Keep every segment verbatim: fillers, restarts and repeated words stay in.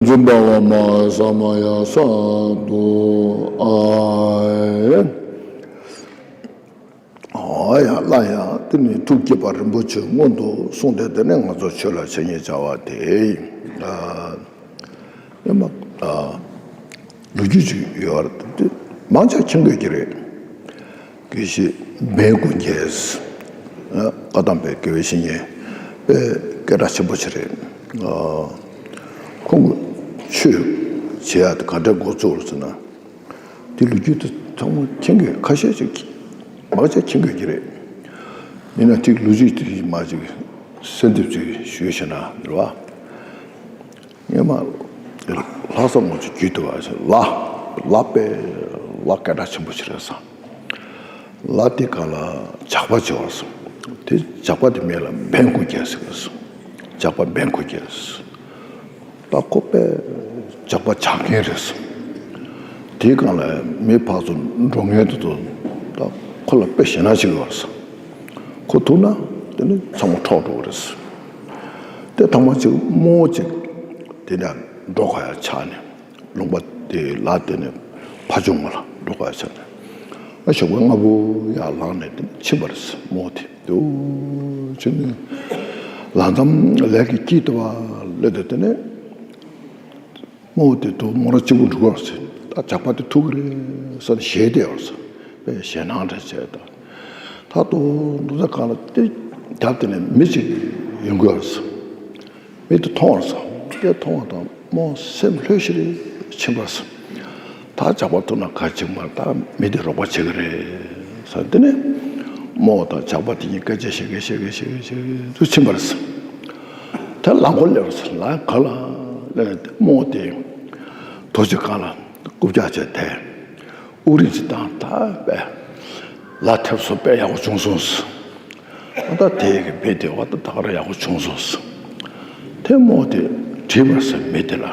འཛིན་པ་བ་མ་ས་མ་ཡ་ས་དུ་ཨ། ཨ་ཡ་ལ་ཡ་དེ་ནི་ཐུགས་བསྐྱེད་པ་རིན་པོ་ཆེ་སྔོན་དུ་སོང་སྟེ། དེ་ནས་ང་ཚོ་ཆོས་ལ་བྱེད་ཉེས་བྱ་བ་དེ་ཨ་ཡ་མ་ཨ་ལོ་རྒྱུས་ཅིག་ཡོད་རེད། དེ་མང་ཆེ་མཁྱེན་དགོས་ཀྱི་རེད། དགེ་བཤེས་འབན་སྐུ་རྒྱལ། བཀའ་གདམས་པའི་དགེ་བའི་བཤེས་གཉེན་དཔེ་སྐད་གྲགས་ཆེན་པོ་ཞིག་རེད། ཁོང་གི་ཆོས་བྱེད་ཡ་དེ་ག་འདྲ་འགོ་བཙུགས་རེད་ཟེར་ན། དེ་ལོ་རྒྱུས་དེ་ཚང་མ་མཁྱེན་དགོས། ཁ་ཤས་ཅིག་མང་ཆེ་མཁྱེན་དགོས་ཀྱི་རེད། ཡིན་ན་དེ་ལོ་རྒྱུས་དེ་མ་ཅིག་གསལ་འདེབས་ཅིག་ཞུས་ཤེ་ན་རེད་བ། སྔོན་མ་ལྷ་ས་ངོས་ཀྱི་རྒྱུད་དུ་བ་ལ་ལ་དཔེ་ལ་སྐད་གྲགས་ཆེན་པོ་ཞིག་རེད་ས། ལ་དེ་ག་ལ་ཇག་པ་བྱེད་བར་སོང་། དེ་ཇག་པ་དེ་མིང་ལ་འབན་སྐུ་རྒྱལ་ཟེར་གི་སོང་། ཇག་པ་འབན་སྐུ་རྒྱལ། ད་ཁོ་དཔེ་ཇག་པ་ཇག་རྐུན་རེད་སོང་། དེའི་སྒང་ལ་མི་ཕར་ཚུར་འགྲོ་མཁན་དེ་ཚོ་ད་ཁོ་ལ་དཔེ་ཞེད་སྣང་ཞིག་ཡོད་རེད་སོང་། ཁོ་ཐུག་ན་དེ་ནི་ཚང་མ་འཕྲོག་འགྲོ་གི་རེད་སོང་། དེ་ཐང་མ་ཅིག་རྨོ་ཅིག་དེ་ནས་འགྲོ་ག་ཡ་ཆགས་ནས། ལུང་པ་དེ་ལ་དེ་ནས་ཕ་ཆུང་ངུ་ལ་འགྲོ་ག་ཡ་ཆགས་ནས། ཨ་ཞོགས་པ་སྔ་པོ་ཡར་ལངས་ནས་དེ་ནས་ཕྱིན་པ་རེད་སོང་། རྨོ་དེ་དུ་ཕྱིན་ནས་ལམ་འགྲམ་ལས་ཀྱི་དཀྱིལ་དུ་བ་སླེབས་ཏེ། དེ་ནས་རྨོ་དེ་དུ་མོ་རང་གཅིག་པུ་འགྲོ་གི་རེད་སོང་། ད་ཇག་པ་དེ་ཐུག་གི་རེད་ཟེར་ནས་ཞེད་བསྡད་ཡོད་རེད་སོང་། དཔེ་ཞེད་སྣང་འདྲ་བྱས། ད་ད་དུ་འདུག་ས་གང་ལ་དེ་རྒྱབ་དེ་ནས་མི་གཅིག་ཡོང་གི་ཡོད་རེད་སོང་། མི་དེ་མཐོང་བར་སོང་། དེ་མཐོང་བ་དང་རྨོ་སེམས་ལྷོད་ཤིག་རེ་ཕྱིན་པར་སོང་། ད་ཇག་པ་ཐུག་ན་ག་ཅིག་མར་ད་མི་དེ་རོགས་པ་བྱེད་ཀྱི་རེད་ཟེར། དེ་ནས་རྨོ་དང་ཇག་པ་དེ་གཉིས་སྐད་ཆ་བཤད་གི་བཤད་གི་བཤད་གི་བཤད་གི་དུ་ཕྱིན་པར་སོང་། ད་ལམ་ཁ་སླེབས་སོང་། ལམ་ཁ་ལ་སླེབས་ཏེ་རྨོ་དེ་རྡོ་རྗེ་སྒང་ལ་རྐུབ་བཀྱག་བྱས་དེ། དབུགས་རིང་ཅིག་བཏང་། ད་དཔེ་ལ་ཐེབས་སོ་དཔེ་ཡག་པོ་བྱུང་སོང་ཟེར། ཨ་ད་དེ་གི་མི་དེ་བ་ད་ད་ག་རང་ཡག་པོ་བྱུང་སོང་ཟེར། དེ་རྨོ་དེ་དྲིས་པར་སོང་། མི་དེ་ལ།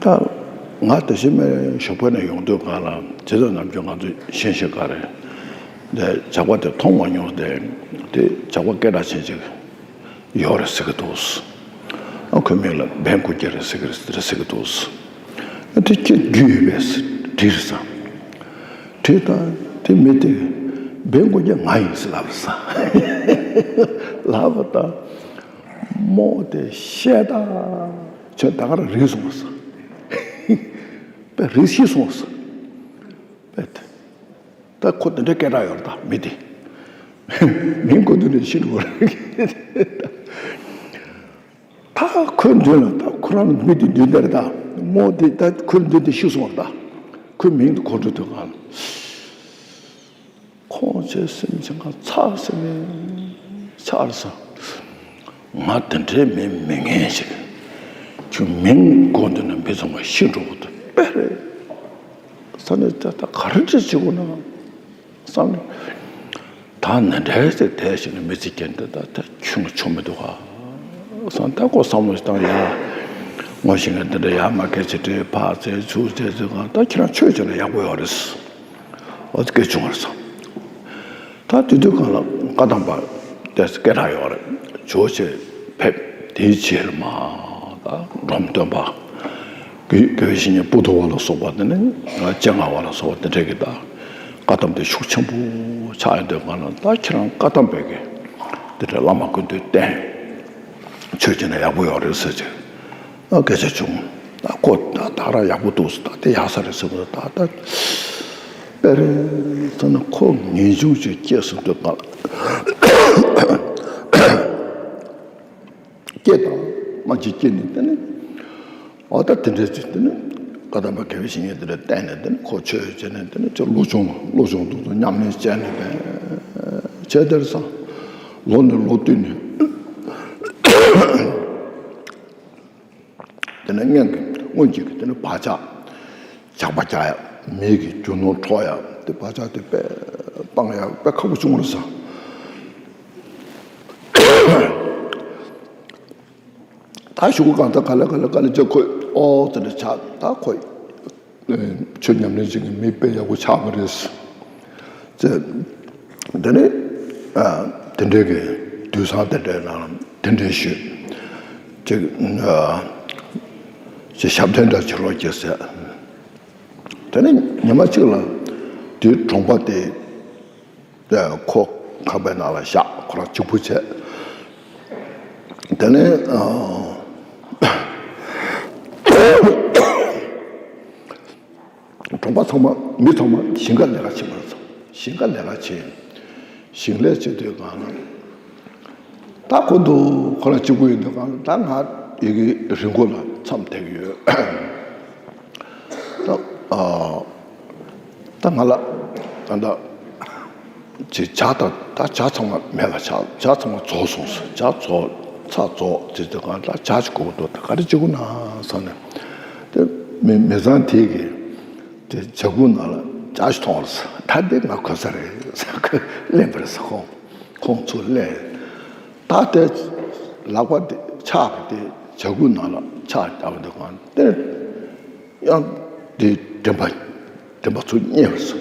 ད་ང་དེ་བཞིན་མེད་ཞོགས་པ་ནས་ཡོང་དུས་སྒང་ལ་ཇི་ལྟར་ནམ་རྒྱུན་ང་ཚོ་ཤེས་ཤེས་ག་རེ། དེ་ཇག་པ་དེ་མཐོང་མ་མྱོང་། དེ་དེ་ཇག་པ་སྐད་གྲགས་ཆེན་ཅིག་ཡོད་རེད་ཟེར་གི་འདུག་ཨ་ཁོའི་མིང་ལ་འབན་སྐུ་རྒྱལ་རེད་ཟེར་གི་རེད་ཟེར་གི་འདུག་ཨ་དེ་ཁྱེད་རྒྱུས་ཡོད་པས་དྲིས་རེད་ས། དྲིས་ད་དེ་མི་དེ་འབན་སྐུ་རྒྱལ་ང་ཡིན་ཟེར་ལབ་རེད་ས། ལབ་པ་ད་རྨོ་དེ་ཤེས་ད་ཁྱོད་ད་ག་རང་རིག་སོང་བ་ས། དཔེ་རིག་ཤེས་སོང་བ་ས། དཔེ་དེ། ད་ཁོ་དེ་འདྲའི་སྐད་གྲགས་ཡོད་རེད། ད་མི་དེ་མིང་གོ་དུས་ནས་ཤི་འགྲོ་བ་རེད། ད་ཁོའི་མདུན་ལ་ད་ཁོ་རང་མི་དེ་མདུན་དེར་ད་རྨོ་དེ་ད་ཁོའི་མདུན་དེ་ཤི་སོང་བ་རེད། ད་ཁོའི་མིང་དེ་གོ་འགྲོ་དུས་གང་ཁོང་ཆེ་སེམས་ཅན་གང་ཚ་སེ་ནས་ཆགས་སོང་། ང་དེ་འདྲའི་མི་མི་ངན་ཞིག་ཁྱོད་མིང་གོ་དུས་ནས་མི་ཚང་མ་ཤི་འགྲོ་གི་འདུག་དཔེ་རེད། ས་ནས་ད་ལྟ་ག་རེ་འདྲ་བྱེད་དགོས་ན་བསམ་ནས། ད་ནི་འདྲ་ཞིག་བསྡད་ཞིག་ནས་མི་ཚེ་སྐྱེལ་འདི་ད་ད་ཆུང་ཆུང་མི་འདུག་ག་བསམ། ད་ཁོ་བསམ་བློ་ཞིག་བཏང་། ཡ་ངོ་ཤེས་མཁན་འདི་འདྲ་ཡ་མ་སྐད་ཆ་དྲིས། ཕར་ཙེ་ཚུར་ཙེ་ཟེར་གང་། ད་ཁྱེད་རང་ཆོས་བྱས་ན་ཡག་པོ་ཡོད་རེད། འོ་དེ་སྐད་བྱུང་བ་རེད་བསམ། ད་དེ་དུས་སྒང་ལ་བཀའ་གདམས་པ་དེ་སྐད་གྲགས་ཡོད་རེད། ཇོ་བོ་རྗེ་ཕེབས། དེའི་རྗེས་ལ་མ་ད་འབྲོམ་སྟོན་པ། དགེ་དགེ་བའི་བཤེས་གཉེན་པོ་ཏོ་བ་ལ་སོགས་པ་དེ་ནི་སྤྱན་སྔ་བ་ལ་སོགས་པ་དེ་འདྲས་ཀྱི་ད་བཀའ་གདམས་དེ་ཤུགས་ཆེན་པོ་ཆགས་ཡོང་དུས་སྒང་ལ། ད་ཁྱེད་རང་བཀའ་གདམས་པའི་གི་དེ་འདྲ་བླ་མ་ཀུན་འདུས་བསྟེན། ཆོས་བྱས་ན་ཡག་པོ་ཡོད་རེད་ཟེར་ཅིག་ཨ་སྐད་ཆ་བྱུང་། ད་ཁོ་ད་ད་རང་ཡག་པོ་འདུག་ཟེར། ད་དེ་ཡག་ས་རེད་ཟེར་བ། ད་ད་དཔེ་རེད་ཟེར་ན་ཁོ་ངེས་འབྱུང་ཅིག་སྐྱེས་སོང་དུས་སྒང་ལ། སྐྱེ་དང་མ་སྐྱེ་སྐྱེ་ནས་དེ་ནི། འོ་ད་དེ་འདྲའི་ཚེ་དེ་ནི་བཀའ་གདམས་པ་དགེ་བའི་བཤེས་གཉེན་དེ་འདྲ་བསྟེན་ནས། དེ་ནི་ཁོ་ཆོས་བྱས་ནས་དེ་ནི་ཅིག་བློ་སྦྱོང་བློ་སྦྱོང་དུ་དུ་ཉམས་ལེན་བྱས་ནས་བྱས་དེར་ས་ལོ་ནས་ལོ་བསྟུད་ནས། དེ་ནས་སྔོན་གྱི་སྔོན་གྱི་དེ་ནི་བག་ཆགས་ཇག་པ་རྒྱག་ཡ། མི་གི་རྒྱུ་ནོར་འཕྲོག་ཡ། དེ་བག་ཆགས་དེ་དཔེ་སྤང་ཡ་དཔེ་ཁག་པོ་བྱུང་བ་རེད་ས། ད་གཞུག་གུ་གང་ལྟར་ག་ལེ་ག་ལེ་ག་ལེ་ཅིག་ཁོས་ཨོ་ཙི་རེ་ཆགས། ད་ཁོས་ཆོས་ཉམས་ལེན་བྱེད་མཁན་མི་དཔེ་ཡག་པོ་ཆགས་པ་རེད་ཟེར། དེ་ནས་དེ་འདྲའི་གི་དུས་བཟང་དེ་འདྲའི་ནང་དེ་འདྲའི་ཞུས་ཅིག་ཅེས་ཞབས་བརྟན་འདྲ་བྱེད་རོགས་གྱིས་ཟེར། དེ་ནས་ཉི་མ་གཅིག་ལ་དེའི་གྲོང་པ་དེ་ཁོ་ཁང་པའི་ནང་ལ་བཞག་ཁོ་རང་གཅིག་པུ་བྱས། དེ་ནས་གྲོང་པ་ཚང་མ་མི་ཚང་མ་ཞིང་ཁར་ལས་ཀ་བྱེད་པར་སོང་། ཞིང་ཁར་ལས་ཀ་བྱེད། ཞིང་ལས་བྱེད་དུས་གང་ལ། ད་ཁོ་འདུག་ཁོ་རང་གཅིག་པུ་ཡིན་དུས་གང་ལ་ད་ང་ཡི་གེ་རི་མགོ་ལ་མཚམས་བསྡད་ཀྱི་ཡོད། ད་ཨ་ད་ང་ལ་ད་ད་ཅིག་ཇ་དང་ད་ཇ་ཚང་མ་མེད་ལ་ཇ་ཇ་ཚང་མ་རྫོགས་སོང་ཟེར། ཇ་རྫོགས་ཚྭ་རྫོགས་ཟེར་དུས་གང་ལ་ད་ཇ་ཅིག་དགོས་འདུག་ད་ག་རེ་བྱེད་དགོས་ན་བསམ་ནས། དེ་མི་མི་ཚང་དེ་གིས་དེ་ཇ་ཁུང་ནང་ལ་ཇ་ཞིག་མཐོང་བ་རེད་ཟེར། ད་དེ་ང་གོ་ས་རེད་ཟེར་ཁོས་ལེན་པ་རེད་ཟེར། ཁོང་ཁོང་ཚོ་ལེན། ད་དེ་ལག་པ་དེ་ཕྱག་གི་དེ་ཇ་ཁུང་ནང་ལ་ཕྱག་བརྒྱབ་པ་དེ་གང་དེ་ཡང་དེ་དྲན་པ་དྲན་པ་ཚུར་རྙེད་པ་རེད་ཟེར།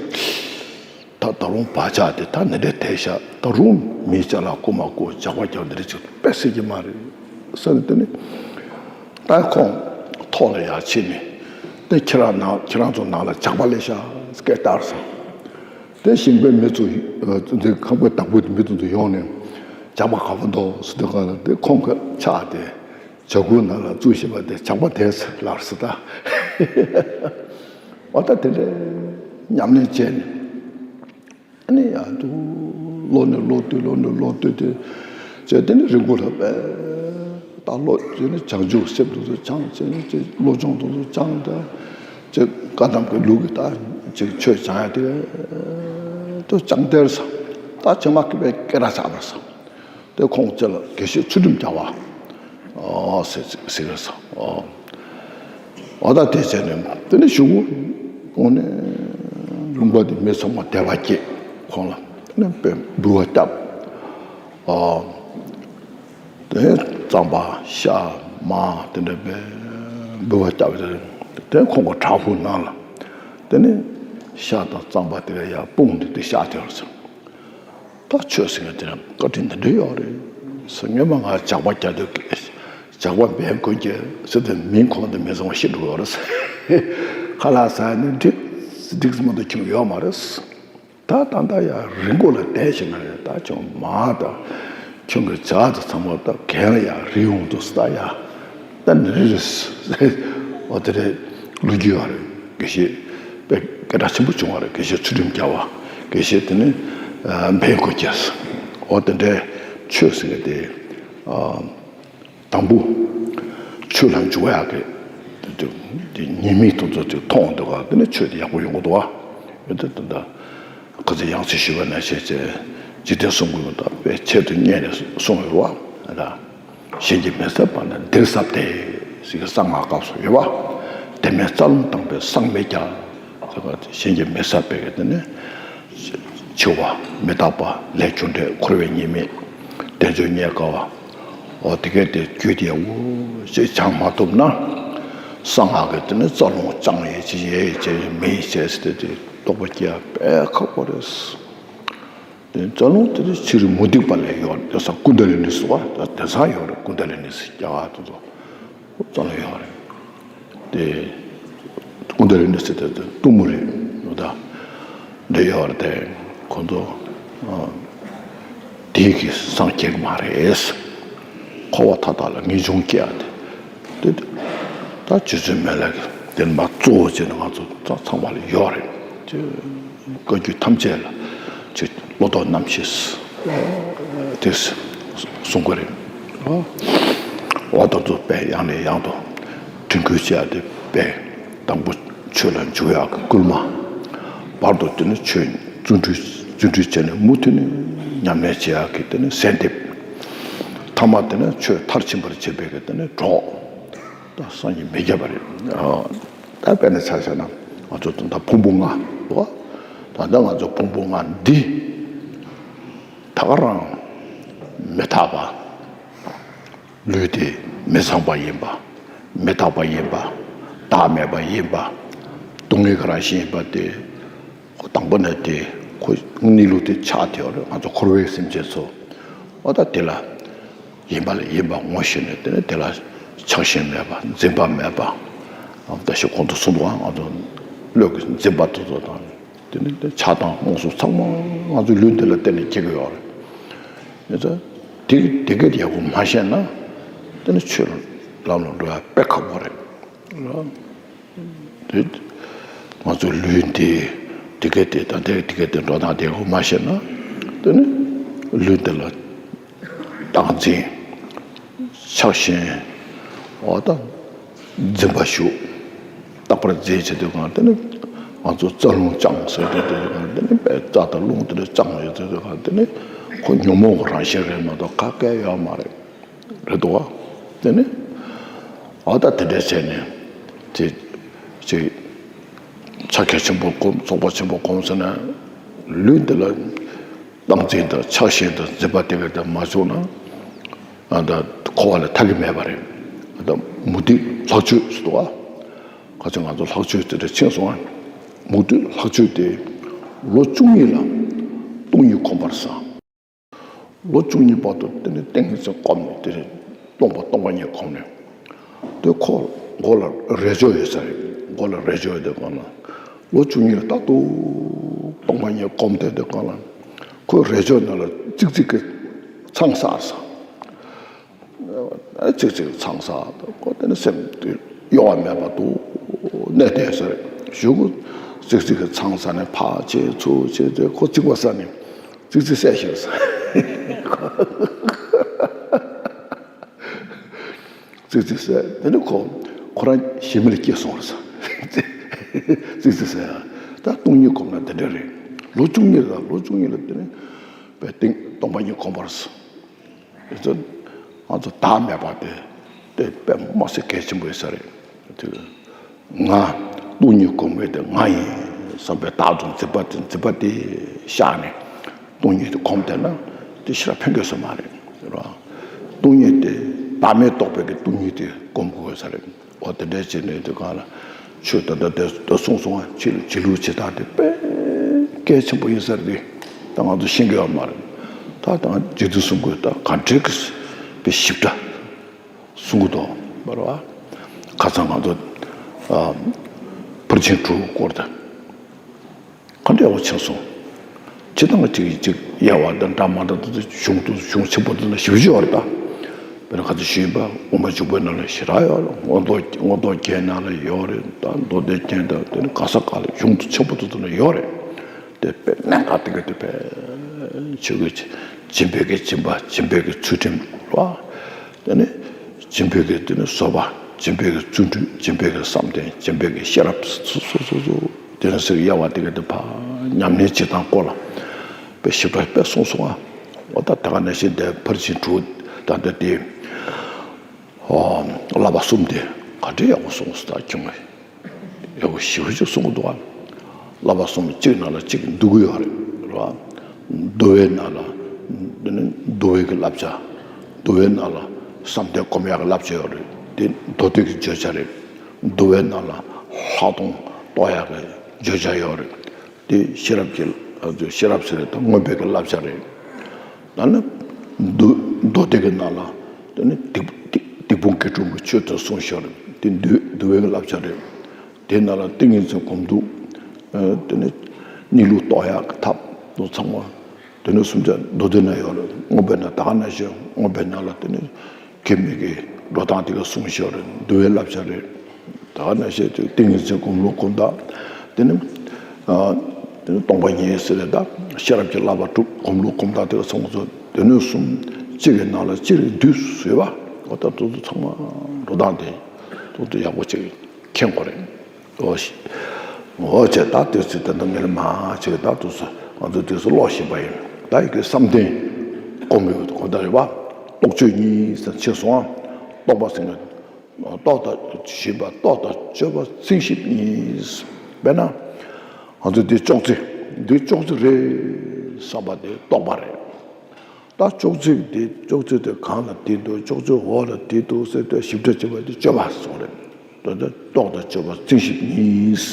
ད་ད་རུང་བག་ཆགས་དེ་ད་ནི་འདྲ་དེ་ཤ་ད་རུང་མིའི་ཅ་ལག་རྐུ་མ་རྐུ་ཇག་པ་རྒྱག་འདི་འདྲ་ཅིག་དཔེ་སྲིད་ཀྱི་མ་རེད་ཟེར་ནས། དེ་ནས་ད་ཁོང་ཐོག་ལ་ཡར་ཕྱིན་ནས་དེ་ཁྱེད་རང་ནང་ཁྱེད་རང་ཚོ་ནང་ལ་ཇག་པ་སླེབས་ཤག་སྐད་བཏང་སོང་། དེ་ཞིང་པའི་མི་ཚོ་འདི་ཁང་པའི་བདག་པོའི་མི་ཚོ་ཚོ་ཡོང་ནས་ཇག་པ་ག་པར་འདུག་ཟེར་དུས་གང་ལ་དེ་ཁོང་གི་ཕྱག་དེ་ཇ་ཁུང་ནང་ལ་བཙུགས་བཞག་པ་དེ་ཇག་པ་དེས་ལབ་སོང་ད། འོ་ད་དེ་འདྲའི་ཉམས་ལེན་བྱས་ནས། ཨ་ནི་ཡང་དུ་ལོ་ནས་ལོ་བསྟུད་ལོ་ནས་ལོ་བསྟུད་དེ་བྱས། དེ་ནི་རི་མགོ་ལ་བས་ད་ལོ་བྱས་ནས་བྱང་ཆུབ་སེམས་དུ་སྦྱངས་བྱས་ནས་ཅིག་བློ་སྦྱོང་དུ་སྦྱངས་ད་ཅིག་བཀའ་གདམས་ཀྱི་ལུགས་ཀྱི་ད་ཅིག་ཆོས་སྦྱང་ཡ་དེ་དུ་སྦྱངས་དེར་ས་ད་བྱེ་མ་སྐྱེས་པའི་སྐད་གྲགས་ཆགས་པར་ས། དེ་ཁོང་བཅས་ལ་དགེ་བཤེས་ཚུལ་ཁྲིམས་རྒྱལ་བ། ཨོ་ཟེར་ཟེར་གི་སོང་། ཨོ་ཨོ་ད་དེ་བྱས་ནས་དེ་ནས་གཞུག་གུ་ཁོང་ནས་ལུང་པ་དེ་མི་ཚང་མ་དད་པ་སྐྱེས། ཁོང་ལ་དེ་ནས་དཔེ་འབུལ་བ་བཏབ། ཨོ་དེ་གཙང་པ་ཤ་མར་དེ་འདྲ་དཔེ་འབུལ་བ་བཏབ། དེ་ཁོང་གི་བྲག་ཕུག་ནང་ལ་དེ་ནས་ཤ་དང་གཙང་པ་དེ་ག་ཡར་སྤུངས་ཏེ་དེ་བཞག་དེ་བར་སོང་། ད་ཆོས་ཟེར་མཁན་དེ་ལ་བཀའ་དྲིན་འདི་འདྲ་ཡོད་རེད་ཟེར། སྔོན་མ་ང་ཇག་པ་རྒྱག་དུས་ཇག་པ་འབེན་དགོས་ཀྱི་ཟེར་དུས་མིང་ཁོང་དུ་མི་ཚང་བ་ཤི་འགྲོ་ཡོད་རེད་ཟེར། ཁ་ལག་ཟ་ནི་འགྲིག་འགྲིག་སྨོན་དུ་ཁྱོད་ཡོད་མ་རེད། ད་ད་ལྟ་ཡང་རི་མགོ་ལ་བསྡད་བཞིན་ན་རེད། ད་ཁྱོད་མ་ད་ཁྱོད་ཀྱི་ཇག་དེ་ཚང་མ་ད་གན་ལ་ཡང་རི་འོང་དུ་ཟེར། ད་ཡང་ད་འདི་རེད་ཟེར། འོ་དེ་རེད། ལོ་རྒྱུས་ཡོད་རེད། དགེ་བཤེས་དཔེ་སྐད་གྲགས་ཆེན་པོ་བྱུང་བ་རེད། དགེ་བཤེས་ཚུལ་ཁྲིམས་རྒྱལ་བ། དགེ་བཤེས་དེ་ནི་འབེན་དགོས་ཀྱི། འོ་དེ་འདྲའི་ཆོས་ཟེར་གི་དེ་དང་པོ་ཆོས་ལ་འཇུག་ཡག་གི་དེ་ཉེས་དམིགས་དེ་ཚོ་ཅིག་མཐོང་འདུག་ག་དེ་ནི་ཆོས་དེ་ཡག་པོ་ཡོང་གི་འདུག་བ། ཡོད་དེ་ད་ལྟ་ཁ་ཚིག་ཡང་སྲིད་ཞུས་པ་ནང་བཞིན་བྱས་འཇིག་རྟེན་གསུམ་གྱི་དཔེ་ཆེད་དུ་གཉེར་ནས་གསུངས་ཡོད་རེད་བ། གཞན་གྱིས་མི་བསད་པ་ན་འདིར་བསད་དེ་ཟེར་གི་གསང་སྔགས་སྐབས་སུ་ཡོད་བ། དེ་མིན་རྩ་རླུང་བཏང་པས་བསང་མི་རྒྱག་ཟེར་བ་དེ་གཞན་གྱིས་མི་བསད་པའི་གི་དེ་ནི་འཆི་བ་མི་རྟག་པ་ལས་རྒྱུ་འབྲས་འཁོར་བའི་ཉེས་དམིགས་དེ་ཚོ་རྙེད་དཀའ་བ། འོ་དེ་གས་དེ་རྒྱུད་དེ་འུ་ཅིག་སྦྱང་མ་ཐུབ་ན་གསང་སྔགས་གི་དེ་ནི་རྩ་རླུང་བཅང་ཡས་ཅི་ཡས་ཅི་མི་ཡས་ཅི་ཟེར་དེ་རྟོགས་པ་སྐྱེ་ཡ་དཔེ་ཁག་པོ་རེད། དེ་རྩ་རླུང་དེ་ནི་ཕྱི་རོལ་མུ་སྟེགས་པ་ལས་ཡོད་རེད་ཟེར། ཀུན་ཌ་ལི་ནི་ཟེར་བ་དེང་སང་ཡོད་རེད། ཀུན་ཌ་ལི་ནི་ཟེར་རྒྱ་གར་དེ་ཚོ་རྩ་རླུང་ཡོད་རེད། དེ་ཀུན་ཌ་ལི་ནི་ཟེར་དེ་གཏུམ་མོ་རེད་ད། འདི་ཡོད་རེད་དེ་ཁོ་ཚོ་དེ་གི་སངས་རྒྱས་མ་རེད། འཁོར་བ་མཐའ་དག་ལ་ངེས་འབྱུང་སྐྱེ་ཡ་དེ། དེ་ད་རྗེ་བཙུན་མི་ལ་གི་དེ་མ་གཙོ་བོ་བྱས་ནས་ང་ཚོ་ད་ཚང་མ་ལ་ཡོད་རེད། དེ་བཀའ་བརྒྱུད་ཐམས་ཅད་ལ་ཅིག་བློ་ལྡོག་རྣམ་བཞི་དེ་གསུང་གི་རེད། འོ་ད་ཚོ་དཔེ་ཡང་ནས་ཡང་དུ་དྲན་སྐུལ་བྱས་ཏེ་དཔེ་དང་པོ་ཆོས་ལ་འཇུག་ཡག་གི་སྐུལ་མ། བར་དུ་དེ་ནི་ཆོས་བརྩོན་འགྲུས་བརྩོན་འགྲུས་བྱས་ནས་མུ་མཐུད་ནས་ཉམས་ལེན་བྱེད་ཡག་གི་དེ་ནི་གསལ་འདེབས། ཐ་མ་དེ་ནི་ཆོས་མཐར་ཕྱིན་པར་བྱེད་པའི་གི་དེ་ནི་གྲོགས། ད་སངས་རྒྱས་མི་རྒྱ་བ་རེད། ཨ། ད་དཔེར་ན་ཆ་བཞག་ན་ང་ཚོ་ད་ལྟ་ཕུང་པོ་ལྔ་འདུག་ད་ལྟ་ང་ཚོ་ཕུང་པོ་ལྔ་འདི་ད་ག་རང་མི་རྟག་པ། ལུས་དེ་མི་ཚངས་པ་ཡིན་པ། མི་རྟག་པ་ཡིན་པ། བདག་མེད་པ་ཡིན་པ། སྡུག་བསྔལ་གྱི་རང་བཞིན་ཡིན་པ་དེ། ཁོ་དང་པོ་ནས་དེ་ཁོ་གནས་ལུགས་དེ་ཆགས་བསྡད་ཡོད་རེད། ང་ཚོ་འཁོར་བའི་སེམས་ཅན་ཚོ། འོ་ད་དེ་ལ་ཡིན་པ་ལ་ཡིན་པ་ངོ་ཤེས་ནས་དེ་ནས་དེ་ལ་ཆགས་ཞེན་མེད་པ་འཛིན་པ་མེད་པ། ད་ཞིག་གོང་དུ་གསུངས་འདུག་ང་ཚོ་བློ་གི་འཛིན་པ་དེ་ཚོ་དང་། དེ་ནི་དེ་ཆགས་སྡང་རྨོངས་གསུམ་ཚང་མ་ང་ཚོའི་ལུས་འདི་ལ་བརྟེན་ནས་སྐྱེ་གི་ཡོད་རེད། ཡིན་ཙང་དེ་དེ་སྐད་ཡག་པོ་མ་ཤེས་ན། དེ་ནི་ཆོས་ལམ་ལ་འགྲོ་ཡ་དཔེ་ཁག་པོ་རེད། དེ་ང་ཚོའི་ལུས་འདི་དེ་སྐད་དེ་དང་དེ་དེ་སྐད་དེ་འགྲོ་སྟངས་དེ་ཡག་པོ་མ་ཤེས་ན། དེ་ནི་ལུས་འདི་ལ་བདག་འཛིན། ཆགས་ཞེན། འོ་ད་འཛིན་པ་ཞུགས། རྟག་པར་འཛིན་བྱེད་དུས་གང་དེ་ནི་ང་ཚོ་རྩ་རླུང་བཅངས་ཟེར་དུས་དེ་གང་དེ་ནི་པའི་རྩ་དང་རླུང་དེ་ནི་བཅངས་ཡོད་དུས་གང་དེ་ནི་ཁོ་ཉོན་མོངས་ཀྱི་རང་བཞིན་རེད་མ་གཏོགས་ག་གེ་ཡོད་མ་རེད། རེད་འདུག་བ། དེ་ནི་འོ་ད་དེ་འདྲས་བྱས་ནས་དེ་ཅིག་ཕྱག་རྒྱ་ཆེན་པོ་སྒོམ། རྫོགས་པ་ཆེན་པོ་སྒོམ་ཟེར་ན། ལུས་འདི་ལ་སྟངས་འཛིན་དང་ཆགས་ཞེན་དང་འཛིན་པ་དེ་ག་དེ་མ་བྱུང་ན། ཨ་ད་འཁོར་བ་ལས་ཐར་གྱི་མེད་པ་རེད། ཨ་ད་མུ་སྟེགས་ལྷག་སྤྱོད་ཟེར་འདུག་བ། ཁ་ཅིག་ང་ཚོ་ལྷག་སྤྱོད་དེ་འདྲ་ཕྱིན་སོང་ཨ། མུ་སྟེགས་ལྷག་སྤྱོད་དེ་ལོ་བཅུ་གཉིས་ལ་སྟོང་ཉིད་གོམས་པར་བྱ། ལོ་བཅུ་གཉིས་བར་དུ་དེ་ནི་ཏིང་ངེ་འཛིན་བསྒོམས་ནས་དེ་ནི་སྟོང་པ་སྟོང་པ་ཉིད་བསྒོམས་ནས། དེ་ཁོ་མགོ་ལ་རས་ཆོད་ཡོད་ས་རེད། མགོ་ལ་རས་ཆོད་ཡོད་དེ་གང་ན། ལོ་བཅུ་གཉིས་ལ་རྟག་ཏུ་སྟོང་པ་ཉིད་བསྒོམས་བསྡད་དེ་གང་ལ། ཁོའི་རས་ཆོད་ནང་ལ་ཙིག་ཙིག་གི་ཚང་བསགས་ས། ཨ་ཙིག་ཙིག་ཚང་བསགས། ཁོ་དེ་ནི་སེམས་དེ་གཡོ་བ་མེད་པ་དུ་གནས་བསྡད་ས་རེད། གཞུག་གུ་ཙིག་ཙིག་གི་ཚང་བསགས་ནས་ཕར་བྱེད་ཚུར་བྱེད་དེ་ཁོ་ཙིག་པ་བསགས་ནས་ཙིག་ཙིག་བསད་ཤེས་ས། ཙིག་ཙིག་བསད། དེ་ནི་ཁོ་ཁོ་རང་ཞེ་མེར་སྐྱེས་སོང་རེད་ས། ཙིག་ཙིག་བསད་ཡ། ད་སྟོང་ཉིད་སྒོམ་ན་དེ་འདྲ་རེད། ལོ་བཅུ་གཉིས་ལ་ལོ་བཅུ་གཉིས་ལ་དེ་ནི་པའི་སྟེང་སྟོང་པ་ཉིད་སྒོམ་པར་སོང་། དེ་ཚོ་ང་ཚོ་བདག་མེད་པ་དེ་དེ་དཔེ་མ་སྲིད་གལ་ཆེན་པོ་ཡོད་ས་རེད། དེ་ང་སྟོང་ཉིད་སྒོམ་མཁན་དེ་ང་ཡིན་བསམ་པའི་བདག་ཏུ་འཛིན་པ་དེ་འཛིན་པ་དེ་བཤགས་ནས་སྟོང་ཉིད་དེ་སྒོམ་བསྡད་ན་དེ་ཞེ་དྲག་ཕན་གྱི་ཡོད་ས་མ་རེད། རེད་བ། སྟོང་ཉིད་དེ་བདག་མེད་རྟོགས་པའི་གི་སྟོང་ཉིད་དེ་སྒོམ་དགོས་ས་རེད། འོ་དེ་འདྲའི་བྱས་ནས་དེ་གང་ལ་ཆོས་ད་ལྟ་དེ་ད་གསུངས་སོང་བ། ཕྱི་ལ་བྱེད་ལུགས་བྱེད་སྟངས་དེ་དཔེ་གལ་ཆེན་པོ་ཡིན་ས་རེད། དེ་ད་ང་ཚོ་ཤེས་ཀྱི་ཡོད་མ་རེད། ད་ད་རྗེ་བཙུན་གསུང་སྐོར་ད་ག་འདྲའི་གི་དཔེ་ཞིབ་ཕྲ་གསུང་གི་འདུག་བར་བ། ཁ་སང་ང་ཚོ་ཨ་ཕར་ཕྱིན་དྲུག་སྐོར་དང་། ག་འདྲ་ཡག་པོ་ཕྱིན་སོང་། སྤྱིར་བཏང་གཅིག་གིས་གཅིག་དབྱེ་བ་དང་འདྲ་མ་འདྲ་དེ་ཚོ་གཞུང་དུ་གཞུང་ཆེན་པོ་དེ་ལ་ཞིབ་ཞིབ་ཡོད་རེད་ད། དཔེར་ན་ཁ་ཚ་ཞུས་པ་དབུ་མ་འཇུག་པའི་ནང་ལ་ཞེ་དྲག་ཡོད་རེད། མངོན་རྟོགས་མངོན་རྟོགས་རྒྱན་ནང་ལ་ཡོད་རེད་ད། མདོ་སྡེ་རྒྱན་དང་དེ་ནི་ག་ས་ག་ལ་གཞུང་དུ་ཆེན་པོ་དེ་ཚོ་ལ་ཡོད་རེད། དེ་དཔེ་གནད་འགག་དེ་ག་དེ་དཔེ་ཆོས་ཀྱི་སྦྱིན་པའི་གི་སྦྱིན་པ། སྦྱིན་པའི་གི་ཚུལ་ཁྲིམས་ལ། དེ་ནི་སྦྱིན་པའི་གི་དེ་ནི་བཟོད་པ། སྦྱིན་པའི་གི་བརྩོན་འགྲུས། སྦྱིན་པའི་གི་བསམ་གཏན། སྦྱིན་པའི་གི་ཤེས་རབ། སོ་སོ་སོ་སོ་དེ་ནི་ཟེར་དབྱེ་བ་དེ་ག་དེ་ཕར་ཉམས་ལེན་བྱེད་སྟངས་སྐོར་ལ་དཔེ་ཞིབ་ཕྲ་དཔེ་གསུངས་སོང་ང་། འོ་ད་ད་ག་ནང་བཞིན་དེ་ཕར་ཕྱིན་དྲུག་ད་ལྟ་དེ། ཨོ། བསླབ་པ་གསུམ་དེ་ག་འདྲ་ཡག་པོ་གསུངས་སོང་ད་ཁྱོད་ངས། ཡག་པོ་ཞེ་པོ་ཅིག་གསུང་གི་འདུག་ཨ། བསླབ་པ་གསུམ་གཅིག་ནང་ལ་གཅིག་འདུ་གི་ཡོད་རེད། རེད་བ། འདུལ་བའི་ནང་ལ་འདུལ་བའི་གི་བསླབ་བྱ། འདུལ་བའི་ནང་ལ་བསམ་གཏན་སྒོམ་ཡག་གི་བསླབ་བྱ་ཡོད་རེད། དེ་མདོ་སྡེ་གི་བརྗོད་བྱ་རེད། འདུལ་བའི་ནང་ལ་ལྷག་མཐོང་རྟོགས་ཡག་གི་བརྗོད་བྱ་ཡོད་རེད། དེ་ཤེས་རབ་ཀྱི་ཤེས་རབ་ཟེར་རེད་ད། མངོན་པའི་གི་བསླབ་བྱ་རེད། ད་ནི་མདོ་མདོ་སྡེ་གི་ནང་ལ་དེ་ནི་སྡིག་སྡིག་སྡིག་སྤོང་དགེ་སྒྲུབ་ཀྱི་ཆོས་དེ་གསུངས་བཞག་རེད། དེ་འདུལ་འདུལ་བའི་གི་བསླབ་བྱ་རེད། དེ་ནང་ལ་ཏིང་ངེ་འཛིན་སྒོམ་དུས། ཨ་དེ་ནི་གནས་ལུགས་རྟོགས་ཡག་གི་ཐབས་དེ་ཚང་མ་དེ་ནི་གསུམ་ཆ་མདོ་སྡེ་ན་ཡོད་རེད། མངོན་པའི་ནང་ད་ག་ནང་བཞིན་མངོན་པའི་ནང་ལ་དེ་ནི་སྐྱེ་མེད་ཀྱི་འགྲོ་སྟངས་དེ་ག་གསུངས་བཞག་རེད། འདུལ་བའི་བསླབ་བྱ་རེད། ད་ག་ནང་བཞིན་དུ་ཏིང་ངེ་འཛིན་སྒོམ་ལུགས་སྒོམ་སྟངས། དེ་ནི་ཨ་དེ་ནི་སྟོང་པ་ཉིད་ཟེར་རེད་ད། ཤེས་རབ་ཀྱི་བསླབ་པ་སྒྲུབ། སྒོམ་ལུགས་སྒོམ་སྟངས་དེ་ག་ཚང་མ་ཚོ་དེ་ནི་གསུམ་གཅིག་གི་ནང་ལ་གཅིག་རེ་འདུས་ཟེར་བ། འོ་ད་དེ་ཚོ་ཚང་མ་འགྲོ་སྟངས་དེ་དེ་ཚོ་ཡག་པོ་ཅིག་མཁྱེན་དགོས་རེད། འོ་ཞེས། འོ་བྱས་ད་དེ་ཚོ་ད་ལྟ་མི་ལ་མ་བྱས་ད་དུ་སོ་ང་ཚོ་དེ་ཚོ་ཀློག་བཞིན་པ་ཡིན། ད་ཡི་གེ་བསམ་གཏན་སྒོམ་ཡོད་གོ་ད་རེད་བ། རྟོགས་ཆོས་གཉིས་ཟེར་ཕྱེ་སོང་ཨ། རྟོགས་པ་ཟེར་ན་རྟོགས་དང་ཞེན་པ་རྟོགས་དང་དཔྱོད་པ་རྩིས་ཞིབ་གཉིས། དཔེར་ན་ང་ཚོ་འདི་ཅོག་ཙེ་འདི་ཅོག་ཙེ་རེད་བསམ་པ་དེ་རྟོགས་པ་རེད། ད་ཅོག་ཙེ་དེ་ཅོག་ཙེ་དེ་གང་ལ་བསྡད་འདུག་ཅོག་ཙེ་འོག་ལ་བསྡད་འདུག་ཟེར་ཏེ་ཞིབ་ཕྲ་བྱེད་པ་དེ་དཔྱོད་པ་སོང་རེད། ད་ལྟ་རྟོགས་དང་དཔྱོད་པ་རྩིས་ཞིབ་གཉིས།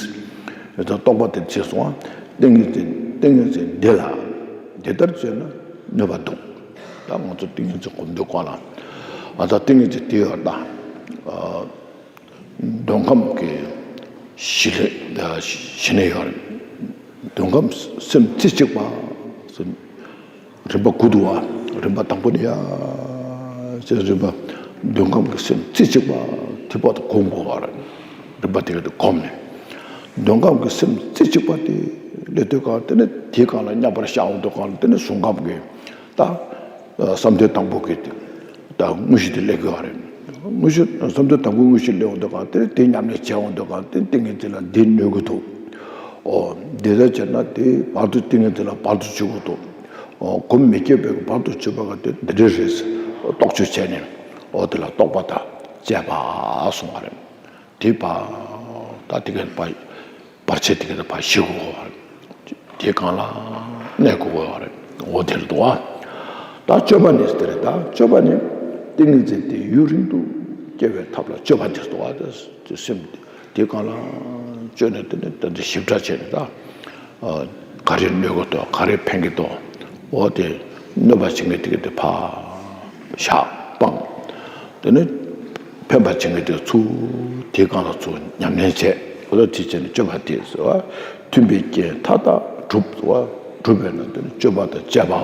ད་རྟོགས་པ་དེ་བྱས་སོང་ཨ། ཏིང་ངེ་འཛིན་ཏིང་ངེ་འཛིན་འདི་ལ་འདི་ལྟར་བྱས་ན་གནོད་པ་འདུག་ད་ང་ཚོ་ཏིང་ངེ་འཛིན་སྒོམ་དུས་གང་ལ་ཨ་ད་ཏིང་ངེ་འཛིན་དེ་ཡོད་ད། འདོད་ཁམས་ཀྱི་གཞི་ལས་གཞི་ནས་ཡོད་རེད། འདོད་ཁམས་སེམས་རྩེ་གཅིག་པ། རིམ་པ་དགུ་འདུག་བ། རིམ་པ་དང་པོ་ནི་ཡ། ཅེས་རིམ་པ། འདོད་ཁམས་ཀྱི་སེམས་རྩེ་གཅིག་པ་དེ་བར་དུ་སྒོམ་དགོས་པ་རེད། རིམ་པ་དེ་ག་དུ་སྒོམ་ནས། འདོད་ཁམས་ཀྱི་སེམས་རྩེ་གཅིག་པ་དེ་སླེབས་དུས་གང་དེ་ནི་དེའི་སྒང་ལ་མཉམ་པར་བཞག་འོང་དུས་གང་དེ་ནི་གཟུགས་ཁམས་ཀྱི་ད་བསམ་གཏན་དང་པོ་གི་ད་དངོས་གཞི་དེ་སླེབས་དགོས་པ་རེད། དངོས་གཞི་བསམ་གཏན་དང་པོའི་དངོས་གཞི་སླེབས་འོང་དུས་གང་དེ་ནི་དེ་ཉམས་ལེན་བྱས་འོང་དུས་གང་དེ་ནི་ཏིང་ངེ་འཛིན་ལ་འདི་གནོད་ཀྱི་འདུག་ཨོ། འདི་ལྟར་བྱས་ན་དེ་བར་དུ་ཏིང་ངེ་འཛིན་ལ་བར་དུ་གཅོད་ཀྱི་འདུག་ཨོ། སྒོམ་མི་སྐྱེ་བའི་བར་དུ་གཅོད་པ་ག་དེ་འདི་འདྲ་རེད། རྟོག་དཔྱོད་བྱས་ནས། ཨོ། དེ་ལ་རྟོག་པ་དང་བཅས་པ་གསུངས་པ་རེད། དེ་བ། ད་དེ་ག་བ། བར་ཆད་དེ་ག་བ་ཞི་དགོས་པ་རེད། དེ་གང་ལ་གནས་དགོས་པ་རེད། འོ་དེར་འདུག་ཨ། ད་སྤྱོད་པ་ནི་དེ་རེད། ད་སྤྱོད་པ་ནི་ཏིང་ངེ་འཛིན་དེ་ཡུན་རིང་དུ་སྐྱེ་བའི་ཐབས་ལ་སྤྱོད་པ་དེར་འདུག་ཨ། དེ་སེམས་དེ་གང་ལ་སྤྱོད་ནས་དེ་ནི་དེ་འདྲ་ཞིབ་ཕྲ་བྱས་ནས་ད། ག་རེ་གནོད་ཀྱི་འདུག་ག་རེ་ཕན་གྱི་འདུག་འོ་དེ་གནོད་པ་བྱེད་མཁན་དེ་ག་དེ་ཕར་བཞག་སྤང་། དེ་ནས་ཕན་པ་བྱེད་མཁན་དེ་ཚུར་དེའི་སྒང་ལ་ཚུར་ཉམས་ལེན་བྱས། འོ་ད་དེ་བྱས་ནས་སྤྱོད་པ་དེ་ཟེར་བ། མཐུན་པའི་རྐྱེན་མཐའ་དག་གྲུབ་ཟེར་བ། གྲུབ་པས་ན་དེ་ནི་སྤྱོད་པ་དང་བཅས་པའོ་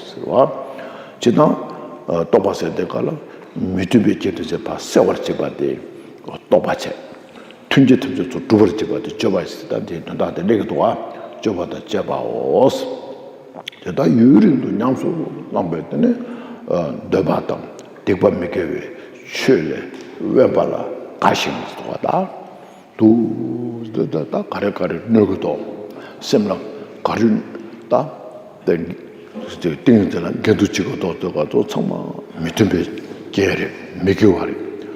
ཟེར་བ། ཇི་ལྟར་རྟོག་པ་ཟེར་དེ་ག་ལ་མི་མཐུན་པའི་རྐྱེན་དེ་ཚོ་ཕར་སེལ་བར་བྱེད་པ་དེ་རྟོག་པ་བྱས། མཐུན་རྐྱེན་ཐམས་ཅད་ཚུར་སྒྲུབ་པར་བྱེད་པ་དེ་སྤྱོད་པ་ཞིག་ད་དེའི་དོན་དག་དེ་སླེབས་ཀྱི་འདུག་བ། སྤྱོད་པ་དང་བཅས་པའོ། དེ་ལྟར་ཡུན་རིང་དུ་ཉམས་སུ་བླངས་པས་དེ་ནི་འདོད་པ་དང་སྡིག་པ་མི་དགེ་བའི་ཆོས་ལས་དབེན་པ་ལ་དགའ་ཞིང་འདུག་བ། ད་དུ་འདོད་ད་ག་རེ་ག་རེ་གནོད་ཀྱི་འདུག་སེམས་ལ་ག་རེ་ད་དེ་ཏིང་ངེ་འཛིན་ལ་འགལ་འདུ་བྱེད་ཀྱི་འདུག་དེ་ག་ཚོ་ཚང་མ་མི་མཐུན་པའི་རྐྱེན་རེད། མི་དགེ་བ་རེད།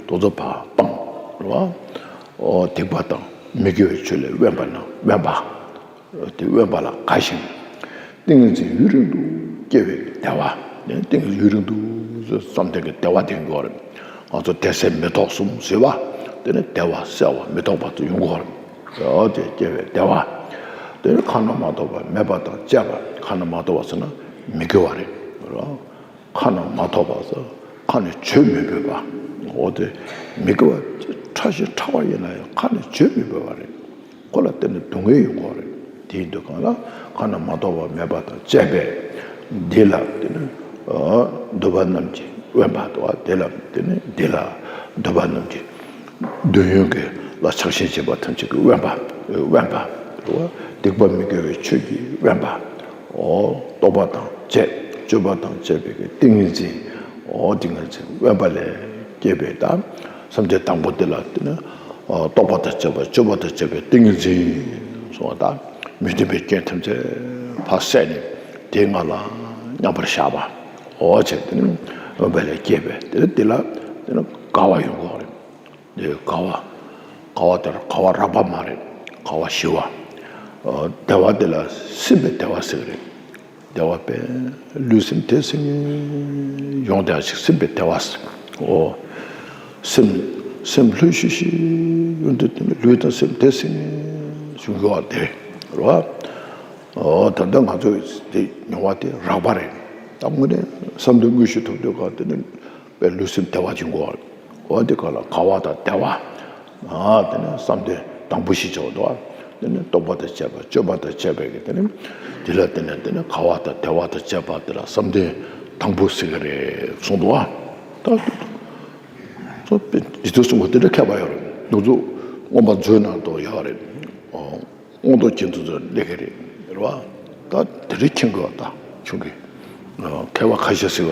དེ་ཚོ་ཕར་སྤང་རེད་བ། ཨོ། སྡིག་པ་དང་མི་དགེ་བའི་ཆོས་ལས་དབེན་པ་ན་དབེན་པ། དེ་དབེན་པ་ལ་དགའ་ཞིང་། ཏིང་ངེ་འཛིན་ཡུན་རིང་དུ་སྐྱེ་བའི་བདེ་བ། ཏིང་ངེ་འཛིན་ཡུན་རིང་དུ་བསམ་གཏན་གྱི་བདེ་བ་དེ་ཡོང་གི་རེད། ང་ཚོ་བདེ་གསལ་མི་རྟོག་གསུམ་ཟེར་བ། དེ་ནི་བདེ་བ་གསལ་བ་མི་རྟོག་པ་དེ་ཡོང་གི་རེད། དེ་སྐྱེ་བའི་བདེ་བ། དེ་ནི་ཁ་ན་མ་ཐོ་བ་མེད་པ་དང་བཅས་པ། ཁ་ན་མ་ཐོ་བ་ཟེར་ན་མི་དགེ་བ་རེད། ཁ་ན་མ་ཐོ་བ་ཟེར། ཁ་ནས་བརྗོད་མི་ཕོད་པ། འོ་དེ་མི་དགེ་བ་ཕྲ་ཞིང་ཕྲ་བ་ཡིན་ན་ཡང་ཁ་ནས་བརྗོད་མི་ཕོད་པ་རེད། ཁོ་ལ་བརྟེན་ནས་སྡུག་བསྔལ་ཡོང་གི་རེད། དེ་ཡིན་དུས་གང་ལ་ཁ་ན་མ་ཐོ་བ་མེད་པ་དང་བཅས་པས། འདི་ལ་བརྟེན་ནས་འདོད་པ་རྣམས་ཀྱིས་དབེན་པ་དང་། དེ་ལ་བརྟེན་ནས་འདི་ལ་འདོད་པ་རྣམས་ཀྱིས། འདོད་ཡོན་གྱི་ལ་ཆགས་ཞེན་བྱེད་པ་ཐམས་ཅད་ཀྱིས་དབེན་པ། དབེན་པ། སྡིག་པ་མི་དགེ་བའི་ཆོས་ཀྱིས་དབེན་པ། འོ། རྟོག་པ་དང་བཅས། སྤྱོད་པ་དང་བཅས་པའི་གི་ཏིང་ངེ་འཛིན། འོ། ཏིང་ངེ་འཛིན་དབེན་པ་ལས་སྐྱེས་པའི་ད་བསམ་གཏན་དང་པོ་དེ་ལ་བརྟེན་ནས། རྟོག་པ་དང་བཅས་པ། སྤྱོད་པ་དང་བཅས་པའི་ཏིང་ངེ་འཛིན་གསུངས་པ་ད། མི་མཐུན་པའི་རྐྱེན་ཐམས་ཅད་ཕར་བསལ་ནས་དེའི་སྒང་ལ་མཉམ་པར་བཞག་པ། འོ་བྱས་དེ་ནི་དབེན་པ་ལས་སྐྱེས་པའི་དེ་ནི་དེ་ལ་དེ་ནི་དགའ་བ་ཡོང་གི་རེད། དེ་དགའ་བ། དགའ་བ་དེར་དགའ་བ་རགས་པ་མ་རེད། དགའ་བ་ཞི་བ། བདེ་བ་དེ་ལ་སེམས་པའི་བདེ་བ་ཟེར་གི་རེད། བདེ་བ་དཔེ་ལུས་སེམས་དེ་སེམས་ཡོངས་བདེ་བ་ཞིག་སེམས་པའི་བདེ་བ་ཟེར། འོ། སེམས་སེམས་ལྷོད་ཤིག་ཤིག་ཡོང་དུས་དེ་ནི་ལུས་དང་སེམས་དེ་སེམས་ཡོངས་བདེ་བ་དེ་རེད་བ། འོ། ད་ལྟ་ང་ཚོ་དེ་མྱོང་བ་དེ་རགས་པ་རེད། ད་དངོས་གནས་བསམ་གཏན་དངོས་གཞི་ཐོབ་དུས་ག་དེ་ནི། པའི་ལུས་སེམས་བདེ་བ་ཅིག་དགོས། འོ་དེ་ག་ལ་དགའ་བ་དང་བདེ་བ། ཨ་དེ་ནི་བསམ་གཏན་དང་པོ་ཞེས་བྱ་བ་དང་། དེ་ནི་རྟོག་པ་དང་བཅས་པ། སྤྱོད་པ་དང་བཅས་པའི་གི་དེ་ནི། དེ་ལ་དེ་ནི་དེ་ནི་དགའ་བ་དང་བདེ་བ་དང་བཅས་པ་དེ་ལ་བསམ་གཏན་དང་པོ་ཟེར་གི་རེད་གསུངས་འདུག་ཨ། ད་ད་ད་ཡིད་དུ་གསུངས་པ་དེ་འདྲ་མཁས་པ་ཡོད་རེད། ང་ཚོ་མངོན་པ་མཛོད་ནང་དུ་ཡོད་རེད། ཨོ། མངོན་རྟོགས་རྒྱན་དུ་ཚོ་སླེབས་ཀྱི་རེད། རེད་བ། ད་དེ་རིང་མཁྱེན་དགོས་པ་ད་ཆུང་གི། མཁས་པ་ཁ་ཤས་ཟེར་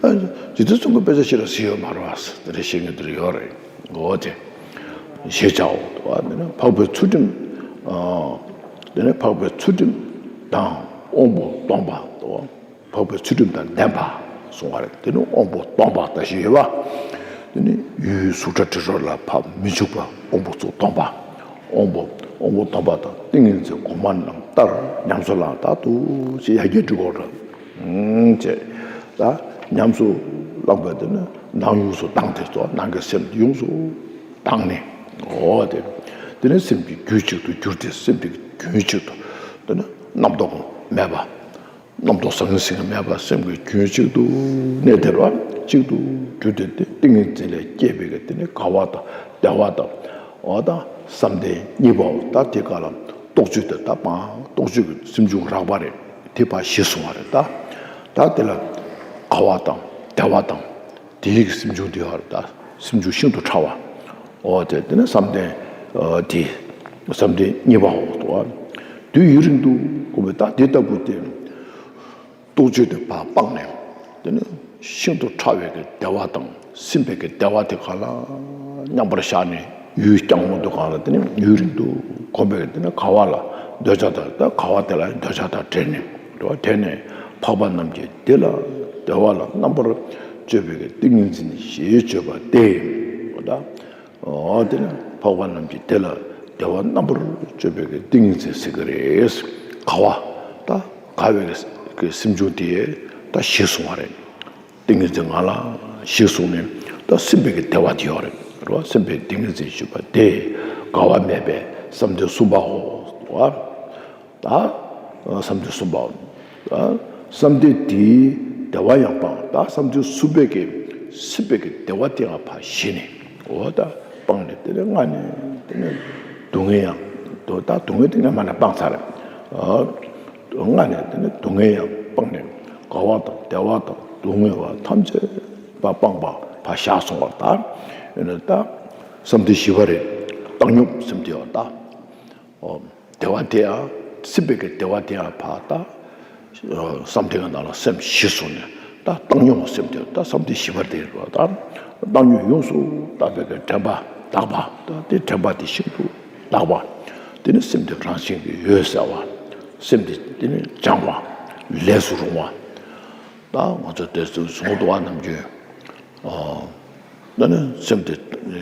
བ། ཇི་ལྟར་གསུང་གི་དཔེ་ཆ་ཞིག་ལ་གཟིགས་ཡོད་མ་རེད་བ། དེ་རིང་བཤད་མཁན་དེ་རིང་ཡོད་རེད། འོ་དེ། ཞེས་བྱའོ། དེ་ནི་འཕགས་པའི་ཚུལ་ཁྲིམས། དེ་ནི་འཕགས་པའི་ཚུལ་ཁྲིམས་དང་དབང་པོ་སྟོང་པ་དང་། འཕགས་པའི་ཚུལ་ཁྲིམས་དང་ལྡན་པ་གསུང་བ་རེད། དེ་ནི་དབང་པོ་སྟོང་པ་ད་ཞིག་ཡོད་པ། དེ་ནི་ཡུལ་གཟུགས་སྒྲ་དྲི་རོ་ལ་ཕར་མི་འཇུག་པ། དབང་པོ་ཚུར་སྟོང་པ། དབང་པོ་དབང་པོ་སྟོང་པ་དང་ཏིང་ངེ་འཛིན་གོང་མ་རྣམས་ལྟར་ཉམས་སུ་བླངས། ད་དུ་ཅི་ཡར་རྒྱས་འགྲོ་གི་རེད། ཅེས་ད་ཉམས་སུ་བླངས་པ་དེ་ནི་ནང་ཡོངས་སུ་དྭངས་ཏེ་ཚོ་ནང་གི་སེམས་ཡོངས་སུ་དྭངས་ནས། འོ་དེ་དེ་ནི་སེམས་ཀྱི་རྒྱུད་གཅིག་ཏུ་གྱུར་ཏེ་སེམས་ཀྱི་རྒྱུན་གཅིག་ཏུ་དེ་ནི་རྣམ་རྟོག་མེད་པ། རྣམ་རྟོག་ཟང་ཟིང་མེད་པར་སེམས་ཀྱི་རྒྱུན་གཅིག་ཏུ་གནས་དེར་བ། གཅིག་ཏུ་གྱུར་ཏེ་དེ་ཏིང་ངེ་འཛིན་ལས་སྐྱེས་པའི་གི་དེ་ནི་དགའ་བ་དང་བདེ་བ་དང་ འོ་ད་བསམ་གཏན་གཉིས་པའོ། ད་དེ་ག་ལ་རྟོག་དཔྱོད་དེ་ད་སྤང་རྟོག་དཔྱོད་ཀྱི་སེམས་བྱུང་རགས་པ་རེད། དེ་ཕར་ཞི་སོང་བ་རེད། ད་ད་དེ་ལ་དགའ་བ་དང་བདེ་བ་དང་དེའི་གི་སེམས་བྱུང་དེ་ཡོད་རེད། ད་སེམས་བྱུང་ཤིན་ཏུ་ཕྲ་བ། འོ་དེ་དེ་ནི་བསམ་གཏན་ཨ་དེ་བསམ་གཏན་གཉིས་པའོ། དུ་བ་དུས་ཡུན་རིང་དུ་བསྒོམས་པའི་ད་དེ་ལྟ་བུ་དེ། རྟོག་དཔྱོད་དེ་ཕར་སྤངས་ནས། དེ་ནི་ཤིན་ཏུ་ཕྲ་བའི་གི་བདེ་བ་དང་སིམ་པའི་གི་བདེ་བ་དེ་ག་ལ་མཉམ་པར་བཞག་ནས་ཡུལ་བསྐྱང་འོང་དུས་ག་ལ་དེ་ནི་ཡུན་རིང་དུ་གོམས་པའི་དེ་ནི་དགའ་བ་ལ་འདོད་ཆགས་དང་ད་དགའ་བ་དེ་ལ་འདོད་ཆགས་དང་བྲལ་ནས་འགྲོ་བ་དེ་ནི་འཕགས་པ་རྣམས་ཀྱི་བདེ་ལ་བདེ་བ་ལ་རྣམ་པར་དཔྱོད་པའི་གི་ཏིང་ངེ་འཛིན་ཞེས་བརྗོད་པ་སྟེ། འོ་ད། འོ་དེ་ནི་འཕགས་པ་རྣམས་ཀྱི་དེ་ལ་བདེ་བ་རྣམ་པར་དཔྱོད་པའི་གི་ཏིང་ངེ་འཛིན་ཟེར་གི་རེད། དགའ་བ་ད་དགའ་བའི་གི་སེམས་བྱུང་དེ་ད་ཞི་སོང་བ་རེད། ཏིང་ངེ་འཛིན་ང་ལ་ཞི་སོང་ནས་ད་སིམ་པའི་གི་བདེ་བ་དེ་ཡོད་རེད། རེད་བ། སིམ་པའི་ཏིང་ངེ་འཛིན་ཞུ་བ་དེ་དགའ་བ་མེད་པའི་བསམ་གཏན་གསུམ་པའོ། ད་བསམ་གཏན་གསུམ་པའོ། ད་བསམ་གཏན་དེའི་བདེ་བ་ཡང་སྤངས། ད་བསམ་གཏན་གསུམ་པའི་གི་སིམ་པའི་གི་བདེ་བ་དེ་ཡང་ཕར་ཞི་ནས། འོ་ད་སྤངས་ནས་དེ་ནས་ལྔ་ནས་དེ་ནས་སྡུག་བསྔལ་ཡང་དུ་ད་སྡུག་བསྔལ་དེ་སྔ་མ་ནས་སྤངས་ཚར་རེད། ལྔ་ནས་དེ་ནས་སྡུག་བསྔལ་ཡང་སྤངས་ནས་དགའ་བ་དང་བདེ་བ་དང་སྡུག་བསྔལ་བ་ཐམས་ཅད་ཕར་སྤངས་པ་ཕར་བཞག་སོང་བ། ད་ཡིན་ན་ད་བསམ་གཏན་བཞི་པ་རེད། བཏང་སྙོམས་སེམས་བདེ་བ་ད། ཨོ། བདེ་བ་དེ་ཡང་སྲིད་པའི་གི་བདེ་བ་དེ་ཡང་ཕར་ད། བསམ་གཏན་གྱི་ནང་ལ་སེམས་ཞི་སོང་ནས་ད་བཏང་སྙོམས་སེམས་དེ་ད་བསམ་གཏན་བཞི་པ་དེ་རེད་པ། ད་བཏང་སྙོམས་ཡོངས་སུ་དག་པའི་གི་དྲན་པ་དག་པ། ད་དེ་དྲན་པ་དེ་ཤིན་ཏུ་དག་པ། དེ་ནི་སེམས་དེ་རང་བཞིན་གྱིས་འོད་གསལ་བ། སེམས་དེ་དེ་ནི་སྦྱངས་པ། ལས་སུ་རུང་བ། ད་ང་ཚོ་དེ་ཚོ་གཟུངས་བསྡུ་བ་རྣམས་ཀྱིས། ཨ། ད་ནི་སེམས་དེ་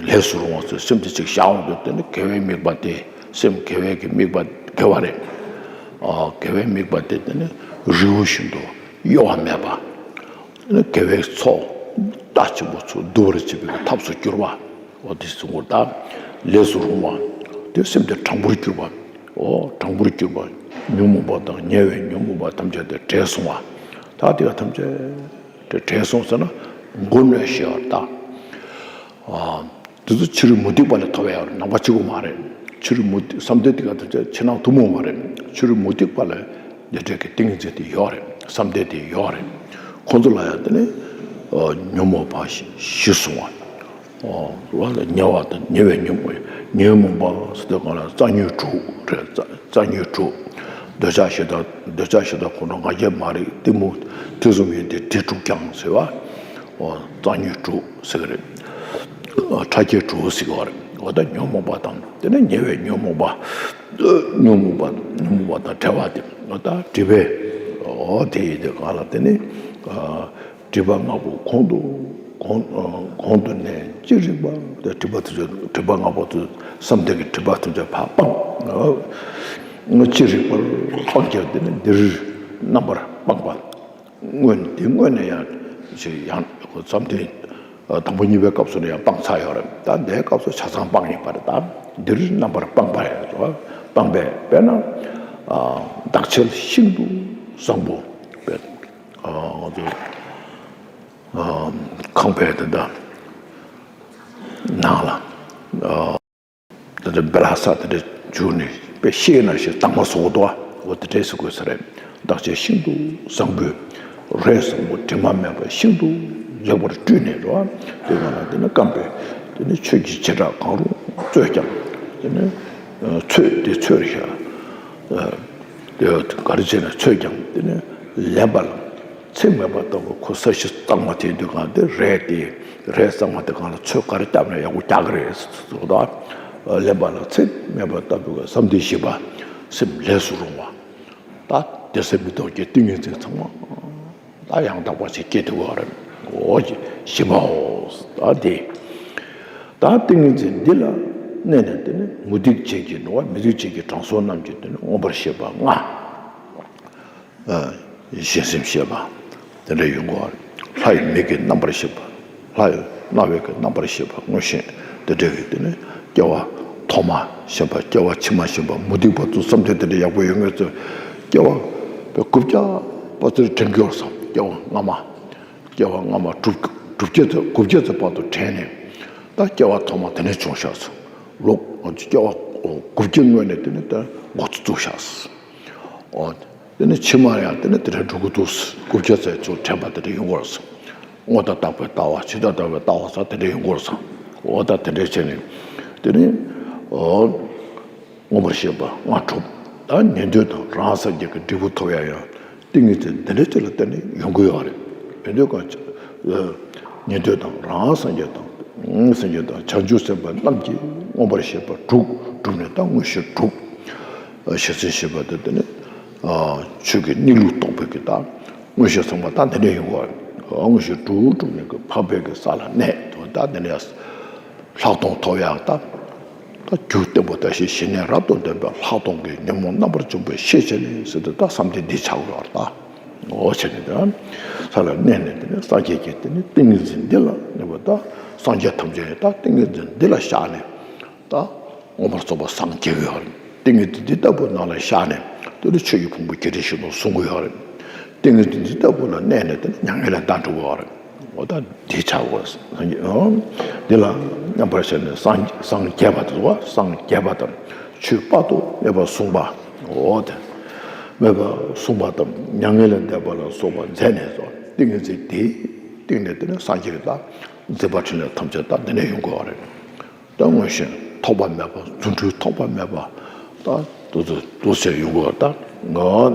ལས་སུ་རུང་བ་ཚོས་སེམས་དེ་ཅིག་བཞག་འོང་དུས་དེ་ནི་དགེ་བའི་དམིགས་པ་དེ་སེམས་དགེ་བའི་གི་དམིགས་པ་དགེ་བ་རེད། ཨ། དགེ་བའི་དམིགས་པ་དེ་དེ་ནི་རིལ་བུ་བཞིན་དུ་གཡོ་བ་མེད་པ། དེ་ནི་དགེ་བའི་ཚོགས་རྟ་ཆེན་པོ་ཚོ་བསྡུ་བར་བྱེད་པའི་ཐབས་སུ་གྱུར་པ། འོ་དེ་གཟུངས་སྐོར་དང་ལས་སུ་རུང་བ། དེ་སེམས་དེ་དྲང་པོར་གྱུར་པ། འོ་དྲང་པོར་གྱུར་པ། ཉོན་མོངས་པ་དང་ཉེ་བའི་ཉོན་མོངས་པ་ཐམས་ཅད་དེ་བྲལ་སོང་བ། ད་དེ་ལ་ཐམས་ཅད། དེ་བྲལ་སོང་ཟེར་ན་མགོ་གནོན་ཞེས་པར་ད། ཨ། དེ་ཚོ་ཕྱི་རོལ་མུ་སྟེགས་པ་ལས་ཐར་བའི་ཡང་ནང་པ་གཅིག་པུ་མ་རེད། ཕྱི་རོལ་མུ་སྟེགས་བསམ་གཏན་དེ་ག་དེ་ཚོ་ཕྱི་ནང་ཐུན་མོང་མ་རེད། ཕྱི་རོལ་མུ་སྟེགས་པ་ལས་འདི་འདྲའི་གི་ཏིང་ངེ་འཛིན་དེ་ཡོད་རེད། བསམ་གཏན་དེ་ཡོད་རེད། ཁོང་ཚོ་ལ་ཡང་དེ་ནི་ཉོན་མོངས་པ་ཞི་སོང་བ། ཨོ། ཉེ་བ་དང་ཉེ་བའི་ཉོན་མོངས། ཉོན་མོངས་པ་ཟེར་དུས་གང་ལ་རྩ་ཉོན་དྲུག་རེད། རྩ་རྩ་ཉོན་དྲུག་འདོད་ཆགས་ཞེ་སྡང་འདོད་ཆགས་ཞེ་སྡང་ཁོང་ཁྲོ་ང་རྒྱལ་མ་རིག་གཏི་མུག་ཐེ་ཚོམ་ཡིན་ཏེ་དེ་དྲུག་ཀྱང་ཟེར་བ། ཨོ། རྩ་ཉོན་དྲུག་ཟེར་གི་རེད། ཕྲ་རྒྱས་དྲུག་ཟེར་གི་བ་རེད། འོ་ད་ཉོན་མོངས་པ་དང་དེ་ནས་ཉེ་བའི་ཉོན་མོངས་པ། ཉོན་མོངས་པ་ཉོན་མོངས་པ་དང་བྲལ་བ་དེ་འོ་ད་སྒྲིབ་པའི། འོ་དེ་ཡིན་དུས་གང་ལ་དེ་ནི། སྒྲིབ་པ་ལྔ་པོ་གོང་དུ་གོང་གོང་དུ་ནས་ཅི་རིགས་པ་དེ་སྒྲིབ་པ་དེ་ཚོ་སྒྲིབ་པ་ལྔ་པོ་དེ་བསམ་གཏན་གྱི་སྒྲིབ་པ་དེ་ཚོ་ཕར་སྤངས། ཅི་རིགས་པར་སྤངས་ཀྱང་དེ་ནི་འདིར་རྣམ་པར་སྤངས་པ། སྔོན་དེ་སྔོན་ནས་ཡང་ཅི་ཡང་བསམ་གཏན་དང་པོ་གཉིས་པའི་སྐབས་སུ་ནས་ཡང་སྤངས་ཚར་ཡོད་རེད། ད་འདིའི་སྐབས་སུ་ཆ་ཚང་སྤངས་ཡིན་པ་རེད། ད་འདིར་རྣམ་པར་སྤངས་པ་ཡང་སྤངས་པས་དཔེར་ན་འདག་ཆལ་ཤིན་ཏུ་བཟང་པོ་དཔེ། ང་ཚོ་ཁང་པའི་དེ་འདྲ་ནང་ལ་དེ་འདྲ་འབེ་ལ་ས་དེ་འདྲ་བྱུགས་ནས་དཔེ་ཤེས་ན་ཞེས་དྭངས་མ་བཟོ་གི་འདུག་འོ་དེ་འདྲས་ཟེར་དགོས་ས་རེད། འདག་ཆལ་ཤིན་ཏུ་བཟང་པོས་རས་བཟང་པོ་དྲི་མ་མེད་པ་ཤིན་ཏུ་ལེགས་པར་བཀྲུས་ནས་འགྲོ་བ་དེ་ནང་ལ་དེ་ནི་སྐམ་པས་དེ་ནི་ཆོས་ཀྱི་བྱེ་བྲག་གང་རུང་བཙོས་ཀྱང་དེ་ནི་ཚོས་དེ་ཚོས་རེད་ཤག་དེ་ག་རེ་བྱས་ན་ཚོས་ཀྱང་དེ་ནི་ལེན་པ་ལ་ཚེགས་མེད་པ་ལྟ་བུ། ཁོ་ས་གཞི་གཙང་མ་དེ་དུས་གང་དེ་རས་དེ་རས་གཙང་མ་དེ་གང་ལ་ཚོས་ག་རེ་བརྒྱབ་ན་ཡག་པོ་རྒྱག་གི་རེད་ཟེར་དུས་ད་ལེན་པ་ལ་ཚེགས་མེད་པ་ལྟ་བུ་བསམ་གཏན་བཞི་པ་སེམས་ལས་སུ་རུང་བ། ད་དེ་སེམས་མི་རྟོག་གི་ཏིང་ངེ་འཛིན་ཚང་མ་ད་ཡང་དག་པ་ཞིག་སྐྱེ་ཐུབ་པ་རེད། འོ་བཞི་པའོ། ད་དེ་ད་ཏིང་ངེ་འཛིན་འདི་ལ་གནས་ནས་དེ་ནི་མུ་སྟེགས་བྱེད་ཀྱི་འགྲོ་བ་མུ་སྟེགས་བྱེད་ཀྱི་དྲང་སྲོང་རྣམས་ཀྱིས་དེ་ནི་མངོན་པར་ཤེས་པ་ལྔ། གཞན་སེམས་ཤེས་པ། དེ་འདྲ་ཡོང་གི་ཡོད་རེད། ལྷ་ཡི་མིག་གིས་རྣམ་པར་ཤེས་པ། ལྷ་ཡི་རྣ་བའི་གིས་རྣམ་པར་ཤེས་པ་མངོན་ཤེས་དེ་འདྲ་གི་དེ་ནི་སྐྱེ་བ་ཐོག་མ་ཞེན་པ་སྐྱེ་བ་ཕྱི་མ་ཞེན་པ་མུ་སྟེགས་པ་ཚོ་བསམ་གཏན་དེ་འདྲ་ཡག་པོ་ཡོད་མཁན་ཚོས་སྐྱེ་བ་དགུ་བརྒྱ་པ་ཚོར་དྲན་གྱི་ཡོད་བསམ། སྐྱེ་བ་སྔ་མ། སྐྱེ་བ་སྔ་མ་དྲུག་དྲུག་བརྒྱ་ཚོ་དགུ་བརྒྱ་ཚོ་བར་དུ་དྲན་ནས་ད་སྐྱེ་བ་ཐོག་མ་དེ་ནས་བྱུང་ཤག་ཟེར། ལོ་ སྐྱེ་བ་དགུ་བརྒྱའི་སྔོན་ནས་དེ་ནི་དེ་འགོ་བཙུགས་བཞག། དེ་ནི་ཕྱི་མ་ཡང་དེ་ནི་དེ་འདྲ་འགྲོ་གི་འདུག། དགུ་བརྒྱ་ཙམ་ཚུར་དྲན་པ་དེ་འདྲ་ཡོང་གི་རེད། སྔོན་དང་རྟག་པའི་ལྟ་བ། ཕྱི་དང་རྟག་པའི་ལྟ་བ་ཟེར་དེ་འདྲ་ཡོང་གི་རེད། འོ་ད་དེ་འདྲ་བྱས་ནས་དེ་ནི་མངོན་པར་ཤེས་པ་ལྔ་གྲུབ། ད་ཉན་ཐོས་དང་རང་སངས་རྒྱས་ཀྱི་འབྲས་བུ་ཐོབ་ཡ་ཡང་ཏིང་ངེ་འཛིན་འདི་འདྲ་ཅིག་ལ་བརྟེན་ནས་ཡོང་གི་ཡོད་རེད། ཡོན་ཏན་གང་། ཉན་ཐོས་དང་རང་སངས་རྒྱས་དང་། སངས་རྒྱས་དང་བྱང་ཆུབ་སེམས་དཔའ་རྣམས་ཀྱིས་མངོན་པར་ཤེས་པ་དྲུག་གྲུབ་ནས་ད་མངོན་ཤེས་དྲུག་ཤེས་ཚད་ཤེས་པ་དེ་དེ་ནི་ཆོས་ཀྱི་གནས་ལུགས་རྟོགས་པའི་གི་ད་མངོན་ཤེས་ཚང་མ་ད་འདི་འདྲ་ཡོང་གི་ཡོད་རེད། མངོན་ཤེས་དྲུག་གྲུབ་ནས་གི་འཕགས་པའི་གི་ས་ལ་གནས་ད་འདི་འདྲ་ལྷག་མཐོང་ཐོབ་ཡག་ད། ད་རྒྱུ་བརྟན་པོ་བཀྲ་ཤིས་ཞི་གནས་རབ་ཏུ་ལྡན་པའི་ལྷག་མཐོང་གི་ཉོན་མོངས་རྣམ་པར་འཇོམས་པའི་ཤེས་བྱ་ནི་ཟེར་ཏེ་ད་བསམ་གཏན་འདི་ཆགས་ཡོད་རེད་ད། འོ་བྱས་ནས་ད་ས་ལ་གནས་ནས་དེ་ནས་སངས་རྒྱས་ཀྱིས་དེ་ནས་ཏིང་ངེ་འཛིན་འདི་ལ་གནས་པ་ད་སངས་རྒྱས་ཐམས་ཅད་ནི་ད་ཏིང་ངེ་འཛིན་འདི་ལ་བཞག་ནས་ད་མངོན་པར་རྫོགས་པར་སངས་རྒྱས་ཀྱི་ཡོད་རེད། ཏིང་ངེ་འཛིན་འདི་ལྟ་བུ་ནང་ལ་བཞག་ནས་དེ་ནས་ཆོས་ཀྱི་ཕུང་པོ་བརྒྱད་ཁྲི་བཞི་སྟོང་གསུང་གི་ཡོད་རེད། ཏིང་ངེ་འཛིན་འདི་ལྟ་བུ་ལ་གནས་ནས་དེ་ནས་མྱ་ངན་ལས་འདའ་འགྲོ་གི་ཡོད་རེད། འོ་ད་དེ་ཆགས་དགོས། འདི་ལ་མཉམ་པར་བཞག་ནས་སངས་སངས་རྒྱས་པ་དང་སངས་རྒྱས་པ་དང་ཆོས་དཔག་ཏུ་མེད་པ་གསུངས་པ། འོ་དེ་མེད་པ་གསུངས་པ་དང་མྱ་ངན་ལས་འདས་པ་ལ་སོགས་པ་མཛད་ནས་སོ་ཏིང་ངེ་འཛིན་དེའི་སྟེང་ནས་དེ་ནས་སངས་རྒྱས་ཀྱི་ད་མཛད་པ་འཕྲིན་ལས་ཐམས་ཅད་ད་འདི་ནས་ཡོང་དགོས་པ་རེད། ད་མངོན་ཤེས་ཐོགས་པ་མེད་པ་རྫུ་འཕྲུལ་ཐོགས་པ་མེད་པ་ད་དུ་དུ་དུ་ཟེར་ཡོང་དགོས་པ་ད་ངོ་།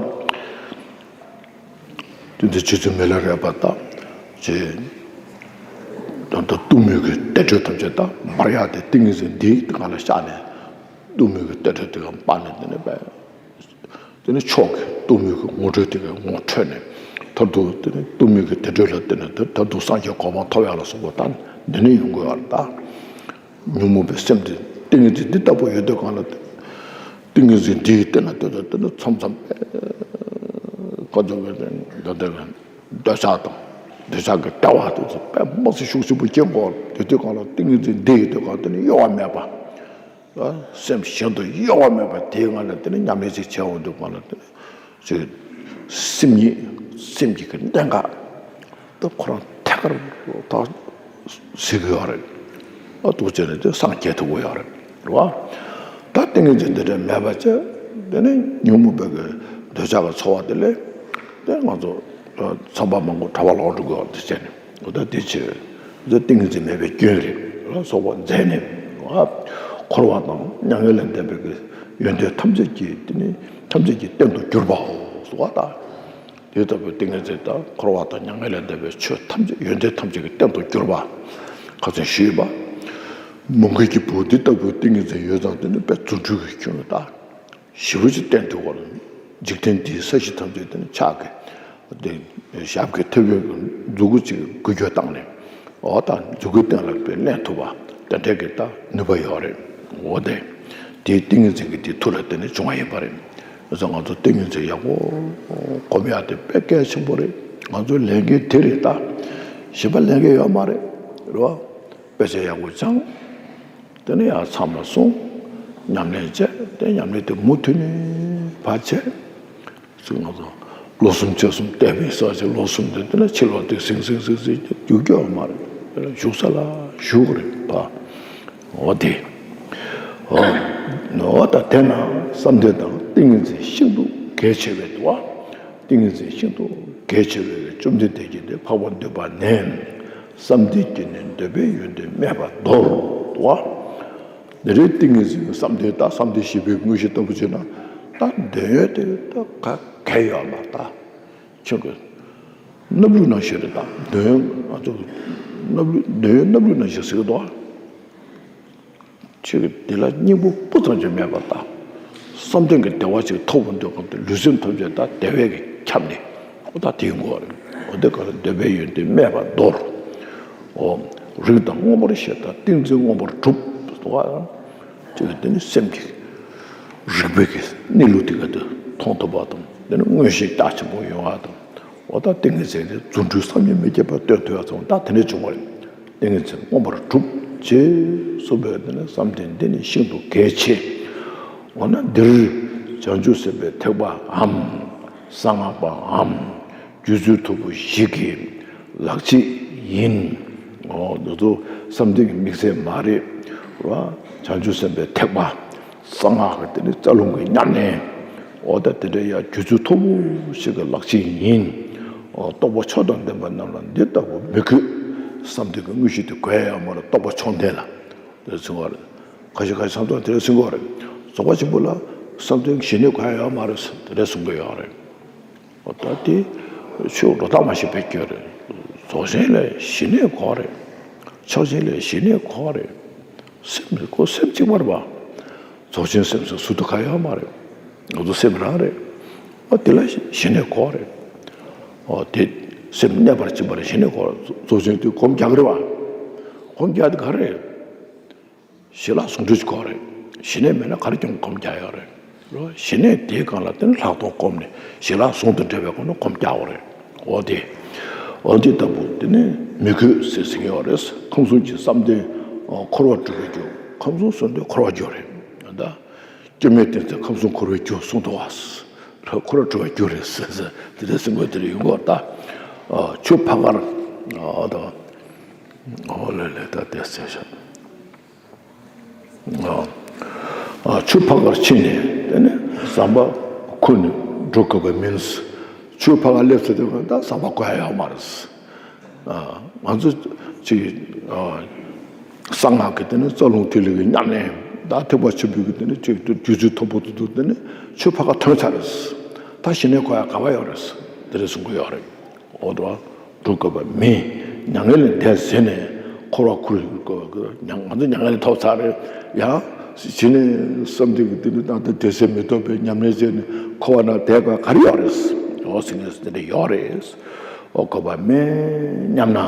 དེ་འདི་ཆུ་ཚོད་མི་ལ་རས་པ་དང་། ཅེས། ད་ལྟ་གཏི་མུག་གི་གཏེར་ཁྲོད་ཐམས་ཅད་དང་འབར་ཡག་དེ་ཏིང་ངེ་འཛིན་འདིའི་སྒང་ལ་བཞག་ནས། གཏི་མུག་གི་གཏེར་ཁྲོད་དེ་ག་སྤངས་ནས་དེ་ནས་པས། དེ་ནས་མཆོག་གི་གཏི་མུག་གི་ངོ་སྤྲོད་དེ་ག་ངོ་འཕྲོད་ནས། མཐར་ཐུག་དེ་ནས་གཏི་མུག་གི་གཏེར་ཁྲོད་ལ་དེ་ནས་དེ་མཐར་ཐུག་སངས་རྒྱས་གོ་འཕང་ཐོབ་ཡག་ལ་སོགས་པ་དང་འདི་ནས་ཡོང་དགོས་ཡག་ལ་ད། ཉོན་མོངས་པའི་སེམས་དེ་ཏིང་ངེ་འཛིན་འདི་ལྟ་བུ་ཡོད་དུས་གང་ལ་ཏིང་ངེ་འཛིན་འདི་ཡི་སྟེང་ན་ལྟོས་དང་ལྟོས་ན་མཚམས་མཚམས་པས་ཀ་ཅོག་གི་འདོད་འདོད་འདོད་ཆགས་དང་འདོད་ཆགས་ཀྱི་ལྟ་བ་དེ་ཚོ་དཔེ་མི་སྲིད་ཤུགས་ཆེན་པོ་སྐྱེ་འགོ་དེ་དུས་གང་ལ་ཏིང་ངེ་འཛིན་འདི་ཡོད་དུས་གང་དེ་ནི་གཡོ་བ་མེད་པ། སེམས་གཞན་དུ་གཡོ་བ་མེད་པ་དེའི་ངང་ལ་དེ་ནི་ཉམས་ལེན་ཅིག་བྱེད་འོང་དུས་གང་ལ་དེ་ནི། ཅིག་སེམས་ཉིད་སེམས་ཀྱི་གི་གནད་འགག་ཏུ་ཁོ་རང་ཐད་ཀར་ད་གཟིགས་ཀྱི་ཡོད་རེད། ཨ་འདུག་བྱས་ནས་དེ་སངས་རྒྱས་ཐུབ་ཀྱི་ཡོད་རེད། རེད་བ། ད་ཏིང་ངེ་འཛིན་འདི་འདྲ་མེད་པ་བྱས་དེ་ནི་ཉོན་མོངས་པའི་གི་འདོད་ཆགས་ཀྱི་ཚོར་བ་དེ་ལས་དེ་ང་ཚོ་ཚངས་པ་མང་པོ་གྲྭ་པ་ལོག་འགྲོ་གི་ཡོད་རེད་བྱས་ནས། འོ་ད་དེ་ཆེ་བས། འདི་ཏིང་ངེ་འཛིན་མེད་པའི་སྐྱོན་རེད་ལ་སོགས་པ་མཛད་ནས། འཁོར་བ་དང་མྱ་ངན་ལས་འདས་པའི་གི་ཡོན་ཏན་ཐམས་ཅད་ཀྱི་དེ་ནི་ཐམས་ཅད་ཀྱི་རྟེན་དུ་གྱུར་པའོ་གསུངས་པ་དང་། དེ་ལྟ་བུའི་ཏིང་ངེ་འཛིན་དང་འཁོར་བ་དང་མྱ་ངན་ལས་འདས་པའི་ཆོས་ཐམས་ཅད་ཡོན་ཏན་ཐམས་ཅད་ཀྱི་རྟེན་དུ་གྱུར་པ། ཁ་ཚོན་ཞུས་པ། མོའུ་འགལ་གྱི་བུ་འདི་ལྟ་བུའི་ཏིང་ངེ་འཛིན་ཡོད་ཙང་དེ་ནི་དཔེ་རྫུ་འཕྲུལ་གྱི་ཁྱོན་ལ་ད། ཞེ་པོ་ཅིག་བསྟན་འདུག་གོ། འཇིག་རྟེན་འདིའི་ས་གཞི་ཐམས་ཅད་དེ་ནི་ཕྱག་གི་དེ་ཞབས་ཀྱི་མཐེ་བོའི་མཛུ་གུ་གཅིག་གིས་འགུལ་སྐྱོད་བཏང་ནས། འོ་ད་མཛུ་གུའི་སྟེང་ལ་དཔེ་གནས་ཐུབ་པ་དེ་འདྲའི་གི་ད་ནུས་པ་ཡོད་རེད། འོ་དེ་དེའི་ཏིང་ངེ་འཛིན་གྱི་དེའི་མཐུ་ལ་བརྟེན་ནས་བྱུང་བ་ཡིན་པ་རེད། བྱས་ཙང་ང་ཚོ་ཏིང་ངེ་འཛིན་ཡག་པོ་སྒོམ་ཡག་དེ་དཔེ་གལ་ཆེན་པོ་རེད། ང་ཚོའི་ལས་འགན་དེ་རེད་ད། གཞན་པ་ལས་འགན་ཡོད་མ་རེད། རེད་བ། དཔེ་ཆ་ཡག་པོ་སྦྱངས། དེ་ནས་ཡར་མཚམས་ལ་སོང་། ཉམས་ལེན་བྱས། དེ་ཉམས་ལེན་དེ་མུ་མཐུད་ནས་ཕར་བྱས། ཚིག་ང་ཚོ་ལོ་གསུམ་ཕྱོགས་གསུམ་བལྟས་པའི་ས་ཆ་ལོ་གསུམ་དེ་དེ་ནས་ཕྱི་ལོགས་དེ་ཟིང་ཟིང་ཟིང་ཟིང་རྒྱུག་རྒྱུག་མ་རེད། དེ་ལ་བཞུགས་ས་ལ་བཞུགས་རེད་པ། འོ་དེ། འོ། འོ་ད་དེ་ན་བསམ་གཏན་དང་ཏིང་ངེ་འཛིན་ཤིན་ཏུ་གལ་ཆེ་བས་འདུག་བ། ཏིང་ངེ་འཛིན་ཤིན་ཏུ་གལ་ཆེ་བས་བཅོམ་ལྡན་འདས་ཀྱིས་དེ་འཕགས་པ་འདུས་པ་ནས། བསམ་གཏན་གྱིས་ནི་འདོད་པའི་ཡོན་ཏན་སྨྲས་པ་མདོར། དུ་བ། འདི་རེད། ཏིང་ངེ་འཛིན་བསམ་གཏན་ད་བསམ་གཏན་བཞི་པའི་དངོས་གཞི་ལྟ་བུ་བྱས་ན་ད་འདོད་ཡོན་དེ་ད་ག་གལ་ཡོད་མ་ད། ཁྱོད་ཀྱི་སྣབས་ལུད་ནང་བཞིན་རེད་ད། འདོད་ཡོན་ང་ཚོ་སྣབས་ལུད་འདོད་ཡོན་སྣབས་ལུད་ནང་བཞིན་ཟེར་གི་འདུག་ཨ། ཁྱོད་ཀྱིས་དེ་ལ་སྙིང་པོ་སྤུ་ཙམ་ཅིག་མེད་པར་ད། བསམ་གཏན་གྱི་བདེ་བ་ཅིག་ཐོབ་པར་འདོད་པ་དེ་ལུས་སེམས་ཐམས་ཅད་ད་བདེ་བས་ཀྱིས་ཁྱབ་ནས་འོ་ད་དེའི་མགོ་རེད། འོ་དེ་ག་ལ་འདོད་པའི་ཡོན་ཏན་སྨྲས་པ་མདོར། འོ། རིགས་དང་མངོན་པར་ཤེས་དང་ཏིང་འཛིན་མངོན་པར་གྲུབ། དུ་བ། ཁྱོད་ཀྱིས་དེ་ནི་སེམས་ཀྱི་རིག་པའི་གི་གནས་ལུགས་དེ་ག་དུ་མཐོང་ཐུབ་པ་དང་དེ་ནི་མངོན་ཤེས་རྒྱ་ཆེན་པོ་ཡོང་བ་དང་། འོ་ད་ཏིང་ངེ་འཛིན་དེ་རྫུ་འཕྲུལ་བསམ་གྱིས་མི་ཁྱབ་པ་སྟོན་ཐུབ་ཡ་ཚང་ད་དེ་ནས་བྱུང་བ་རེད། ཏིང་ངེ་འཛིན་མངོན་པར་གྲུབ་ཅེས་གསུངས་པས་དེ་ནི་བསམ་གཏན་འདི་ནི་ཤིན་ཏུ་གལ་ཆེ། འོ་ན་འདིར་བྱང་ཆུབ་སེམས་དཔའི་ཐེག་པའམ་གསང་སྔགས་པའམ་རྒྱུད་ཚུལ་མཐུན་པོ་ཞིག་གི་ལག་རྗེས་ཡིན། འོ་འདི་ཚོ་བསམ་གཏན་གྱི་དམིགས་བསལ་མ་རེད་བ། བྱང་ཆུབ་སེམས་དཔའི་ཐེག་པ། གསང་སྔགས་ཀྱི་དེ་ནི་རྩ་རླུང་གི་ཉམས་ལེན། འོ་ད་དེ་འདྲའི་ཡང་རྒྱུད་ཚོད་མཐོ་པོ་ཞིག་གི་ལག་ཆ་ཡིན། འོ་རྟོགས་པ་མཆོག་དང་ལྡན་པ་རྣམས་ལ་འདི་ལྟ་བུ་མོས་གུས། བསམ་གཏན་གྱི་དངོས་གཞི་དེ་དགོས་ཡ་ཡོད་མ་རེད། རྟོགས་པ་མཆོག་ལྡན་ལ་དེ་ཚོ་བ་རེད། ཁ་ཤས་ཁ་ཤས་བསམ་གཏན་དེ་འདྲ་གསུང་གི་ཡོད་རེད། རྫོགས་པ་ཆེན་པོ་ལ་བསམ་གཏན་གྱི་ཞི་གནས་དགོས་ཡ་ཡོད་མ་རེད། དེ་འདྲ་གསུང་གི་ཡོད་རེད། འོ་ད་དེ་ཆོས་འགྲོ་སྟངས་མ་ཤེས་པའི་སྐྱོན་རེད། རྫོགས་ཆེན་ལ་ཞི་གནས་དགོས་རེད། ཕྱག་ཆེན་ལ་ཞི་གནས་དགོས་རེད། སེམས་ཁོ་སེམས་གཅིག་པ་རེད་པ། རྫོགས་ཆེན་སེམས་སུ་ཟུར་དུ་ག་ཡོད་མ་རེད། ང་ཚོ་སེམས་རང་རེད། འོ་དེ་ལ་ཞི་གནས་དགོས་རེད། འོ་དེ་སེམས་གནས་པར་བྱེད་པ་ལ་ཞི་གནས་དགོས་རེད། རྫོགས་ཆེན་དེ་སྒོམ་རྒྱག་གི་རེད་པ། སྒོམ་རྒྱག་དེ་ག་རེད། ཞི་ལྷག་ཟུང་འབྲེལ་གྱི་སྐོར་རེད། ཞི་གནས་མེད་ན་ག་རེ་ཀྱང་སྒོམ་རྒྱག་ཡོད་རེད། རོ། ཞི་གནས་དེའི་སྒང་ལ་བརྟེན་ལྷག་མཐོང་བསྒོམས་ནས་ཞི་ལྷག་ཟུང་དུ་འབྲེལ་བའི་སྒོ་ནས་སྒོམ་རྒྱག་དགོས་རེད། འོ་དེ། འོ་དེ་ལྟ་བུ་དེ་ནི་མོས་གུས་ཟེར་ཟེར་གྱི་ཡོད་རེད། ཁམས་གསུམ་གྱི་བསམ་གཏན་འཁོར་བར་སྒྲུབ་པའི་རྒྱུ། ཁམས་གསུམ་བསམ་གཏན་འཁོར་བར་རྒྱུ་རེད། ད་སྐྱོན་མེད་བསྟེན་ཚེ་ཁམས་གསུམ་འཁོར་བའི་རྒྱུ་གསུངས་འདུག་བ། འཁོར་བར་སྒྲུབ་པའི་རྒྱུ་རེད་ཟེར་ཟེར་དེ་འདྲ་ཟེར་དགོས་དེ་རེད་ཡོང་གི་ཡོད་རེད་ད། ཆོས་ཕ་གར། འོ་ད། འོ་ལེ་ལེ་ད་དེ་ཟེར་ཤག་ཆུ་ཕ་གར་ཕྱིན་ནས་དེ་ནས་ཟམ་པ་ཁུར་ནས་འགྲོ་དགོས་པ་མིན། ཆུ་ཕ་གར་སླེབས་ཚར་དུས་ད་ཟམ་པ་དགོས་ཡ་ཡོད་མ་རེད། ང་ཚོ་ཅིག་གསང་སྔགས་ཀྱི་དེ་ནས་རྩ་རླུང་ཐིག་ལེ་གི་ཉམས་ལེན་ད་ཐེག་པ་ཆེན་པོའི་གི་དེ་ནས་ཅིག་རྒྱུད་ཚོད་མཐོ་པོ་དུ་དུ་དེ་ནས་ཆུ་ཕ་གར་ཐོན་ཚར་རེད། ད་ཞི་གནས་དགོས་ཡ་ག་བ་ཡོད་རེད། དེ་རེད་གསུང་གི་ཡོད་རེད། འོ་དོ། འགྲོ་དགོས་པ་མིན། མྱ་ངན་ལས་འདས་ཟིན་ནས་འཁོར་བར་ཁུར་དགོས་པ། ང་ཚོ་མྱ་ངན་ལས་ཐོབ་ཚར་རེད། ཡང་ཞི་གནས་བསམ་གཏན་གྱི་དེ་ནི་ད་ལྟ་བདེ་གསལ་མི་རྟོག་པའི་ཉམས་ལེན་བྱས་ནས་འཁོར་བ་ན་བསྡད་དགོས་ག་རེ་ཡོད་རེད། འོ་ཟེར་ནས་དེ་འདྲ་ཡོད་རེད། འོ་དགོས་པ་མིན་སྙམ་ན།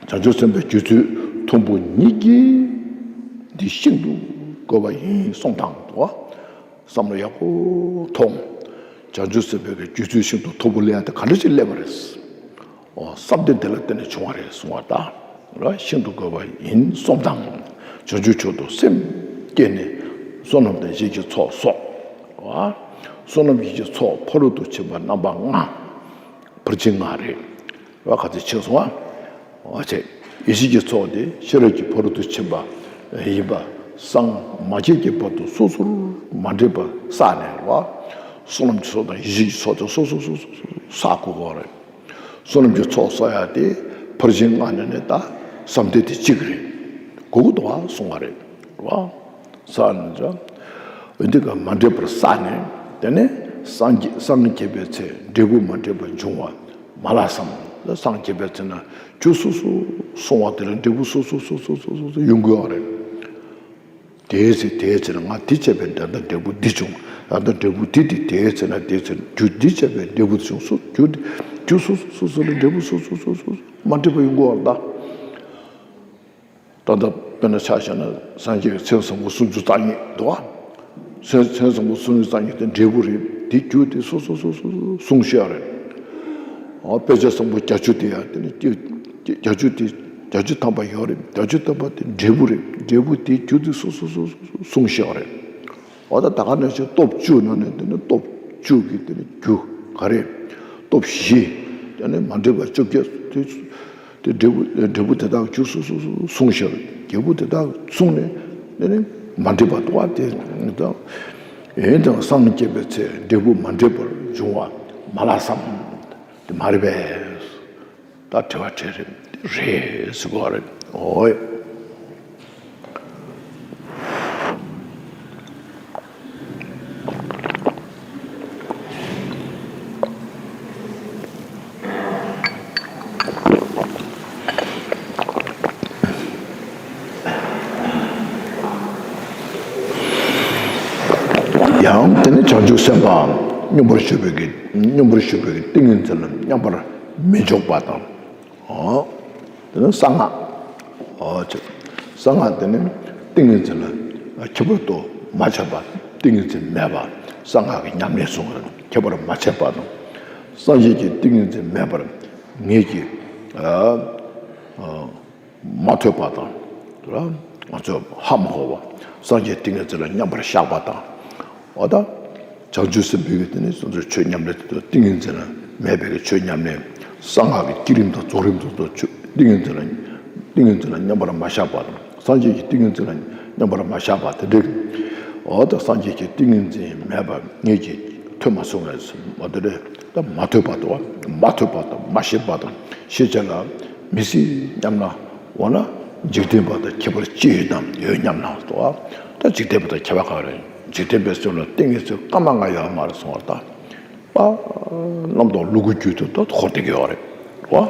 བྱང་ཆུབ་སེམས་དཔའི་རྒྱུད་ཚོད་མཐོན་པོ་ཉིད་ཀྱིས་འདི་ཤིན་ཏུ་དགོས་པ་ཡིན་གསུངས་དང་དོ། བསམ་བློ་ཡག་པོ་ཐོངས། བྱང་ཆུབ་སེམས་དཔའི་རྒྱུད་ཚོད་ཤིན་ཏུ་མཐོ་པོ་སླེབས་ཡ་དེ་ག་འདྲ་ཞིག་སླེབས་པ་རེད། འོ་བསམ་གཏན་དེ་ལ་བརྟེན་ནས་བྱུང་བ་རེད་གསུང་བ་དང་། ཤིན་ཏུ་དགོས་པ་ཡིན་གསུངས་དང་། བྱང་ཆུབ་མཆོག་ཏུ་སེམས་བསྐྱེད་ནས་བསོད་ནམས་དང་ཡེ་ཤེས་ཀྱི་ཚོགས་གསོག་བསོད་ནམས་ཡེ་ཤེས་ཀྱི་ཚོགས་ཕ་རོལ་ཏུ་ཕྱིན་པ་རྣམ་པ་ལྔ། ཕར་ཕྱིན་ལྔ་རེད། བ་ག་ཚོད་ཕྱིན་སོང་ཨ། འོ་ཆེ། ཡེ་ཤེས་ཀྱི་ཚོགས་དེ་ཤེས་རབ་ཀྱི་ཕ་རོལ་ཏུ་ཕྱིན་པ་ཡིན་པ་སངས་མ་རྒྱས་ཀྱི་བར་དུ་སོ་སོར་མ་འདྲེས་པར་བསགས་ནས་རེད་བ། བསོད་ནམས་ཀྱི་ཚོགས་དང་ཡེ་ཤེས་ཀྱི་ཚོགས་དེ་སོ་སོ་སོ་སོ་སོ་བསགས་དགོས་ཀྱི་རེད། བསོད་ནམས་ཀྱི་ཚོགས་གསོག་ཡ་དེ་ཕར་ཕྱིན་ལྔ་ནས་ནི་ད་བསམ་གཏན་དེ་གཅིག་རེད། དགོས་ཀྱི་འདུག་བ་གསུང་བ་རེད་རེད་བ། ས་ནི་འདི་ག་མ་འདྲེས་པར་བསགས་ནས་དེ་ནས་སངས་རྒྱས་སངས་རྒྱས་པའི་ཚེ་འབྲས་བུ་མ་འདྲེས་པ་འབྱུང་བ་མ་ལགས་སམ། སངས་རྒྱས་པའི་ཚེ་ན་རྒྱུ་སོ་སོ་གསུང་བ་དེ་ལ་འབྲས་བུ་སོ་སོ་སོ་སོ་སོ་སོ་ཡོང་གི་ཡོད་རེད། དེའི་ཚེ་དེའི་ཚེ་ན་ང་འདི་བྱས་པའི་འདི་ལྟར་འབྲས་བུ་འདི་བྱུང་། ད་ལྟ་འབྲས་བུ་འདི་དེ་དེའི་ཚེ་ན་དེའི་ཚེ་ན་རྒྱུ་འདི་བྱས་པའི་འབྲས་བུ་འདི་བྱུང་སོ་རྒྱུ་འདི་རྒྱུ་སོ་སོ་སོ་སོ་ལ་འབྲས་བུ་སོ་སོ་སོ་སོ་མ་འདྲེས་པ་ཡོང་གི་ཡོད་རེད་ད། ད་ལྟ་དཔེར་ན་ཆ་བཞག་ན་སངས་རྒྱས་ཀྱི་མཚན་བཟང་པོ་སུམ་ཅུ་རྩ་གཉིས་འདུག་བ། མཚན་མཚན་བཟང་པོ་སུམ་ཅུ་རྩ་གཉིས་དེ་འབྲས་བུ་རེད། དེ་རྒྱུ་དེ་སོ་སོ་སོ་སོ་སོ་གསུངས་བཞག་རེད། འོ་དཔེ་ཆ་བཟང་པོ་བརྒྱད་ཅུ་དེ་ཡང་དེ་ནི་བརྒྱད་བརྒྱད་ཅུ་དེ་བརྒྱད་ཅུ་ཐམ་པ་ཡོད་རེད། བརྒྱད་ཅུ་ཐམ་པ་དེ་འབྲས་བུ་རེད། འབྲས་བུ་དེ་རྒྱུ་དེ་སོ་སོ་སོ་སོ་གསུངས་བཞག་རེད། འོ་ད་ད་ག་ནང་བཞིན་སྟོབས་བཅུ་ནང་ནས་དེ་ནི་སྟོབས་བཅུ་གི་དེ་ནི་རྒྱུ་ག་རེ། སྟོབས་བཞི། དེ་ནི་མ་འདྲེས་པ་བཅོ་བརྒྱད་དེ། དེ་འབྲས་བུ་འབྲས་བུ་དེ་དག་རྒྱུ་སོ་སོ་སོ་གསུངས་ཤིང་། འབྲས་བུ་དེ་དག་གསུངས་ནས་དེ་ནི་མ་འདྲེས་པ་འདུག་བ། དེ་དང་། ཡིན་ཀྱང་སངས་རྒྱས་པའི་ཚེ་འབྲས་བུ་མ་འདྲེས་པར་འབྱུང་བ་མ་ལགས་སམ། དེ་མ་རེད་པས། ད་དྲི་བ་དྲིས་རེད། རེད་ཟེར་དགོས་རེད། འོ། ཡང་དེ་ནི་བྱང་ཆུབ་སེམས་དཔའ་སྙོམས་པར་ཞུགས་པའི་གི་སྙོམས་པར་ཞུགས་པའི་གི་ཏིང་ངེ་འཛིན་ལ་མཉམ་པར་མི་འཇོག་པ་དང་། འོ། དེ་ནི་གསང་སྔགས། འོ་ཅེ། གསང་སྔགས་དེ་ནི་ཏིང་ངེ་འཛིན་ལ་ཁྱད་པར་དུ་མ་ཆད་པ། ཏིང་ངེ་འཛིན་མེད་པ། གསང་སྔགས་ཀྱི་ཉམས་ལེན་གསུངས་པ་ཁྱད་པར་མ་ཆད་པ་དང་། སངས་རྒྱས་ཀྱི་ཏིང་ངེ་འཛིན་མེད་པར་ངེད་ཀྱིས་ཨ་ཨ་མ་ཐོས་པ་དང་། ང་ཚོས་ཧ་མ་གོ་བ། སངས་རྒྱས་ཏིང་ངེ་འཛིན་ལ་མཉམ་པར་བཞག་པ་དང་། འོ་ད། བྱང་ཆུབ་སེམས་དཔའི་གི་དེ་ནི་སོ་སོའི་ཆོས་ཉམས་ལེན་དེ་ཚོ་ཏིང་ངེ་འཛིན་ལ་མེད་པའི་གི་ཆོས་ཉམས་ལེན། གསང་སྔགས་ཀྱི་བསྐྱེད་རིམ་དང་རྫོགས་རིམ་དེ་ཚོ་ཆོས་ཏིང་ངེ་འཛིན་ལ་ཏིང་ངེ་འཛིན་ལ་མཉམ་པར་མ་བཞག་པ་དང་། སངས་རྒྱས་ཀྱི་ཏིང་ངེ་འཛིན་ལ་ མཉམ་པར་མ་བཞག་པ་དེ་འདྲའི། འོ་ད་སངས་རྒྱས་ཀྱི་ཏིང་ངེ་འཛིན་མེད་པ་ངེད་ཀྱིས་ཐོས་མ་སོང་བས་མ་དེ་འདྲའི། ད་མ་ཐོས་པ་དང་མ་ཐོས་པ་དང་མ་ཤེས་པ་དང་ཤེས་བྱ་ལ་མི་སྲིད་སྙམ་ན། འོ་ན་འཇིག་རྟེན་པ་དང་ཁྱད་པར་ཅི་ཡོད་དམ། ཡོད་སྙམ་ན་དོ། ད་འཇིག་རྟེན་པ་དང་ཁྱད་པར་ག་རེ། འཇིག་རྟེན་པའི་སེམས་ལ་ཏིང་ངེ་འཛིན་སྐར་མ་ལྔ་ཡོད་མ་རེད་གསུང་བར་ད། པ། རྣམ་རྟོག་ལུ་གུ་རྒྱུད་དུ་ད་འཁོར་བསྡད་ཀྱི་ཡོད་རེད་བ།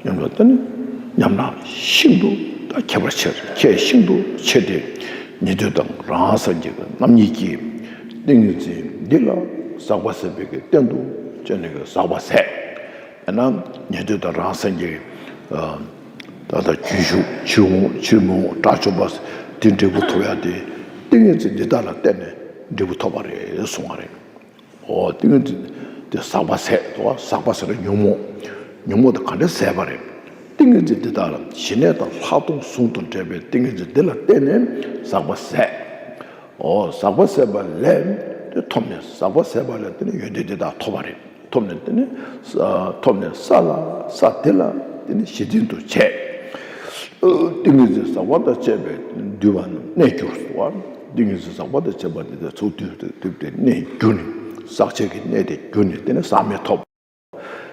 ཉམས་ལ་ད་ནི་ཉམས་སྣང་ཤིན་ཏུ་ད་ཁྱད་པར་ཆེ། ཁྱད་ཤིན་ཏུ་ཆེ་སྟེ། ཉན་ཐོས་དང་རང་སངས་རྒྱས་ཀྱི་རྣམ་གཉིས་ཀྱིས་ཏིང་ངེ་འཛིན་འདི་ལ་ཟག་པ་ཟད་པའི་གི་སྟེང་དུ་བྱས་ནས་གི་ཟག་པ་ཟད། ཡང་ན་ཉན་ཐོས་དང་རང་སངས་རྒྱས་ཀྱི་ད་ལྟ་རྒྱུན་ཞུགས་ཕྱིར་འོང་ཕྱིར་མི་འོང་དགྲ་བཅོམ་པ་དེ་འབྲས་བུ་ཐོབ་ཡ་དེ་ཏིང་ངེ་འཛིན་འདི་དག་ལ་བརྟེན་ནས་འབྲས་བུ་ཐོབ་པ་རེད་གསུང་བ་རེད། འོ་ཏིང་ངེ་འཛིན་དེ་ཟག་པ་ཟད་དོ། ཟག་པ་ཟེར་ན་ཉོན་མོངས། ཉོན་མོངས་དེ་ག་འདྲ་ཟད་པ་རེད། ཏིང་ངེ་འཛིན་འདི་དག་ལ་ཞི་གནས་དང་ལྷག་མཐོང་ཟུང་དུ་འབྲེལ་བའི་ཏིང་ངེ་འཛིན་འདི་ལ་བརྟེན་ནས་ཟག་པ་ཟད། འོ་ཟག་པ་ཟད་པ་ལས་དེ་ཐོབ་ནས་ཟག་པ་ཟད་པ་ལས་དེ་ནི་ཡོན་ཏན་འདི་དག་ཐོབ་པ་རེད། ཐོབ་ནས་དེ་ནི་ས་ཐོབ་ནས་ས་ལ་ས་དེ་ལ་དེ་ནི་གཞི་འཛིན་དུ་བྱས། ཏིང་ངེ་འཛིན་ཟག་པ་དང་བཅས་པས་འདུལ་བ་རྣམས་གནས་གྱུར་ཏོ། ཏིང་ངེ་འཛིན་ཟག་པ་དང་བཅས་པ་འདི་དག་ཚུར་འདུས་ཏེ་འདུས་ཏེ་གནས་གྱུར་ནས་ཟག་བཅས་ཀྱི་གནས་དེ་གྱུར་ནས་དེ་ནི་ཟག་མེད་ཐོབ།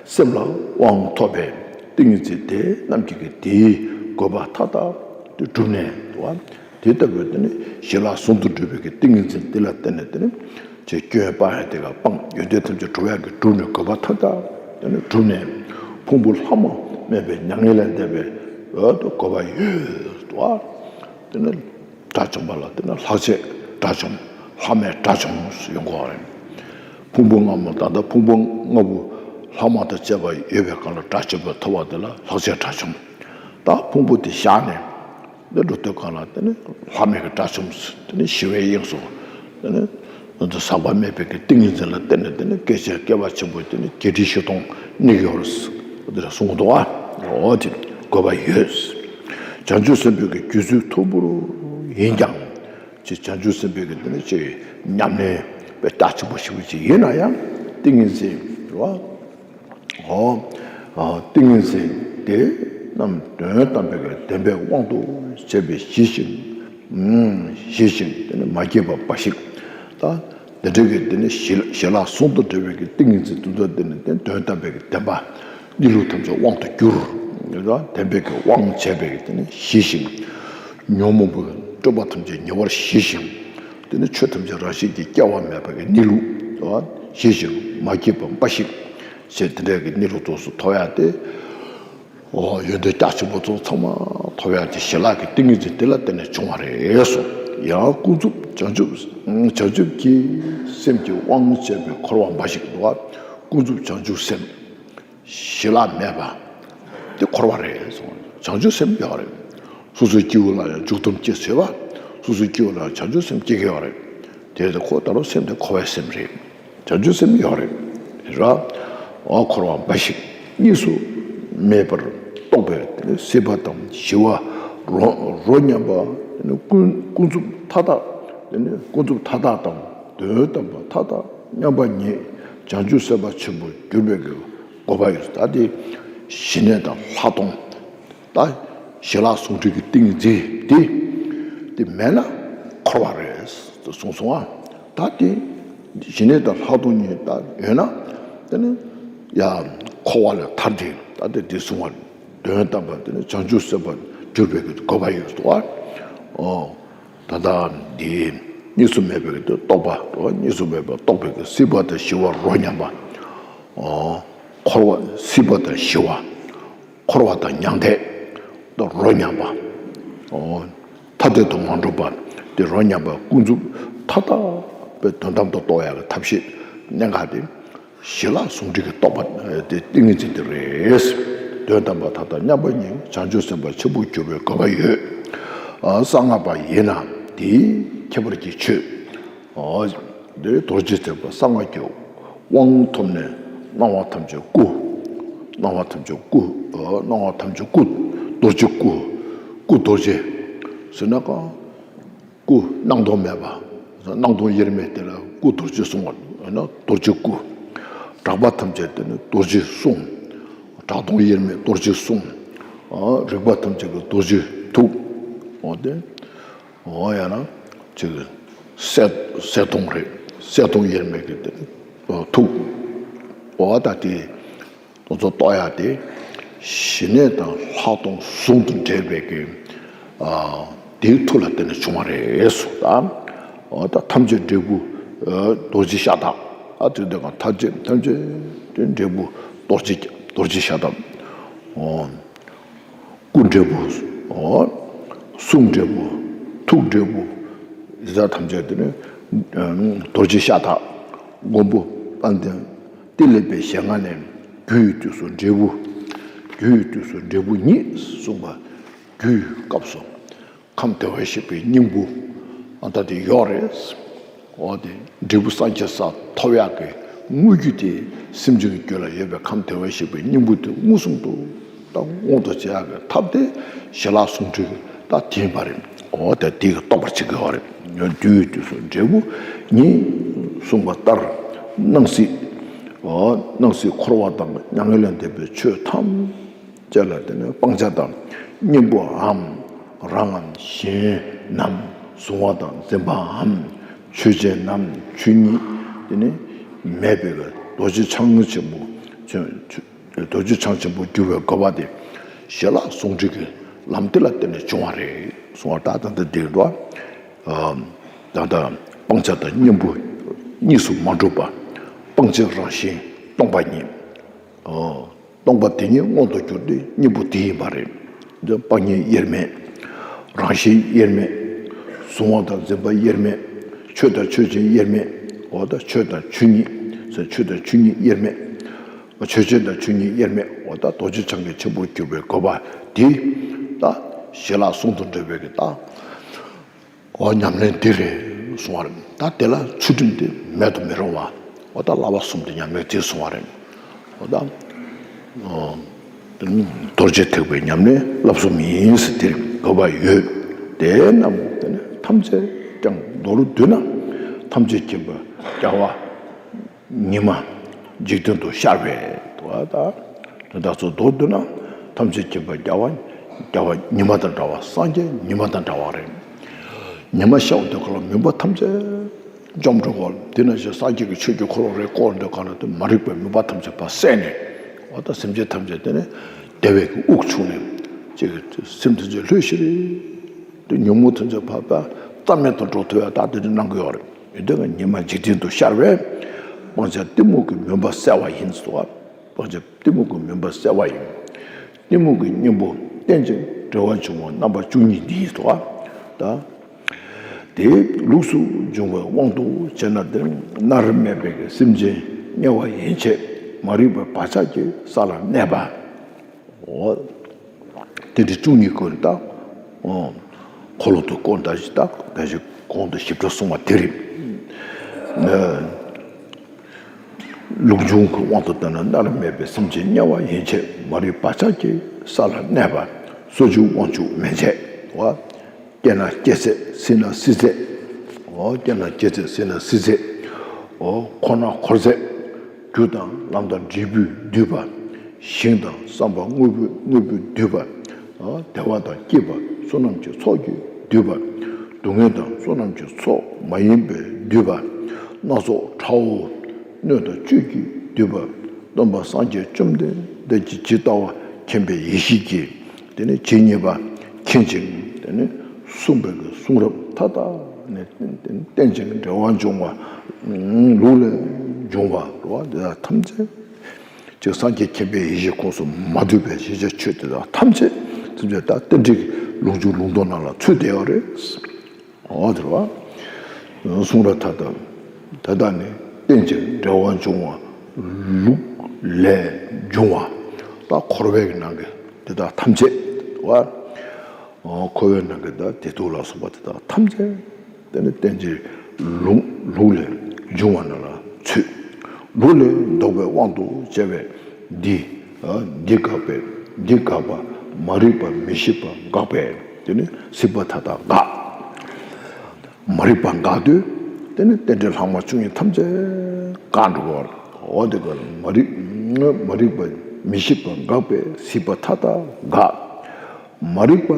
སེམས་ལ་དབང་ཐོབ་པས་ཏིང་ངེ་འཛིན་དེ་རྣམས་ཀྱིས་དེའི་དགོས་པ་མཐའ་དག་ཏུ་བསྒྲུབས་ནས་ཏོ། དེ་ལྟ་བུའི་དེ་ནི་ཞི་ལྷག་ཟུང་དུ་འབྲེལ་བའི་གི་ཏིང་ངེ་འཛིན་དེ་ལ་བརྟེན་ནས་དེ་ནི་ཅེས་སྐྱོན་སྤང་ཡ་དེ་ག་སྤངས། ཡོན་ཏན་ཐམས་ཅད་འགྲུབ་ཡ་གི་བསྒྲུབས་ནས་དགོས་པ་མཐའ་དག་དེ་ནི་བསྒྲུབས་ནས་ཕུང་པོ་ལྷག་མ་མེད་པའི་མྱ་ངན་ལས་འདས་པའི་འོད་དུ་དགོས་པ་ཡོད་དོ། དེ་ནི་དགྲ་བཅོམ་པ་ལ་དེ་ནི་ལྷག་བཅས་དགྲ་བཅོམ། ལྷག་མེད་དགྲ་བཅོམ་ཡོང་གོ་བ་རེད། ཕུང་པོ་ལྔ་མོ་ད་ལྟ་ཕུང་པོ་ལྔ་པོ་ལྷག་མ་དང་བཅས་པ་ཡོད་པའི་སྐབས་ལ་དགྲ་བཅོམ་པ་ཐོབ་པ་དེ་ལ་ལྷག་བཅས་དགྲ་བཅོམ། ད་ཕུང་པོ་དེ་བཞག་ནས་འདི་འགྲོ་དུས་སྐབས་ལ་དེ་ནི་ལྷག་མེད་ཀྱི་དགྲ་བཅོམ། དེ་ནི་ཞི་བའི་དབྱིངས་སུ་དེ་ནི་ཟག་པ་མེད་པའི་གི་ཏིང་ངེ་འཛིན་ལ་བརྟེན་ནས་དེ་ནི་སྐད་ཅིག་བསྐལ་པ་ཆེན་པོའི་དེ་ནི་བརྒྱད་ཁྲི་བཞི་སྟོང་གནས་ཀྱི་ཡོད་རེད། འདི་ལ་གསུང་གི་འདུག་ཨ། འོ་དེ་དགོས་པ་ཡོད། བྱང་ཆུབ་སེམས་དཔའི་གི་རྒྱུད་ཚོད་མཐོ་པོ་ཡིན་ཀྱང་། ཅེས་བྱང་ཆུབ་སེམས་དཔའི་གི་དེ་ནི་ཅེས་ཉམས་ལེན་པའི་རྟགས་གཅིག་པ་ཞིག་པ་ཅིག་ཡིན་ན་ཡང་ཏིང་ངེ་འཛིན་རེད་བ། འོ། ཏིང་ངེ་འཛིན་དེ་རྣམས་དོན་དམ་པའི་གི་བདེན་པའི་དབང་དུ་བྱས་པའི་ཞི་ཞིང་། ཞི་ཞིང་དེ་ནི་མ་སྐྱེས་པ་འབའ་ཞིག་ད། དེ་འདྲའི་གི་དེ་ནི་ཞི་ཞི་ལྷག་ཟུང་དུ་འབྲེལ་བའི་གི་ཏིང་ངེ་འཛིན་དེ་ཚོ་དེ་ནི་དེ་དོན་དམ་པའི་གི་བདེན་པ། གནས་ལུགས་ཐམས་ཅད་དབང་དུ་གྱུར། དེ་ལ་བདེན་པའི་གི་དབང་བྱས་པའི་གི་དེ་ནི་ཞི་ཞིང་། ཉོན་མོངས་པའི་སྤྲོས་པ་ཐམས་ཅད་ཉེ་བར་ཞི་ཞིང་། དེ་ནི་ཆོས་ཐམས་ཅད་རང་བཞིན་གྱིས་སྐྱེ་བ་མེད་པ་གི་གནས་ལུགས་དེ་ཞི་ཞིང་མ་སྐྱེས་པ་འབའ་ཞིག་ཞེས་དེ་འདྲའི་གི་གནས་ལུགས་ཚོགས་སུ་ཐོབ་ཡ་དེ། འོ་ཡོན་ཏན་རྟགས་གཅིག་པ་ཚོ་ཚང་མ་ཐོབ་ཡག་གི་ཞི་ལྷག་གི་ཏིང་ངེ་འཛིན་དེ་ལ་བརྟེན་ནས་བྱུང་བ་རེད་གསུངས། ཡང་ཀུན་རྫོབ་བྱང་ཆུབ་བྱང་ཆུབ་ཀྱི་སེམས་ཀྱི་དབང་བྱས་པའི་འཁོར་བ་འབའ་ཞིག་འདུག་བ། ཀུན་རྫོབ་བྱང་ཆུབ་སེམས་ཞི་ལྷག་མེད་པ་དེ་འཁོར་བ་རེད་གསུངས། བྱང་ཆུབ་སེམས་ཡོད་རེད། སོ་སོའི་སྐྱེ་བོ་ལ་ཡང་འཇུག་སྡོམ་སྐྱེ་ཟེར་བ། སོ་སོའི་སྐྱེ་བོ་ལ་ཡང་བྱང་ཆུབ་སེམས་སྐྱེ་གི་ཡོད་རེད། དེ་ལྟ་ཁོ་ད་རུང་སེམས་དེ་འཁོར་བའི་སེམས་རེད། བྱང་ཆུབ་སེམས་ཡོད་རེད། རེད་བ། འོ་འཁོར་བ་འབའ་ཞིག་གཉིས་སུ་མེད་པར་རྟོགས་པའི་སྲིད་པ་དང་ཞི་བ་རོ་རོ་མཉམ་པ། ཀུན་ཀུན་རྫོབ་མཐའ་དག་ཀུན་རྫོབ་མཐའ་དག་དང་དོན་དམ་པ་མཐའ་དག་མཉམ་པ་ཉིད་བྱང་ཆུབ་སེམས་དཔའ་ཆེན་པོར་གྱུར་པའི་དགོས་པ་ཡོད། ད་དེ་ཞི་གནས་དང་ལྷག་མཐོང་། ད་ཞི་ལྷག་ཟུང་འབྲེལ་གྱི་ཏིང་འཛིན་དེ་དེ་མེད་ན་འཁོར་བ་རེད་གསུངས་སོང་ཨ། ད་དེ་ཞི་གནས་དང་ལྷག་མཐོང་གཉིས་ད་ཡོད་ན་དེ་ནི་ཡ་འཁོར་བ་ལས་ཐར་ཏེ་ད་དེ་དེ་གསུང་བ་དོན་དམ་པ་དེ་ནི་བྱང་ཆུབ་སེམས་དཔའ་གྱུར་པའི་དགོས་པ་ཡོད་དོ་ཨ། ཨོ་ད་ལྟ་འདི་གཉིས་སུ་མེད་པའི་རྟོགས་པ་གཉིས་སུ་མེད་པ་རྟོགས་པའི་སྲིད་པ་དང་ཞི་བ་རོ་མཉམ་པ། ཨོ་འཁོར་བ་སྲིད་པ་དང་ཞི་བ། འཁོར་བ་དང་མྱང་འདས་དང་རོ་མཉམ་པ། འོ། ཐ་དད་དུ་མ་གྲུབ་པ་དེ་རོ་མཉམ་པ་ཀུན་རྫོབ་མཐའ་དག་པའི་དོན་དམ་དུ་རྟོགས་ཡག་གི་ཐབས་ཤེས་གནད་འགག་དེ་ཞི་ལྷག་ཟུང་འབྲེལ་གྱི་རྟོགས་པ་དེ་ཏིང་ངེ་འཛིན་དེ་རེད། དོན་དམ་པ་མཐའ་དག་མཉམ་པ་ཉིད་བྱང་ཆུབ་སེམས་དཔའ་ཆེན་པོར་གྱུར་པའི་དགོས་པ་ཡོད། གསང་སྔགས་པ་ཡིན་ན་དེའི་ཁྱད་པར་གྱི་ཆོས། འོ། འདི་རྡོ་རྗེ་ཐེག་པ་གསང་སྔགས་ཀྱི་དབང་ཐོབ་ནས་སྣང་བ་ཐམས་ཅད་སྐུ། སྣང་བ་ཐམས་ཅད་སྐུ། སྣང་བ་ཐམས་ཅད་སྐུ། རྡོ་རྗེ་སྐུ། སྐུ་རྡོ་རྗེ་ཟེར་ན་གང་། སྐུ་སྣང་སྟོང་མེད་པ། སྣང་སྟོང་དབྱེར་མེད་དེ་ལ་སྐུ་རྡོ་རྗེ་གསུང་བ་ཡིན་ན་རྡོ་རྗེ་སྐུ། གྲགས་པ་ཐམས་ཅད་དེ་ནི་རྡོ་རྗེ་གསུང་། གྲགས་སྟོང་དབྱེར་མེད་རྡོ་རྗེ་གསུང་། རིག་པ་ཐམས་ཅད་ཀྱི་རྡོ་རྗེ་ཐུགས། འོ་དེ། འོ་ཡང་ན་ཅིག་གསལ་གསལ་སྟོང་རེད། གསལ་སྟོང་དབྱེར་མེད་ཀྱི་དེ་ཐུགས། འོ་ད་དེ་དེ་ཚོ་རྟོགས་ཡག་དེ་ཞི་གནས་དང་ལྷག་མཐོང་ཟུང་དུ་འབྲེལ་བའི་གི་དེའི་མཐུ་ལ་བརྟེན་ནས་བྱུང་བ་རེད་གསུངས། ད་འོ་ད་ཐམས་ཅད་འབྲས་བུ་རྡོ་རྗེ་ཤ་སྟག། ཨ་དེ་དེ་གང་ཐམས་ཅད་ཐམས་ཅད་དེ་འབྲས་བུ་རྡོ་རྗེ་རྡོ་རྗེ་ཤ་སྟག། འོ། སྐུ་འབྲས་བུ། འོ། གསུང་འབྲས་བུ། ཐུགས་འབྲས་བུ། ཡི་དྭགས་ཐམས་ཅད་དེ་ནི་རྡོ་རྗེ་ཤ་སྟག། མགོན་པོ་དཔལ་ལྡན་ཏི་ལི་པའི་ཞལ་སྔ་ནས་རྒྱུ་ཡི་དུས་སུ་འབྲས་བུ། རྒྱུ་ཡི་དུས་སུ་འབྲས་བུ་ཉིད་གསུངས་པ། རྒྱུའི་སྐབས་སུ་ཁམས་བདེ་བར་གཤེགས་པའི་སྙིང་པོ་ཨ་ད་དེ་ཡོག་རེད། འོ་དེ་འབྲས་བུ་སངས་རྒྱས་ས་ཐོབ་ཡག་གི་དངོས་རྒྱུ་དེ་སེམས་ཅན་གྱི་རྒྱུད་ལ་ཡོད་པའི་ཁམས་བདེ་བར་གཤེགས་པའི་སྙིང་པོ་དེ་མངོན་སུམ་དུ་ད་མངོན་དུ་བྱེད་ཡག་གི་ཐབས་དེ་ཞི་ལྷག་ཟུང་འབྲེལ་ད་དེ་ཡིན་པ་རེད། འོ་དེ་དེ་གི་རྟོགས་པར་བྱེད་དགོས་པ་རེད། རྒྱུ་ཡི་དུས་སུ་འབྲས་བུ་ཉིད་གསུངས་པ་ལྟར་སྣང་སྲིད། འོ་སྣང་སྲིད་འཁོར་བ་དང་མྱ་ངན་ལས་འདས་པའི་ཆོས་ཐམས་ཅད་ལ་དེ་ནི་སྤང་བྱ་དང་གཉེན་པོའམ་རང་ངམ་གཞན་ནམ་གཟུང་བ་དང་འཛིན་པའམ་ཆོས་ཅན་ནམ་ཆོས་ཉིད་དེ་ནི་མེད་པའི་རྡོ་རྗེ་འཆང་ཆེན་པོ། རྡོ་རྗེ་འཆང་ཆེན་པོ་གྱུར་པའི་དགོས་པ་དེ་ཞི་ལྷག་ཟུང་འབྲེལ་གྱི་ལམ་དེ་ལ་བརྟེན་ནས་བྱུང་བ་རེད་གསུང་བ། ད་ལྟ་འདི་འདྲ་འགྲོ། ད་ལྟ་སྤང་བྱ་དང་གཉེན་པོ་གཉིས་སུ་མ་གྲུབ་པ། སྤང་བྱའི་རང་བཞིན་སྟོང་པ་ཉིད། སྟོང་པ་དེ་ཉིད་མངོན་དུ་གྱུར་ཏེ་གཉེན་པོ་དེ་ཡིན་པ་རེད། འདི་སྤང་གཉེན་དབྱེར་མེད། རང་བཞིན་དབྱེར་མེད། གཟུང་བ་དང་འཛིན་པ་དབྱེར་མེད། ཆོས་དང་ཆོས་ཅན་དབྱེར་མེད། འོ་ད་ཆོས་དང་ཆོས་ཉིད། ཆོས་དང་ཆོས་ཉིད་དབྱེར་མེད། ཆོས་ཅན་དང་ཆོས་ཉིད་དབྱེར་མེད། འོ་ད་རྡོ་རྗེ་འཆང་གི་ཆེན་པོར་གྱུར་པའི་དགོས་པ་དེ་ད་ཞི་ལྷག་ཟུང་དུ་འབྲེལ་བའི་གི་ད། འོ་ཉམས་ལེན་འདི་རེད་གསུང་བ་རེད། ད་དེ་ལ་ཚུལ་ཁྲིམས་དེ་མེད་དུ་མི་རུང་བ། འོ་ད་བསླབ་པ་གསུམ་དེ་ཉམས་ལེན་བྱེད་གསུང་བ་རེད། འོ་ད་རྡོ་རྗེ་ཐེག་པའི་ཉམས་ལེན་བསླབ་གསུམ་ཡིན་ཟེར་དེར་དགོས་པ་ཡོད། དེ་རྣམས་དེ་ནི་ཐམས་ཅད་ཀྱང་མདོར་བསྡུ་ན་ཐམས་ཅད་མཁྱེན་པ་རྒྱལ་བ། ཉི་མ་འཇིག་རྟེན་དུ་ཤར་བས། དེ་དག་ཚོ་མདོར་བསྡུ་ན་ཐམས་ཅད་མཁྱེན་པ་རྒྱལ་བ། རྒྱལ་བ་ཉི་མ་དང་འདྲ་བ། སངས་རྒྱས་ཉི་མ་དང་འདྲ་བ་རེད། ཉི་མ་ཤར་བ་དེ་ཁོ་ལ་མུན་པ་ཐམས་ཅད་འཇོམས་འགྲོ་གོ། དེ་ནང་བཞིན་སངས་རྒྱས་ཀྱི་ཆོས་ཀྱི་འཁོར་ལོ་རེ་བསྐོར་འདོད་ག་ལ་དེ་མ་རིག་པའི་མུན་པ་ཐམས་ཅད་ཕར་བསལ་ནས། འོ་ད་སེམས་ཅན་ཐམས་ཅད་དེ་ནི་བདེ་བའི་དབུགས་ཕྱུང་ནས་ཅིག་སེམས་ཐམས་ཅད་ལྷོད་ཤིག་རེད། དེ་ཉོན་མོངས་ཐམས་ཅད་ཕར་ཕར་རྩ་མེད་དུ་འགྲོ་ཐུབ་ཡ་ད་དེ་འདྲ་གནང་གི་ཡོད་རེད། ཡོད་དོ་ཉི་མ་འཇིག་རྟེན་དུ་ཤར་བས། སྤང་བྱ་གཏི་མུག་གི་མུན་པ་བསལ་བ་ཡིན་ཟེར་བ། སྤང་བྱ་གཏི་མུག་གི་མུན་པ་བསལ་བ་ཡིན། གཏི་མུག་གི་གཉེན་པོ་རྟེན་ཅིང་འབྲེལ་བར་འབྱུང་བ་རྣམ་པ་བཅུ་གཉིས་འདི་ཡིན་ཟེར་བ། ད། དེའི་ལུགས་སུ་འབྱུང་བའི་དབང་དུ་བྱས་ན་དེ་མནར་མེད་པའི་སེམས་ཅན་དམྱལ་བ་ཡན་ཆད་མ་རིག་པའི་བག་ཆགས་ཀྱི་ས་ལ་གནས་པ། འོ། དེ་འདྲའི་བཅུ་གཉིས་ཀུན་ད། འོ། འཁོར་ལོ་དུ་བསྐོར་ད་ཞིག་ད་ད་ཞིག་གོང་དུ་ཞིབ་ཕྲ་གསུངས་པ་དེ་རེད། ལུགས་འབྱུང་གི་དབང་དུ་བཏང་ན་མནར་མེད་པའི་སེམས་ཅན་དམྱལ་བ་ཡན་ཆད་མ་རིག་བག་ཆགས་ཀྱི་ས་ལ་གནས་པ། སོ་བཅུའི་དབང་ཕྱུག་མན་ཆད། འོ། སྐྱེས་ན་སྐྱེ་ཚད། སྲིད་ན་སྲིད་ཚད། འོ་སྐྱེས་ན་སྐྱེ་ཚད། སྲིད་ན་སྲིད་ཚད། འོ་འཁོར་ན་འཁོར་ཚད། རྒྱུ་དང་ལམ་དང་འབྲས་བུས་བསྡུས་པ། ཞིང་དང་བསམ་པ་དངོས་པོས་དངོས་པོས་བསྡུས་པ། འོ་བདེ་བ་དང་སྐྱིད་པ་བསོད་ནམས་ཀྱི་ཚོགས་ཀྱིས་བསྡུས་པ། སྡུག་བསྔལ་དང་བསོད་ནམས་ཀྱི་ཚོགས་མ་ཡིན་པས་བསྡུས་པ། སྣ་ཚོགས་ཁྲ་བོ་སྣོད་དང་བཅུད་ཀྱིས་བསྡུས་པ། སྟོན་པ་སངས་རྒྱས་བཅོམ་ལྡན་འདས་ཀྱིས་ཇི་ལྟ་བ་མཁྱེན་པའི་ཡེ་ཤེས་ཀྱིས། དེ་ནས་ཇི་སྙེད་པ་མཁྱེན་ཅིང་། དེ་ནས་གསུངས་པའི་གསུང་རབ་མཐའ་དག་ནས་རྟེན་ཅིང་འབྲེལ་བར་འབྱུང་བ། ལུགས་ལས་འབྱུང་བ་འགྲོ་བ་འདི་དག་ཐམས་ཅད་ཅིག་སངས་རྒྱས་མཁྱེན་པའི་ཡེ་ཤེས་ཁོངས་སུ་མ་འདུས་པའི་ཤེས་བྱ་ཆོས་དེ་དག་ཐམས་ཅད་ཐམས་ཅད་ད་རྟེན་འབྲེལ་གྱི་ལུང་ཕྱོགས་ལུང་དོན་ནང་ལ་ཚུད་བསྡད་ཡོད་རེད། འོ་དེ་རེད་བ། གསུང་རབ་མཐའ་དག་དེ་དག་ནི་རྟེན་ཅིང་འབྲེལ་བར་འབྱུང་བ། ལུགས་ལས་འབྱུང་བ། ད་འཁོར་བའི་ནང་གི་དེ་དག་ཐམས་ཅད་བ། འཁོར་བའི་ནང་གི་ད་བདེ་སྡུག་ལ་སོགས་པ་དེ་དག་ཐམས་ཅད་དེ་ནི་རྟེན་ཅིང་ལུགས་ལུགས་ལས་འབྱུང་བ་རྣམས་ལ་ཚུད། ལུགས་ལས་ལྡོག་པའི་དབང་དུ་བྱས་པས་འདི། འདི་དགག་པས། འདི་དགག་པ། མ་རིག་པ་མི་ཤེས་པ་དགག་པས། དེ་ནི་སྲིད་པ་མཐའ་དག་འགག། མ་རིག་པ་འགག་དུས་དེ་ནི་རྟེན་འབྲེལ་ལྷག་མ་བཅུ་གཉིས་ཐམས་ཅད་འགག་འགྲོ་བར། འོ་དེ་ག་ལ་མ་རིག་མ་རིག་པ་མི་ཤེས་པ་འགག་པས་སྲིད་པ་མཐའ་དག་འགག། མ་རིག་པ་